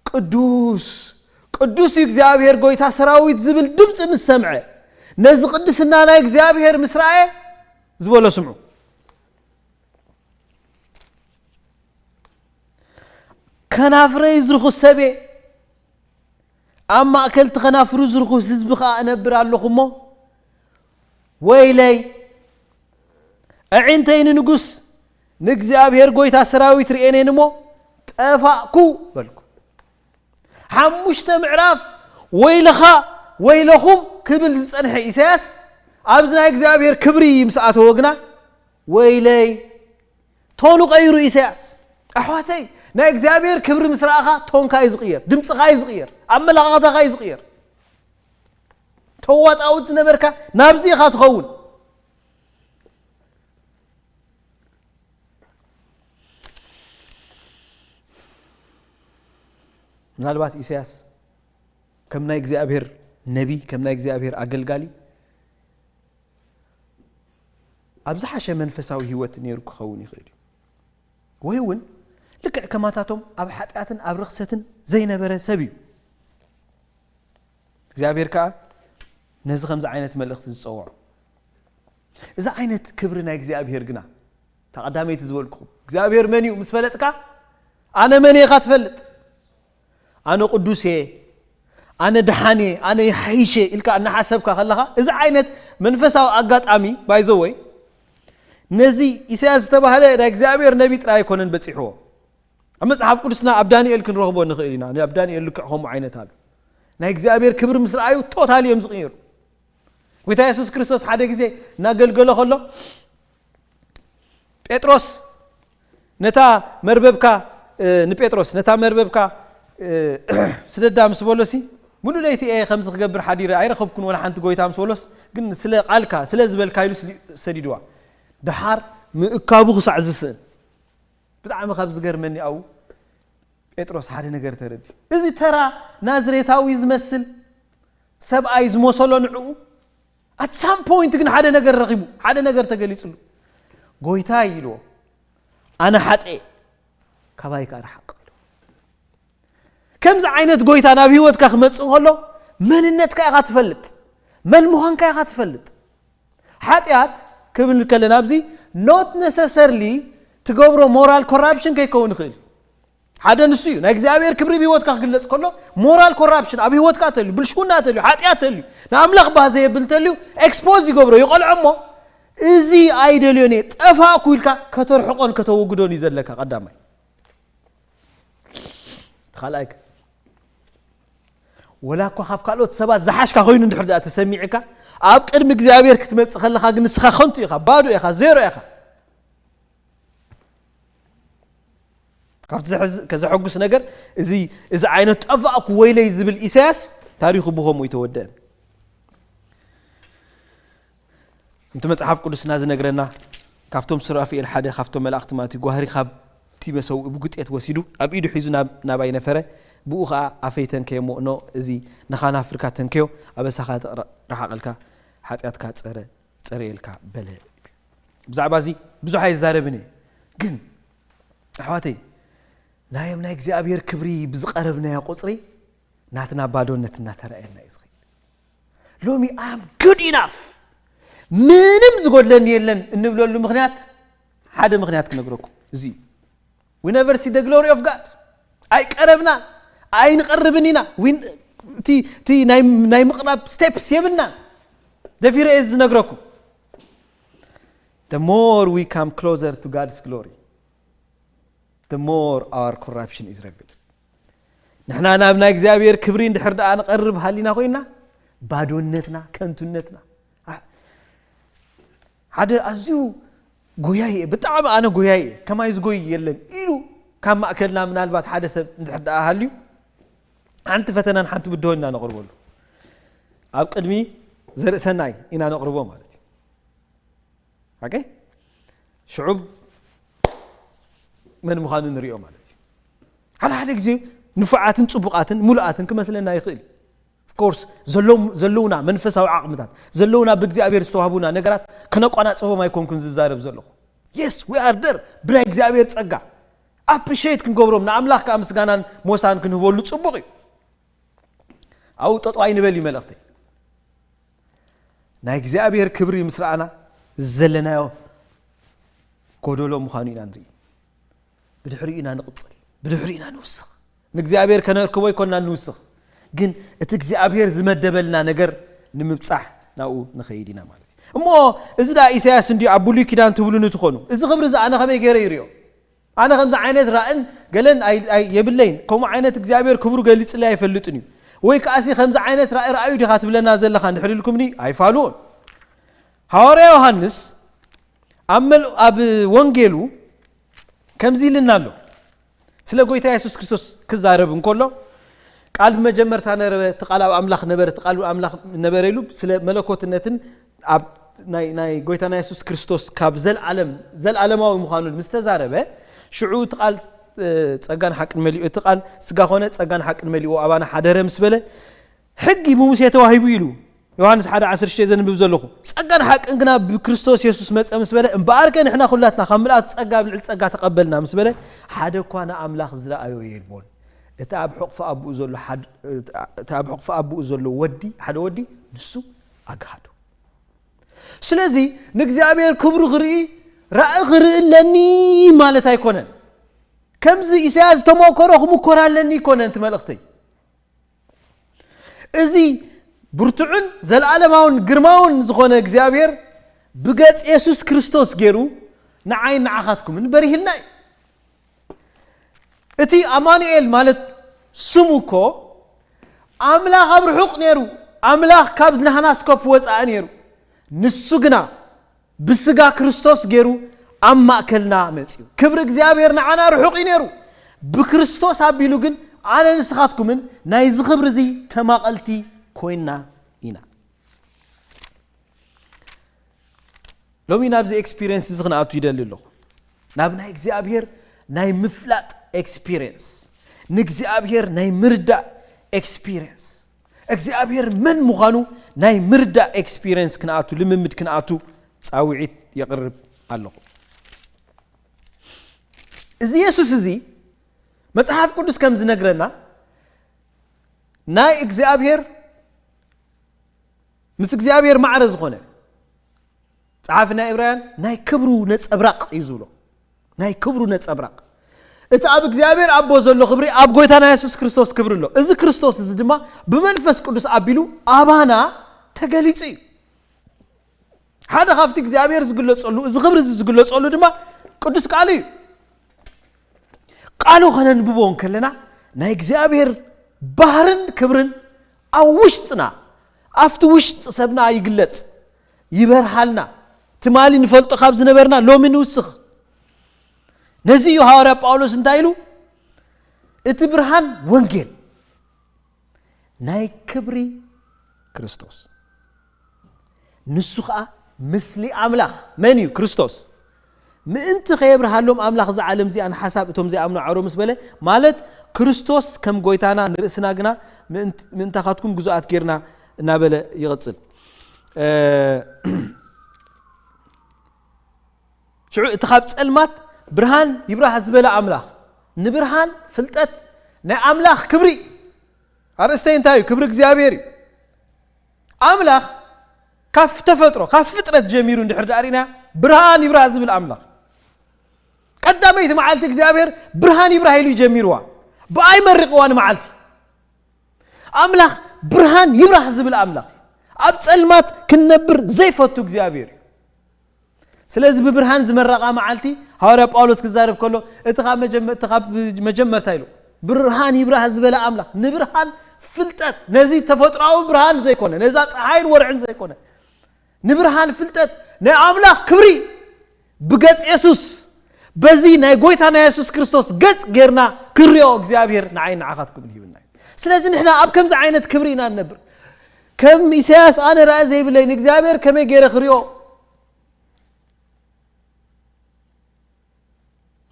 ቅዱስ ቅዱስ እዩ እግዚኣብሔር ጎይታ ሰራዊት ዝብል ድምፂ ምስ ሰምዐ፣ ነዚ ቅድስና ናይ እግዚኣብሔር ምስ ረኣየ ዝበሎ ስምዑ። ከናፍረይ ዝርኹስ ሰብየ፣ ኣብ ማእከል እቲ ኸናፍሩ ዝርኹስ ህዝቢ ኸኣ እነብር ኣለኹ እሞ፣ ወይለይ፣ ኣዒንተይ ንንጉስ ንእግዚኣብሔር ጎይታ ሰራዊት ርእየን እሞ ጠፋእኩ በልኩ። ሓሙሽተ ምዕራፍ ወይለኻ ወይለኹም ክብል ዝጸንሐ ኢሳያስ፣ ኣብዚ ናይ እግዚኣብሔር ክብሪ ምስ ኣተወ ግና፣ ወይለይ፣ ቶኑ ቀይሩ ኢሳያስ። ኣሕዋተይ፣ ናይ እግዚኣብሔር ክብሪ ምስ ረኣኻ ቶንካ እዩ ዝቕየር፣ ድምፅኻ እዩ ዝቕየር፣ ኣመለኻኽታኻ እዩ ዝቕየር። ተዋጣውት ዝነበርካ ናብዚ ኢኻ ትኸውን። ምናልባት ኢሳያስ ከም ናይ እግዚኣብሔር ነቢ፣ ከም ናይ እግዚኣብሔር ኣገልጋሊ ኣብ ዝሓሸ መንፈሳዊ ህይወት ነይሩ ክኸውን ይኽእል እዩ። ወይ እውን ልክዕ ከማታቶም ኣብ ሓጢኣትን ኣብ ርኽሰትን ዘይነበረ ሰብ እዩ። እግዚኣብሔር ከኣ ነዚ ከምዚ ዓይነት መልእኽቲ ዝጸውዖ። እዚ ዓይነት ክብሪ ናይ እግዚኣብሔር ግና፣ እታ ቀዳመይቲ ዝበልኩኹም፣ እግዚኣብሔር መን እዩ ምስ ፈለጥካ፣ ኣነ መን እየ ኢኻ ትፈልጥ። ኣነ ቅዱስ እየ፣ ኣነ ደሓን እየ፣ ኣነ ይሓይሽ እየ ኢልካ እናሓሰብካ ከለኻ፣ እዚ ዓይነት መንፈሳዊ ኣጋጣሚ፣ ባይዘወይ፣ ነዚ ኢሳያስ ዝተባህለ ናይ እግዚኣብሔር ነቢ ጥራይ ኣይኮነን በጺሕዎ። ኣብ መጽሓፍ ቅዱስና ኣብ ዳንኤል ክንረኽቦ ንኽእል ኢና። ኣብ ዳንኤል ልክዕ ከምኡ ዓይነት ኣሎ። ናይ እግዚኣብሔር ክብሪ ምስ ረኣዩ ቶታሊ እዮም ዝቕየሩ። ጎይታ የሱስ ክርስቶስ ሓደ ግዜ እናገልገለ ከሎ፣ ጴጥሮስ ነታ መርበብካ፣ እ፣ ንጴጥሮስ ነታ መርበብካ፣ እ፣ ስደዳ ምስ በሎሲ፣ "ሙሉእ ለይቲ እየ ከምዚ ክገብር ሓዲረ ኣይረኸብኩን ወላ ሓንቲ ጎይታ" ምስ በሎስ፣ ግን ስለ ቃልካ፣ ስለ ዝበልካ ኢሉ ስዲ-፣ ሰዲድዋ። ደሓር ምእካቡ ክሳዕ ዝስእን። ብጣዕሚ ካብ ዝገርመኒ ኣብኡ ጴጥሮስ ሓደ ነገር ተረድዩ። እዚ ተራ ናዝሬታዊ ዝመስል ሰብኣይ ዝመሰሎ ንዕኡ፣ at some point ግን ሓደ ነገር ረኺቡ፣ ሓደ ነገር ተገሊጽሉ። "ጎይታይ" ኢልዎ፣ "ኣነ ሓጥእ እየ፣ ካባይ ከኣ ርሓቕ" ኢልዎ። ከምዚ ዓይነት ጎይታ ናብ ህይወትካ ክመጽእ ከሎ፣ መንነትካ ኢኻ ትፈልጥ፣ መን ምዃንካ ኢኻ ትፈልጥ። ሓጢኣት ክብል ከለና ኣብዚ not necessarily ትገብሮ ሞራል ኮራፕሽን ከይከውን ይኽእል። ሓደ ንሱ እዩ። ናይ እግዚኣብሔር ክብሪ ብህይወትካ ክግለጽ ከሎ፣ ሞራል ኮራፕሽን ኣብ ህይወትካ ተልዩ፣ ብልሽውና ተልዩ፣ ሓጢኣት ተልዩ፣ ንኣምላኽ ባህ ዘየብል ተልዩ፣ ኤክስፖዝ ይገብሮ፣ ይቐልዖ እሞ፣ "እዚ ኣይደልዮን እየ፣ ጠፋእኩ" ኢልካ ከተርሕቆን ከተወግዶን እዩ ዘለካ ቀዳማይ። ካልኣይ ከ፣ ወላ እኳ ካብ ካልኦት ሰባት ዝሓሽካ ኮይኑ እንድሕር ደኣ ተሰሚዕካ፣ ኣብ ቅድሚ እግዚኣብሔር ክትመጽእ ከለኻ ግን ንስኻ ከንቱ ኢኻ፣ ባዶ ኢኻ፣ ዜሮ ኢኻ። ካብቲ ዘሕዝ-፣ ከዘሐጉስ ነገር፣ እዚ፣ እዚ ዓይነት "ጠፋእኩ ወይለይ" ዝብል ኢሳያስ ታሪኹ ብኸምኡ ኣይተወደአን። ከምቲ መጽሓፍ ቅዱስና ዝነግረና፣ ካብቶም ሱራፊኤል ሓደ፣ ካብቶም መላእኽቲ ማለት እዩ፣ ጓህሪ ካብቲ መሰውኢ ብጉጤት ወሲዱ ኣብ ኢዱ ሒዙ ናብ፣ ናባይ ነፈረ። ብኡ ኸኣ ኣፈይ ተንከየ እሞ፣ "እኖ፣ እዚ ንኻናፍርካ ተንከዮ፣ ኣበሳኻ ተቕረ-፣ ረሓቐልካ፣ ሓጢኣትካ ጸረ-፣ ጸረየልካ" በለ። ብዛዕባ እዚ ብዙሕ ኣይዛረብን እየ፣ ግን ኣሕዋተይ፣ ናዮም ናይ እግዚኣብሔር ክብሪ ብዝቐረብናዮ ቁጽሪ ናትና ባዶነት እናተራእየና እዩ ዝኸይድ። ሎሚ "I am good enough፣ ምንም ዝጎድለኒ የለን" እንብለሉ ምኽንያት፣ ሓደ ምኽንያት ክነግረኩም። እዚ እዩ። We never see the glory of God። ኣይቀረብናን፣ ኣይንቐርብን ኢና። We-፣ እቲ፣ እቲ ናይ፣ ናይ ምቕራብ ስቴፕስ የብልናን። ደፊረ እየ ዝነግረኩም። The more we come closer to God's glory, the more our corruption is revealed። ንሕና ናብ ናይ እግዚኣብሔር ክብሪ እንድሕር ደኣ ንቐርብ ሃሊና ኮይና፣ ባዶነትና፣ ከንቱነትና። አ-፣ ሓደ ኣዝዩ ጎያይ እየ፣ ብጣዕሚ ኣነ ጎያይ እየ፣ ከማይ ዝጎይ የለን ኢሉ ካብ ማእከልና ምናልባት ሓደ ሰብ እንድሕር ደኣ ሃልዩ፣ ሓንቲ ፈተናን ሓንቲ ብድሆን ኢና ነቕርበሉ። ኣብ ቅድሚ ዘርእሰናይ ኢና ነቕርቦ ማለት እዩ። ኦኬ? ሽዑ መን ምዃኑ ንሪኦ ማለት እዩ። ሓደ ሓደ ግዜ ንፉዓትን ጽቡቓትን ምሉኣትን ክመስለና ይኽእል። Of course፣ ዘለዉ-፣ ዘለዉና መንፈሳዊ ዓቕምታት፣ ዘለዉና ብእግዚኣብሔር ዝተዋህቡና ነገራት ከነቋናጽቦም ኣይኮንኩን ዝዛረብ ዘለኹ። Yes, we are there። ብናይ እግዚኣብሔር ጸጋ። ኣፕሪሼት ክንገብሮም፣ ንኣምላኽ ከዓ ምስጋናን ሞሳን ክንህበሉ ጽቡቕ እዩ። ኣብኡ ጠጠው ኣይንበል እዩ መልእኽተይ። ናይ እግዚኣብሔር ክብሪ ምስ ረኣና ዘለናዮ ጎደሎ ምዃኑ ኢና ንርኢ። ብድሕሪኡ ኢና ንቕጽል፣ ብድሕሪኡ ኢና ንውስኽ። ንእግዚኣብሔር ከነርክቦ ኣይኮንና ንውስኽ፣ ግን እቲ እግዚኣብሔር ዝመደበልና ነገር ንምብጻሕ ናብኡ ንኸይድ ኢና ማለት እዩ። እሞ እዚ ደኣ ኢሳያስ እንድዩ ኣብ ብሉይ ኪዳን ትብሉኒ ትኾኑ፣ እዚ ክብሪ እዚ ኣነ ከመይ ገይረ ይርእዮ? ኣነ ከምዚ ዓይነት ራእን ገለን ኣይ- ኣይ- የብለይን፣ ከምኡ ዓይነት እግዚኣብሔር ክብሩ ገሊጽለይ ኣይፈልጥን እዩ። ወይ ከኣሲ ከምዚ ዓይነት ራእይ ረኣዩ ዲኻ ትብለና ዘለኻ እንድሕር ኢልኩምኒ ኣይፋልዎን። ሃዋርያ ዮሃንስ ኣብ መል- ኣብ ወንጌሉ ከምዚ ኢልና ኣሎ። ስለ ጎይታ የሱስ ክርስቶስ ክዛረብ እንከሎ፣ ቃል ብመጀመርታ ነበረ፣ እቲ ቃል ኣብ ኣምላኽ ነበረ፣ እቲ ቃል ኣብ ኣምላኽ ነበረ ኢሉ ስለ መለኮትነትን ኣብ ናይ ናይ ጎይታና የሱስ ክርስቶስ ካብ ዘልዓለም ዘልዓለማዊ ምዃኑ ምስ ተዛረበ፣ ሽዑ እቲ ቃል እ፣ ጸጋን ሓቅን መሊኡ፣ እቲ ቃል ስጋ ኾነ፣ ጸጋን ሓቅን መሊኡ ኣባና ሓደረ ምስ በለ፣ ሕጊ ብሙሴ ተዋሂቡ ኢሉ ዮሃንስ ሓደ ዓሰርተ ሽዱሽተ ዘንብብ ዘለኹ። ጸጋን ሓቅን ግና ብክርስቶስ የሱስ መጸ ምስ በለ፣ እምበኣርከ ንሕና ኩላትና ካብ ምልኣት ጸጋ ኣብ ልዕሊ ጸጋ ተቐበልና ምስ በለ፣ ሓደ እኳ ንኣምላኽ ዝረኣዮ የልቦን። እቲ ኣብ ሕቕፊ ኣቦኡ ዘሎ ሓድ- እቲ ኣብ ሕቕፊ ኣቦኡ ዘሎ ወዲ፣ ሓደ ወዲ ንሱ ኣግሃዶ። ስለዚ ንእግዚኣብሔር ክብሩ ክርኢ ራእይ ክርኢ ኣለኒ ማለት ኣይኮነን። ከምዚ ኢሳያስ ዝተሞከሮ ክምኮር ኣለኒ ኣይኮነን እቲ መልእኽተይ። እዚ ብርቱዕን ዘለዓለማውን ግርማውን ዝኾነ እግዚኣብሔር ብገጽ የሱስ ክርስቶስ ገይሩ ንዓይን ንዓኻትኩምን በሪህልና እዩ። እቲ ኣማኑኤል ማለት ስሙ እኮ ኣምላኽ ኣብ ርሑቕ ነይሩ፣ ኣምላኽ ካብ ናህና ስኮፕ ወጻኢ ነይሩ። ንሱ ግና ብስጋ ክርስቶስ ገይሩ ኣብ ማእከልና መጺኡ። ክብሪ እግዚኣብሔር ንዓና ርሑቕ እዩ ነይሩ። ብክርስቶስ ኣቢሉ ግን ኣነ ንስኻትኩምን ናይዚ ክብሪ እዚ ተማቐልቲ ኮይንና ኢና። ሎሚ ናብዚ ኤክስፒሪየንስ እዚ ክንኣቱ ይደሊ ኣለኹ። ናብ ናይ እግዚኣብሔር ናይ ምፍላጥ ኤክስፒሪየንስ፣ ንእግዚኣብሔር ናይ ምርዳእ ኤክስፒሪየንስ፣ እግዚኣብሔር መን ምዃኑ ናይ ምርዳእ ኤክስፒሪየንስ ክንኣቱ፣ ልምምድ ክንኣቱ ጻውዒት የቕርብ ኣለኹ። እዚ የሱስ እዚ መጽሓፍ ቅዱስ ከም ዝነግረና ናይ እግዚኣብሔር ምስ እግዚኣብሔር ማዕረ ዝኾነ ጸሓፊ ናይ ዕብራውያን ናይ ክብሩ ነጸብራቕ እዩ ዝብሎ። ናይ ክብሩ ነጸብራቕ። እቲ ኣብ እግዚኣብሔር ኣቦ ዘሎ ክብሪ ኣብ ጎይታና የሱስ ክርስቶስ ክብሪ ኣሎ። እዚ ክርስቶስ እዚ ድማ ብመንፈስ ቅዱስ ኣቢሉ ኣባና ተገሊጹ እዩ። ሓደ ካብቲ እግዚኣብሔር ዝግለጸሉ፣ እዚ ክብሪ እዚ ዝግለጸሉ ድማ ቅዱስ ቃሉ እዩ። ቃሉ ከነንብቦ እንከለና ናይ እግዚኣብሔር ባህርን ክብርን ኣብ ውሽጥና፣ ኣብቲ ውሽጢ ሰብና ይግለጽ፣ ይበርሃልና። ትማሊ ንፈልጦ ካብ ዝነበርና ሎሚ ንውስኽ። ነዚ እዩ ሃዋርያ ጳውሎስ እንታይ ኢሉ? እቲ ብርሃን ወንጌል ናይ ክብሪ ክርስቶስ፣ ንሱ ኸኣ ምስሊ ኣምላኽ። መን እዩ? ክርስቶስ። ምእንቲ ከየብርሃሎም ኣምላኽ እዛ ዓለም እዚኣ ንሓሳብ እቶም ዘይኣምኑ ዓሮ ምስ በለ፣ ማለት ክርስቶስ ከም ጎይታና ንርእስና ግና ምእንት- ምእንታኻትኩም ግዙኣት ጌርና እናበለ ይቕጽል። እ፣ ሽዑ እቲ ካብ ጸልማት ብርሃን ይብራህ ዝበለ ኣምላኽ፣ ንብርሃን ፍልጠት ናይ ኣምላኽ ክብሪ፣ ኣርእስተይ እንታይ እዩ? ክብሪ እግዚኣብሔር እዩ። ኣምላኽ ካብ ተፈጥሮ፣ ካብ ፍጥረት ጀሚሩ እንድሕር ደኣ ርኢና፣ ብርሃን ይብራህ ዝብል ኣምላኽ፣ ቀዳመይቲ መዓልቲ እግዚኣብሔር ብርሃን ይብራህ ኢሉ እዩ ጀሚርዋ። ብኣይ መሪቕዋ ንመዓልቲ። ኣምላኽ ብርሃን ይብራህ ዝብል ኣምላኽ፣ ኣብ ጸልማት ክንነብር ዘይፈቱ እግዚኣብሔር እዩ። ስለዚ ብብርሃን ዝመረቓ መዓልቲ፣ ሃዋርያ ጳውሎስ ክዛረብ ከሎ፣ እቲ ካብ መጀመ- እቲ ካብ መጀመርታ ኢሉ ብርሃን ይብራህ ዝበለ ኣምላኽ፣ ንብርሃን ፍልጠት፣ ነዚ ተፈጥሮኣዊ ብርሃን ዘይኮነ፣ ነዛ ጸሓይን ወርዕን ዘይኮነ፣ ንብርሃን ፍልጠት ናይ ኣምላኽ ክብሪ ብገጽ የሱስ፣ በዚ ናይ ጎይታ ናይ የሱስ ክርስቶስ ገጽ ጌርና ክንሪኦ እግዚኣብሔር ንዓይ ንዓኻትኩም ይህብና እዩ። ስለዚ ንሕና ኣብ ከምዚ ዓይነት ክብሪ ኢና ንነብር። ከም ኢሳያስ ኣነ ራእይ ዘይብለይ ንእግዚኣብሔር ከመይ ገይረ ክሪኦ?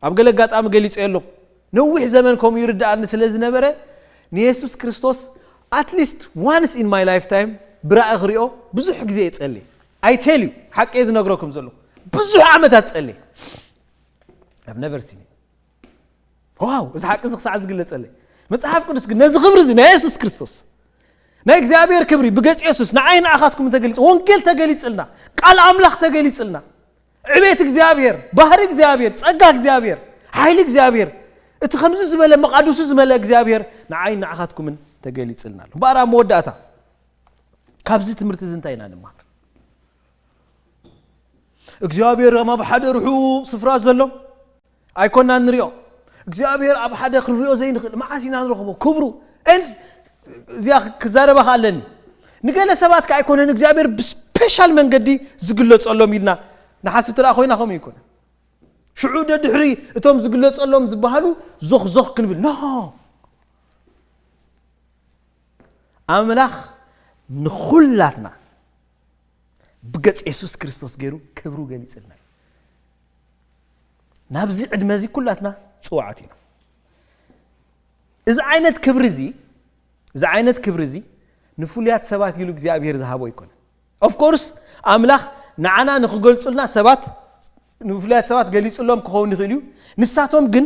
ኣብ ገለ ኣጋጣሚ ገሊጸ ኣለኹ። ነዊሕ ዘመን ከምኡ ይርድኣኒ ስለ ዝነበረ፣ ንየሱስ ክርስቶስ at least once in my lifetime ብራእይ ክሪኦ ብዙሕ ግዜ እየ ጸልየ። I tell you፣ ሓቂ እየ ዝነግረኩም ዘለኹ። ብዙሕ ዓመታት ጸልየ። I've never seen it። ዋው፣ እዚ ሓቂ እዚ ክሳዕ ዝግለጸለይ። መጽሓፍ ቅዱስ ግን ነዚ ክብሪ እዚ ናይ የሱስ ክርስቶስ፣ ናይ እግዚኣብሔር ክብሪ ብገጽ የሱስ ንዓይ ንዓኻትኩም ተገሊጹ፣ ወንጌል ተገሊጽልና፣ ቃል ኣምላኽ ተገሊጽልና፣ ዕቤት እግዚኣብሔር፣ ባህሪ እግዚኣብሔር፣ ጸጋ እግዚኣብሔር፣ ሓይሊ እግዚኣብሔር፣ እቲ ከምዚ ዝበለ መቓድሱ ዝመልአ እግዚኣብሔር ንዓይ ንዓኻትኩምን ተገሊጽልና ኣሎ። እምበኣር ኣብ መወዳእታ ካብዚ ትምህርቲ እዚ እንታይ ኢና ንመሃር? እግዚኣብሔር ኣብ ሓደ ርሑቕ ስፍራ ዘሎ ኣይኮናን ንሪኦ። እግዚኣብሔር ኣብ ሓደ ክንሪኦ ዘይንኽእል፣ መዓስ ኢና ንረኽቦ ክብሩ? And እዚኣ ክዛረባ ከ ኣለኒ። ንገለ ሰባት ከ ኣይኮነን እግዚኣብሔር ብስፔሻል መንገዲ ዝግለጸሎም ኢልና ንሓስብ ተደኣ ኮይና ከምኡ ይኮነ። ሽዑ ደድሕሪ እቶም ዝግለጸሎም ዝበሃሉ ዞኽ ዞኽ ክንብል። ኖ። ኣምላኽ ንኹላትና ብገጽ የሱስ ክርስቶስ ገይሩ ክብሩ ገሊጽልና እዩ። ናብዚ ዕድመ እዚ ኩላትና ጽዋዓት ኢና። እዚ ዓይነት ክብሪ እዚ፣ እዚ ዓይነት ክብሪ እዚ ንፍሉያት ሰባት ኢሉ እግዚኣብሔር ዝሃቦ ኣይኮነን። ኦፍ ኮርስ ኣምላኽ ንዓና ንኽገልጹልና ሰባት፣ ንፍሉያት ሰባት ገሊጹሎም ክኸውን ይኽእል እዩ። ንሳቶም ግን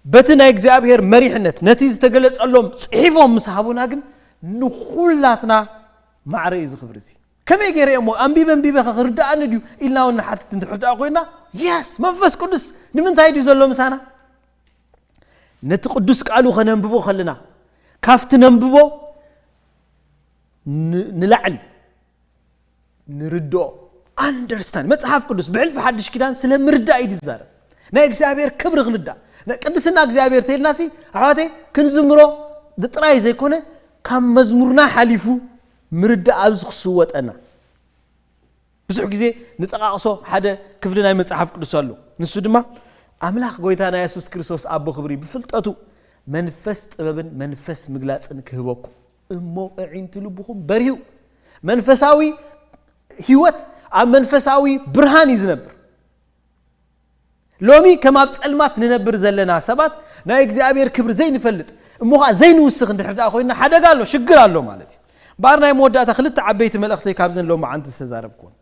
በቲ ናይ እግዚኣብሔር መሪሕነት ነቲ ዝተገለጸሎም ጽሒፎም ምስ ሃቡና ግን ንኹላትና ማዕረ እዩ እዚ ክብሪ እዚ። ከመይ ገይረ እሞ ኣንቢበ ኣንቢበ ከ ክርድኣኒ ድዩ ኢልና እውን ንሓትት እንድሕር ደኣ ኮይና፣ የስ መንፈስ ቅዱስ ንምንታይ ድዩ ዘሎ ምሳና? ነቲ ቅዱስ ቃሉ ከነንብቦ ከለና ካብቲ ነንብቦ ን- ንላዕሊ ንርድኦ። ኣንደርስታንድ። መጽሓፍ ቅዱስ ብሕልፊ ሓድሽ ኪዳን ስለ ምርዳእ እዩ ዝዛረብ። ናይ እግዚኣብሔር ክብሪ ክንርዳእ። ናይ ቅድስና እግዚኣብሔር ተይልናሲ ኣሕዋተይ ክንዝምሮ ጥራይ ዘይኮነ ካብ መዝሙርና ሓሊፉ ምርዳእ ኣብዚ ክስወጠና። ብዙሕ ግዜ ንጠቓቕሶ ሓደ ክፍሊ ናይ መጽሓፍ ቅዱስ ኣሎ። ንሱ ድማ ኣምላኽ ጎይታና የሱስ ክርስቶስ ኣቦ ክብሪ ብፍልጠቱ መንፈስ ጥበብን መንፈስ ምግላጽን ክህበኩም እሞ ኣዒንቲ ልብኹም በርሁ። መንፈሳዊ ህይወት ኣብ መንፈሳዊ ብርሃን እዩ ዝነብር። ሎሚ ከም ኣብ ጸልማት ንነብር ዘለና ሰባት ናይ እግዚኣብሔር ክብሪ ዘይንፈልጥ እሞ ኸዓ ዘይንውስኽ እንድሕር ደኣ ኮይንና ሓደጋ ኣሎ፣ ሽግር ኣሎ ማለት እዩ። እምበኣር ናይ መወዳእታ ክልተ ዓበይቲ መልእኽተይ ካብዘን ሎማዓንቲ ዝተዛረብኩወን።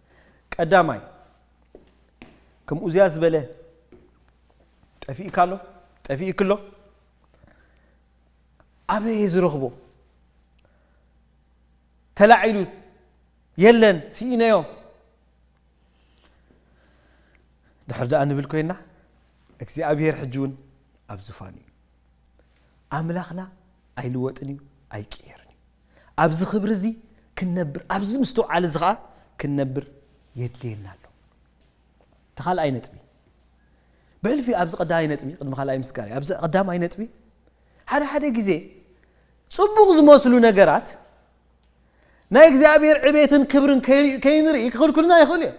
ቀዳማይ፣ ከም ኡዝያ ዝበለ ጠፊእካ ኣሎ፣ ጠፊእክ ኣሎ። ኣበይ እየ ዝረኽቦ? ተላዒሉ የለን፣ ስኢነዮ። ድሕር ደኣ ንብል ኮይና እግዚኣብሔር ሕጂ እውን ኣብ ዝፋኑ እዩ። ኣምላኽና ኣይልወጥን እዩ፣ ኣይቅየርን እዩ። ኣብዚ ክብሪ እዚ ክንነብር፣ ኣብዚ ምስትውዓል እዚ ኸዓ ክንነብር የድልየና ኣሎ። እቲ ካልኣይ ነጥቢ፣ ብሕልፊ ኣብዚ ቀዳማይ ነጥቢ፣ ቅድሚ ካልኣይ ምስጋር፣ ኣብዚ ቀዳማይ ነጥቢ ሓደ ሓደ ግዜ ጽቡቕ ዝመስሉ ነገራት ናይ እግዚኣብሔር ዕቤትን ክብርን ከይ- ከይንርኢ ክኽልክሉና ይኽእሉ እዮም።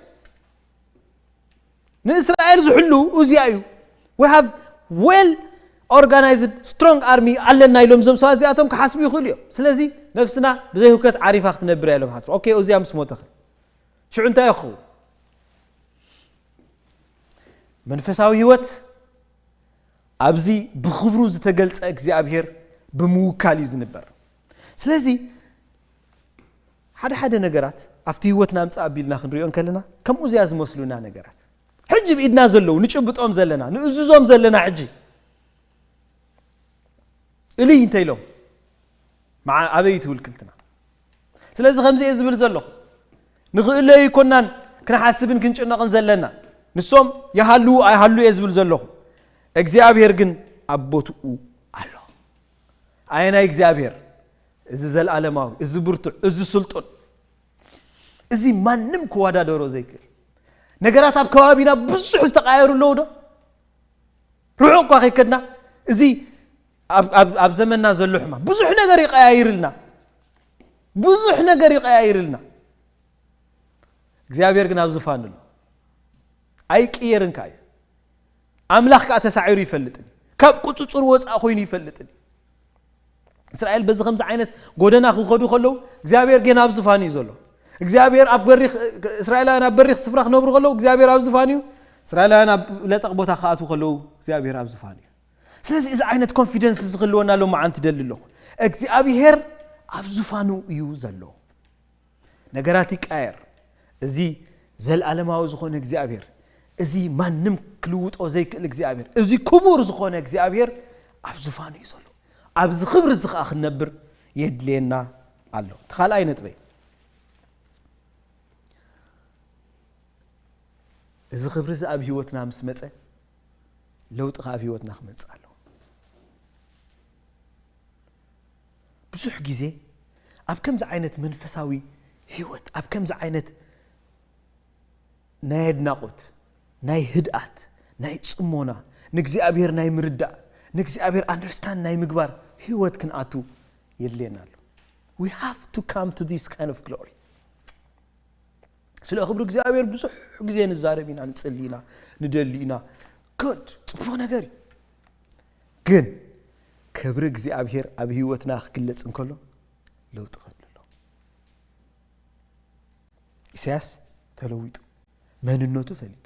ንእስራኤል ዝሕሉ ኡዝያ እዩ። We have well organized strong army ኣለና ኢሎም እዞም ሰባት እዚኣቶም ክሓስቡ ይኽእሉ እዮም። ስለዚ ነፍስና ብዘይ ህውከት ዓሪፋ ክትነብር እያ ኢሎም ሓስቡ። ኦኬ፣ ኡዝያ ምስ ሞተ ኸ ሽዑ እንታይ ይኸውን? መንፈሳዊ ህይወት ኣብዚ ብኽብሩ ዝተገልጸ እግዚኣብሔር ብምውካል እዩ ዝንበር። ስለዚ ሓደ ሓደ ነገራት ኣብቲ ህይወትና ምጻእ ኣቢልና ክንሪኦ እንከለና ከም ኡዝያ ዝመስሉና ነገራት ሕጂ ብኢድና ዘለዉ ንጭብጦም ዘለና ንእዝዞም ዘለና ሕጂ እልይ እንተ ኢሎም መዓ ኣበይ ትውልክልትና? ስለዚ ከምዚ እየ ዝብል ዘለኹ። ንኽእለዩ ይኮናን ክንሓስብን ክንጭነቕን ዘለና። ንሶም ይሃልዉ ኣይሃሉ እየ ዝብል ዘለኹ። እግዚኣብሔር ግን ኣብ ቦትኡ ኣሎ። ኣየናይ እግዚኣብሔር? እዚ ዘልኣለማዊ፣ እዚ ብርቱዕ፣ እዚ ስልጡን፣ እዚ ማንም ክወዳደሮ ዘይክእል። ነገራት ኣብ ከባቢና ብዙሕ ዝተቃየሩ ኣለዉ ዶ? ርሑቕ እኳ ከይከድና፣ እዚ ኣብ- ኣብ- ኣብ ዘመንና ዘሎ ሕማም ብዙሕ ነገር ይቀያይርልና፣ ብዙሕ ነገር ይቀያይርልና። እግዚኣብሔር ግን ኣብ ዝፋኑ ኣሎ፣ ኣይቅየርን ከኣ እዩ። ኣምላኽ ከኣ ተሳዒሩ ይፈልጥን፣ ካብ ቁጽጽር ወጻእ ኮይኑ ይፈልጥን። እስራኤል በዚ ከምዚ ዓይነት ጎደና ክኸዱ ከለዉ እግዚኣብሔር ግን ኣብ ዝፋኑ እዩ ዘሎ። እግዚኣብሔር ኣብ በሪኽ እስራኤላውያን ኣብ በሪኽ ስፍራ ክነብሩ ከለዉ እግዚኣብሔር ኣብ ዝፋኑ እዩ። እስራኤላውያን ኣብ ለጠቕ ቦታ ክኣትዉ ከለዉ እግዚኣብሔር ኣብ ዝፋኑ እዩ። ስለዚ እዚ ዓይነት ኮንፊደንስ እዚ ክህልወና ሎማዓንቲ ደሊ ኣለኹ። እግዚኣብሔር ኣብ ዝፋኑ እዩ ዘሎ። ነገራት ይቃየር። እዚ ዘልኣለማዊ ዝኾነ እግዚኣብሔር፣ እዚ ማንም ክልውጦ ዘይክእል እግዚኣብሔር፣ እዚ ክቡር ዝኾነ እግዚኣብሔር ኣብ ዙፋኑ እዩ ዘሎ። ኣብዚ ክብሪ እዚ ኸዓ ክንነብር የድልየና ኣሎ። እቲ ካልኣይ ነጥበይ፣ እዚ ክብሪ እዚ ኣብ ህይወትና ምስ መጸ፣ ለውጢ ኸዓ ኣብ ህይወትና ክመጽእ ኣለዎ። ብዙሕ ግዜ ኣብ ከምዚ ዓይነት መንፈሳዊ ህይወት፣ ኣብ ከምዚ ዓይነት ናይ ኣድናቖት፣ ናይ ህድኣት፣ ናይ ጽሞና፣ ንእግዚኣብሔር ናይ ምርዳእ፣ ንእግዚኣብሔር ኣንደርስታንድ ናይ ምግባር ህይወት ክንኣቱ የድልየና ኣሎ። We have to come to this kind of glory. ስለ ክብሪ እግዚኣብሔር ብዙሕ ግዜ ንዛረብ ኢና፣ ንጽሊ ኢና፣ ንደሊ ኢና። Good፣ ጽቡቕ ነገር እዩ። ግን ክብሪ እግዚኣብሔር ኣብ ህይወትና ክግለጽ እንከሎ ለውጢ ክህሉ ኣሎ። ኢሳያስ ተለዊጡ፣ መንነቱ ፈሊጡ።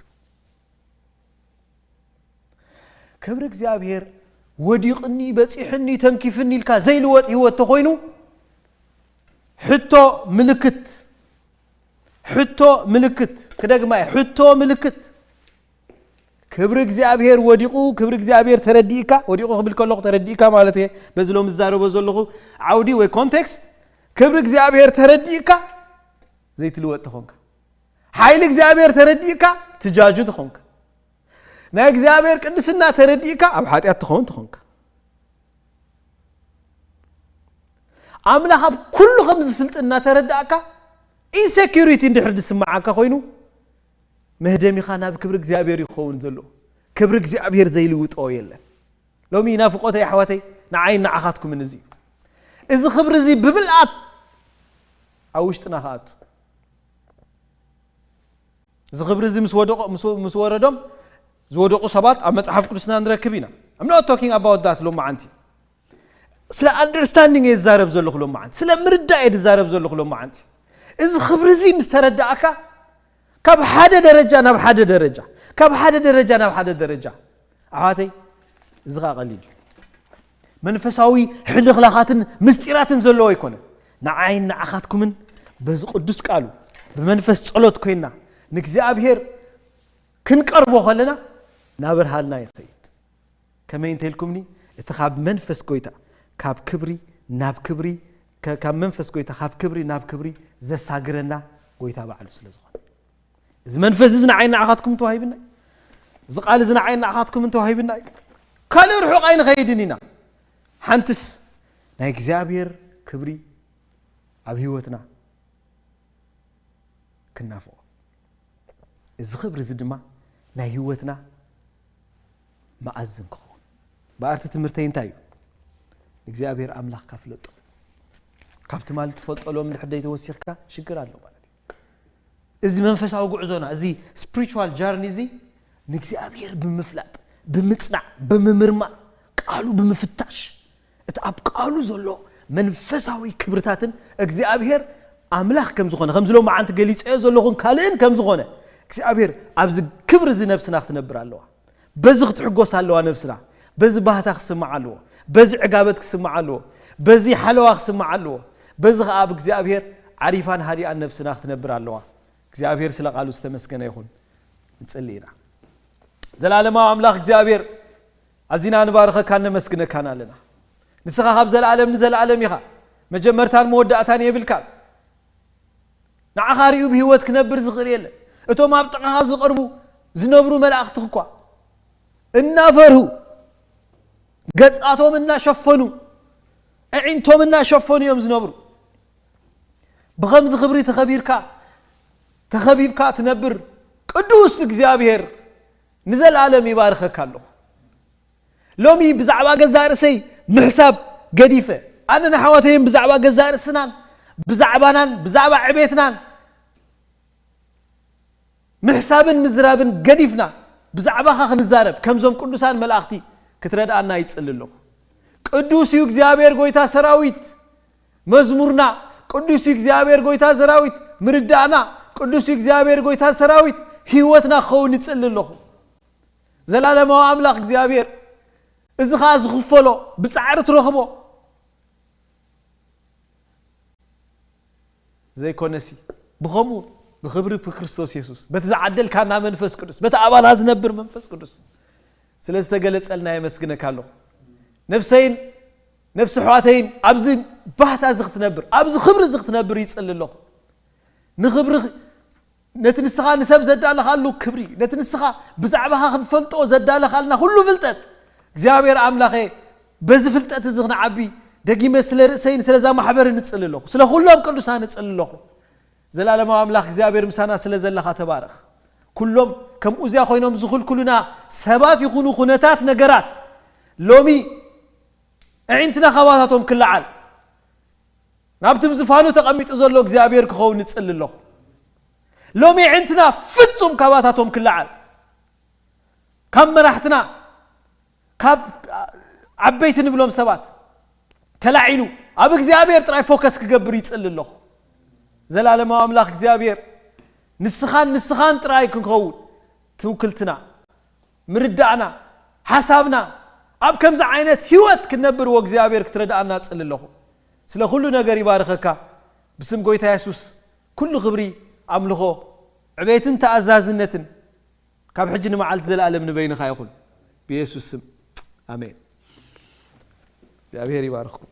ክብሪ እግዚኣብሔር ወዲቕኒ፣ በጺሕኒ፣ ተንኪፍኒ ኢልካ ዘይልወጥ ህይወት ተኾይኑ፣ ሕቶ ምልክት፣ ሕቶ ምልክት፣ ክደግማ እየ፣ ሕቶ ምልክት። ክብሪ እግዚኣብሔር ወዲቑ፣ ክብሪ እግዚኣብሔር ተረዲእካ፣ ወዲቑ ክብል ከለኹ ተረዲእካ ማለት እየ፣ በዚ ሎም ዝዛረቦ ዘለኹ ዓውዲ ወይ ኮንቴክስት፣ ክብሪ እግዚኣብሔር ተረዲእካ ዘይትልወጥ ተኾንካ፣ ሓይሊ እግዚኣብሔር ተረዲእካ ትጃጁ ተኾንካ፣ ናይ እግዚኣብሔር ቅድስና ተረዲእካ ኣብ ሓጢኣት ትኸውን ተኾንካ፣ ኣምላኽ ኣብ ኩሉ ከም ዝስልጥ እናተረዳእካ፣ ኢንሴኪሪቲ እንድሕር ዝስምዓካ ኮይኑ፣ መህደሚኻ ናብ ክብሪ እግዚኣብሔር ይኸውን ዘሎ። ክብሪ እግዚኣብሔር ዘይልውጦ የለን። ሎሚ ናፍቆተይ ኣሕዋተይ፣ ንዓይን ንዓኻትኩምን እዚ እዩ። እዚ ክብሪ እዚ ብምልኣት ኣብ ውሽጥና ክኣቱ። እዚ ክብሪ እዚ ምስ ወደቆ-፣ ምስ ወ-፣ ምስ ወረዶም ዝወደቁ ሰባት ኣብ መጽሓፍ ቅዱስና ንረክብ ኢና። I'm not talking about that ሎመዓንቲ። ስለ ኣንደርስታንዲንግ እየ ዝዛረብ ዘለኹ ሎመዓንቲ። ስለ ምርዳእ እየ ዝዛረብ ዘለኹ ሎመዓንቲ። እዚ ክብሪ እዚ ምስ ተረዳእካ፣ ካብ ሓደ ደረጃ ናብ ሓደ ደረጃ፣ ካብ ሓደ ደረጃ ናብ ሓደ ደረጃ፣ ኣሕዋተይ፣ እዚ ኸኣ ቀሊል እዩ። መንፈሳዊ ሕልኽላኻትን ምስጢራትን ዘለዎ ኣይኮነን። ንዓይን ንዓኻትኩምን በዚ ቅዱስ ቃሉ ብመንፈስ ጸሎት ኮይና ንእግዚኣብሔር ክንቀርቦ ከለና ናበርሃልና ይኸይድ። ከመይ እንተ ኢልኩምኒ፣ እቲ ካብ መንፈስ ጎይታ፣ ካብ ክብሪ ናብ ክብሪ፣ ከ-፣ ካብ መንፈስ ጎይታ ካብ ክብሪ ናብ ክብሪ ዘሳግረና ጎይታ ባዕሉ ስለ ዝኾነ። እዚ መንፈስ እዚ ንዓይ ንዓኻትኩም ተዋሂብና እዩ። እዚ ቃል እዚ ንዓይ ንዓኻትኩም ተዋሂብና እዩ። ካልእ ርሑቕ ኣይንኸይድን ኢና። ሓንትስ ናይ እግዚኣብሔር ክብሪ ኣብ ህይወትና ክናፍቖ። እዚ ክብሪ እዚ ድማ ናይ ህይወትና መኣዝን ክኸውን። ብኣርቲ ትምህርተይ እንታይ እዩ? እግዚኣብሔር ኣምላኽካ ፍለጦ። ካብ ትማሊ ትፈልጦ ሎም ድሕር ደይተወሲኽካ ሽግር ኣሎ ማለት እዩ። እዚ መንፈሳዊ ጉዕዞና፣ እዚ ስፒሪቹዋል ጃርኒ እዚ ንእግዚኣብሔር ብምፍላጥ፣ ብምጽናዕ፣ ብምምርማር፣ ቃሉ ብምፍታሽ፣ እቲ ኣብ ቃሉ ዘሎ መንፈሳዊ ክብርታትን እግዚኣብሔር ኣምላኽ ከም ዝኾነ፣ ከምዚ ሎመዓንቲ ገሊጸዮ ዘለኹን ካልእን ከም ዝኾነ፣ እግዚኣብሔር ኣብዚ ክብሪ እዚ ነብስና ክትነብር ኣለዋ። በዚ ክትሕጎስ ኣለዋ ነብስና። በዚ ባህታ ክስምዓ ኣለዎ። በዚ ዕጋበት ክስምዓ ኣለዎ። በዚ ሓለዋ ክስምዓ ኣለዎ። በዚ ኸኣ ኣብ እግዚኣብሔር ዓሪፋን ሃዲኣን ነብስና ክትነብር ኣለዋ። እግዚኣብሔር ስለ ቃሉ ዝተመስገነ ይኹን። ንጽሊ ኢና። ዘላለማዊ ኣምላኽ እግዚኣብሔር፣ ኣዚና ንባርኸካን ነመስግነካን ኣለና። ንስኻ ካብ ዘላለም ንዘላለም ኢኻ። መጀመርታን መወዳእታን የብልካን። ንዓኻ ሪኡ ብህይወት ክነብር ዝኽእል የለን። እቶም ኣብ ጥቓኻ ዝቐርቡ ዝነብሩ መላእኽቲ እኳ እናፈርሁ፣ ገጻቶም እናሸፈኑ፣ ኣዒንቶም እናሸፈኑ እዮም ዝነብሩ። ብኸምዚ ክብሪ ተኸቢርካ፣ ተኸቢብካ ትነብር ቅዱስ እግዚኣብሔር ንዘላለም ይባርኸካ ኣለኹ። ሎሚ ብዛዕባ ገዛእ ርእሰይ ምሕሳብ ገዲፈ፣ ኣነን ኣሕዋተይን ብዛዕባ ገዛእ ርእስናን፣ ብዛዕባናን፣ ብዛዕባ ዕቤትናን ምሕሳብን ምዝራብን ገዲፍና፣ ብዛዕባኻ ክንዛረብ፣ ከምዞም ቅዱሳን መላእኽቲ ክትረድኣና ይጽሊ ኣለኹ። ቅዱስ እዩ እግዚኣብሔር ጎይታ ሰራዊት መዝሙርና፣ ቅዱስ እዩ እግዚኣብሔር ጎይታ ሰራዊት ምርዳእና፣ ቅዱስ እዩ እግዚኣብሔር ጎይታ ሰራዊት ህይወትና ክኸውን ይጽሊ ኣለኹ። ዘላለማዊ ኣምላኽ እግዚኣብሔር፣ እዚ ኸኣ ዝኽፈሎ ብጻዕሪ ትረኽቦ ዘይኮነሲ፣ ብኸምኡ ብኽብሪ ብክርስቶስ የሱስ፣ በቲ ዝዓደልካና መንፈስ ቅዱስ፣ በቲ ኣባና ዝነብር መንፈስ ቅዱስ ስለ ዝተገለጸልና የመስግነካ ኣለኹ። ነፍሰይን ነፍሲ ኣሕዋተይን ኣብዚ ባህታ እዚ ክትነብር፣ ኣብዚ ክብሪ እዚ ክትነብር ይጽሊ ኣለኹ። ንኽብሪ፣ ነቲ ንስኻ ንሰብ ዘዳለኻሉ ክብሪ፣ ነቲ ንስኻ ብዛዕባኻ ክንፈልጦ ዘዳለኻልና ኩሉ ፍልጠት፣ እግዚኣብሔር ኣምላኸ፣ በዚ ፍልጠት እዚ ክንዓቢ፣ ደጊመ ስለ ርእሰይን ስለዛ ማሕበርን እጽሊ ኣለኹ። ስለ ኩሎም ቅዱሳን እጽሊ ኣለኹ። ዘላለማዊ ኣምላኽ እግዚኣብሔር ምሳና ስለ ዘለኻ ተባረኽ። ኩሎም ከምኡ እዚኣ ኮይኖም ዝኽልክሉና ሰባት ይኹኑ ኩነታት፣ ነገራት፣ ሎሚ ኣዒንትና ካባታቶም ክለዓል፣ ናብቲ ዝፋኑ ተቐሚጡ ዘሎ እግዚኣብሔር ክኸውን ንጽሊ ኣለኹ። ሎሚ ኣዒንትና ፍጹም ካባታቶም ክለዓል፣ ካብ መራሕትና፣ ካብ ዓበይቲ ንብሎም ሰባት ተላዒሉ ኣብ እግዚኣብሔር ጥራይ ፎከስ ክገብር ይጽሊ ኣለኹ። ዘላለማዊ ኣምላኽ እግዚኣብሔር፣ ንስኻን ንስኻን ጥራይ ክንኸውን፣ ትውክልትና፣ ምርዳእና፣ ሓሳብና ኣብ ከምዚ ዓይነት ህይወት ክንነብር፣ ወእግዚኣብሔር፣ ክትረድኣና እጽሊ ኣለኹ። ስለ ኩሉ ነገር ይባርኸካ። ብስም ጎይታ የሱስ ኩሉ ክብሪ፣ ኣምልኾ፣ ዕቤትን ተኣዛዝነትን ካብ ሕጂ ንመዓልቲ ዘለኣለም ንበይንኻ ይኹን። ብየሱስ ስም፣ ኣሜን። እግዚኣብሔር ይባርኽኩም።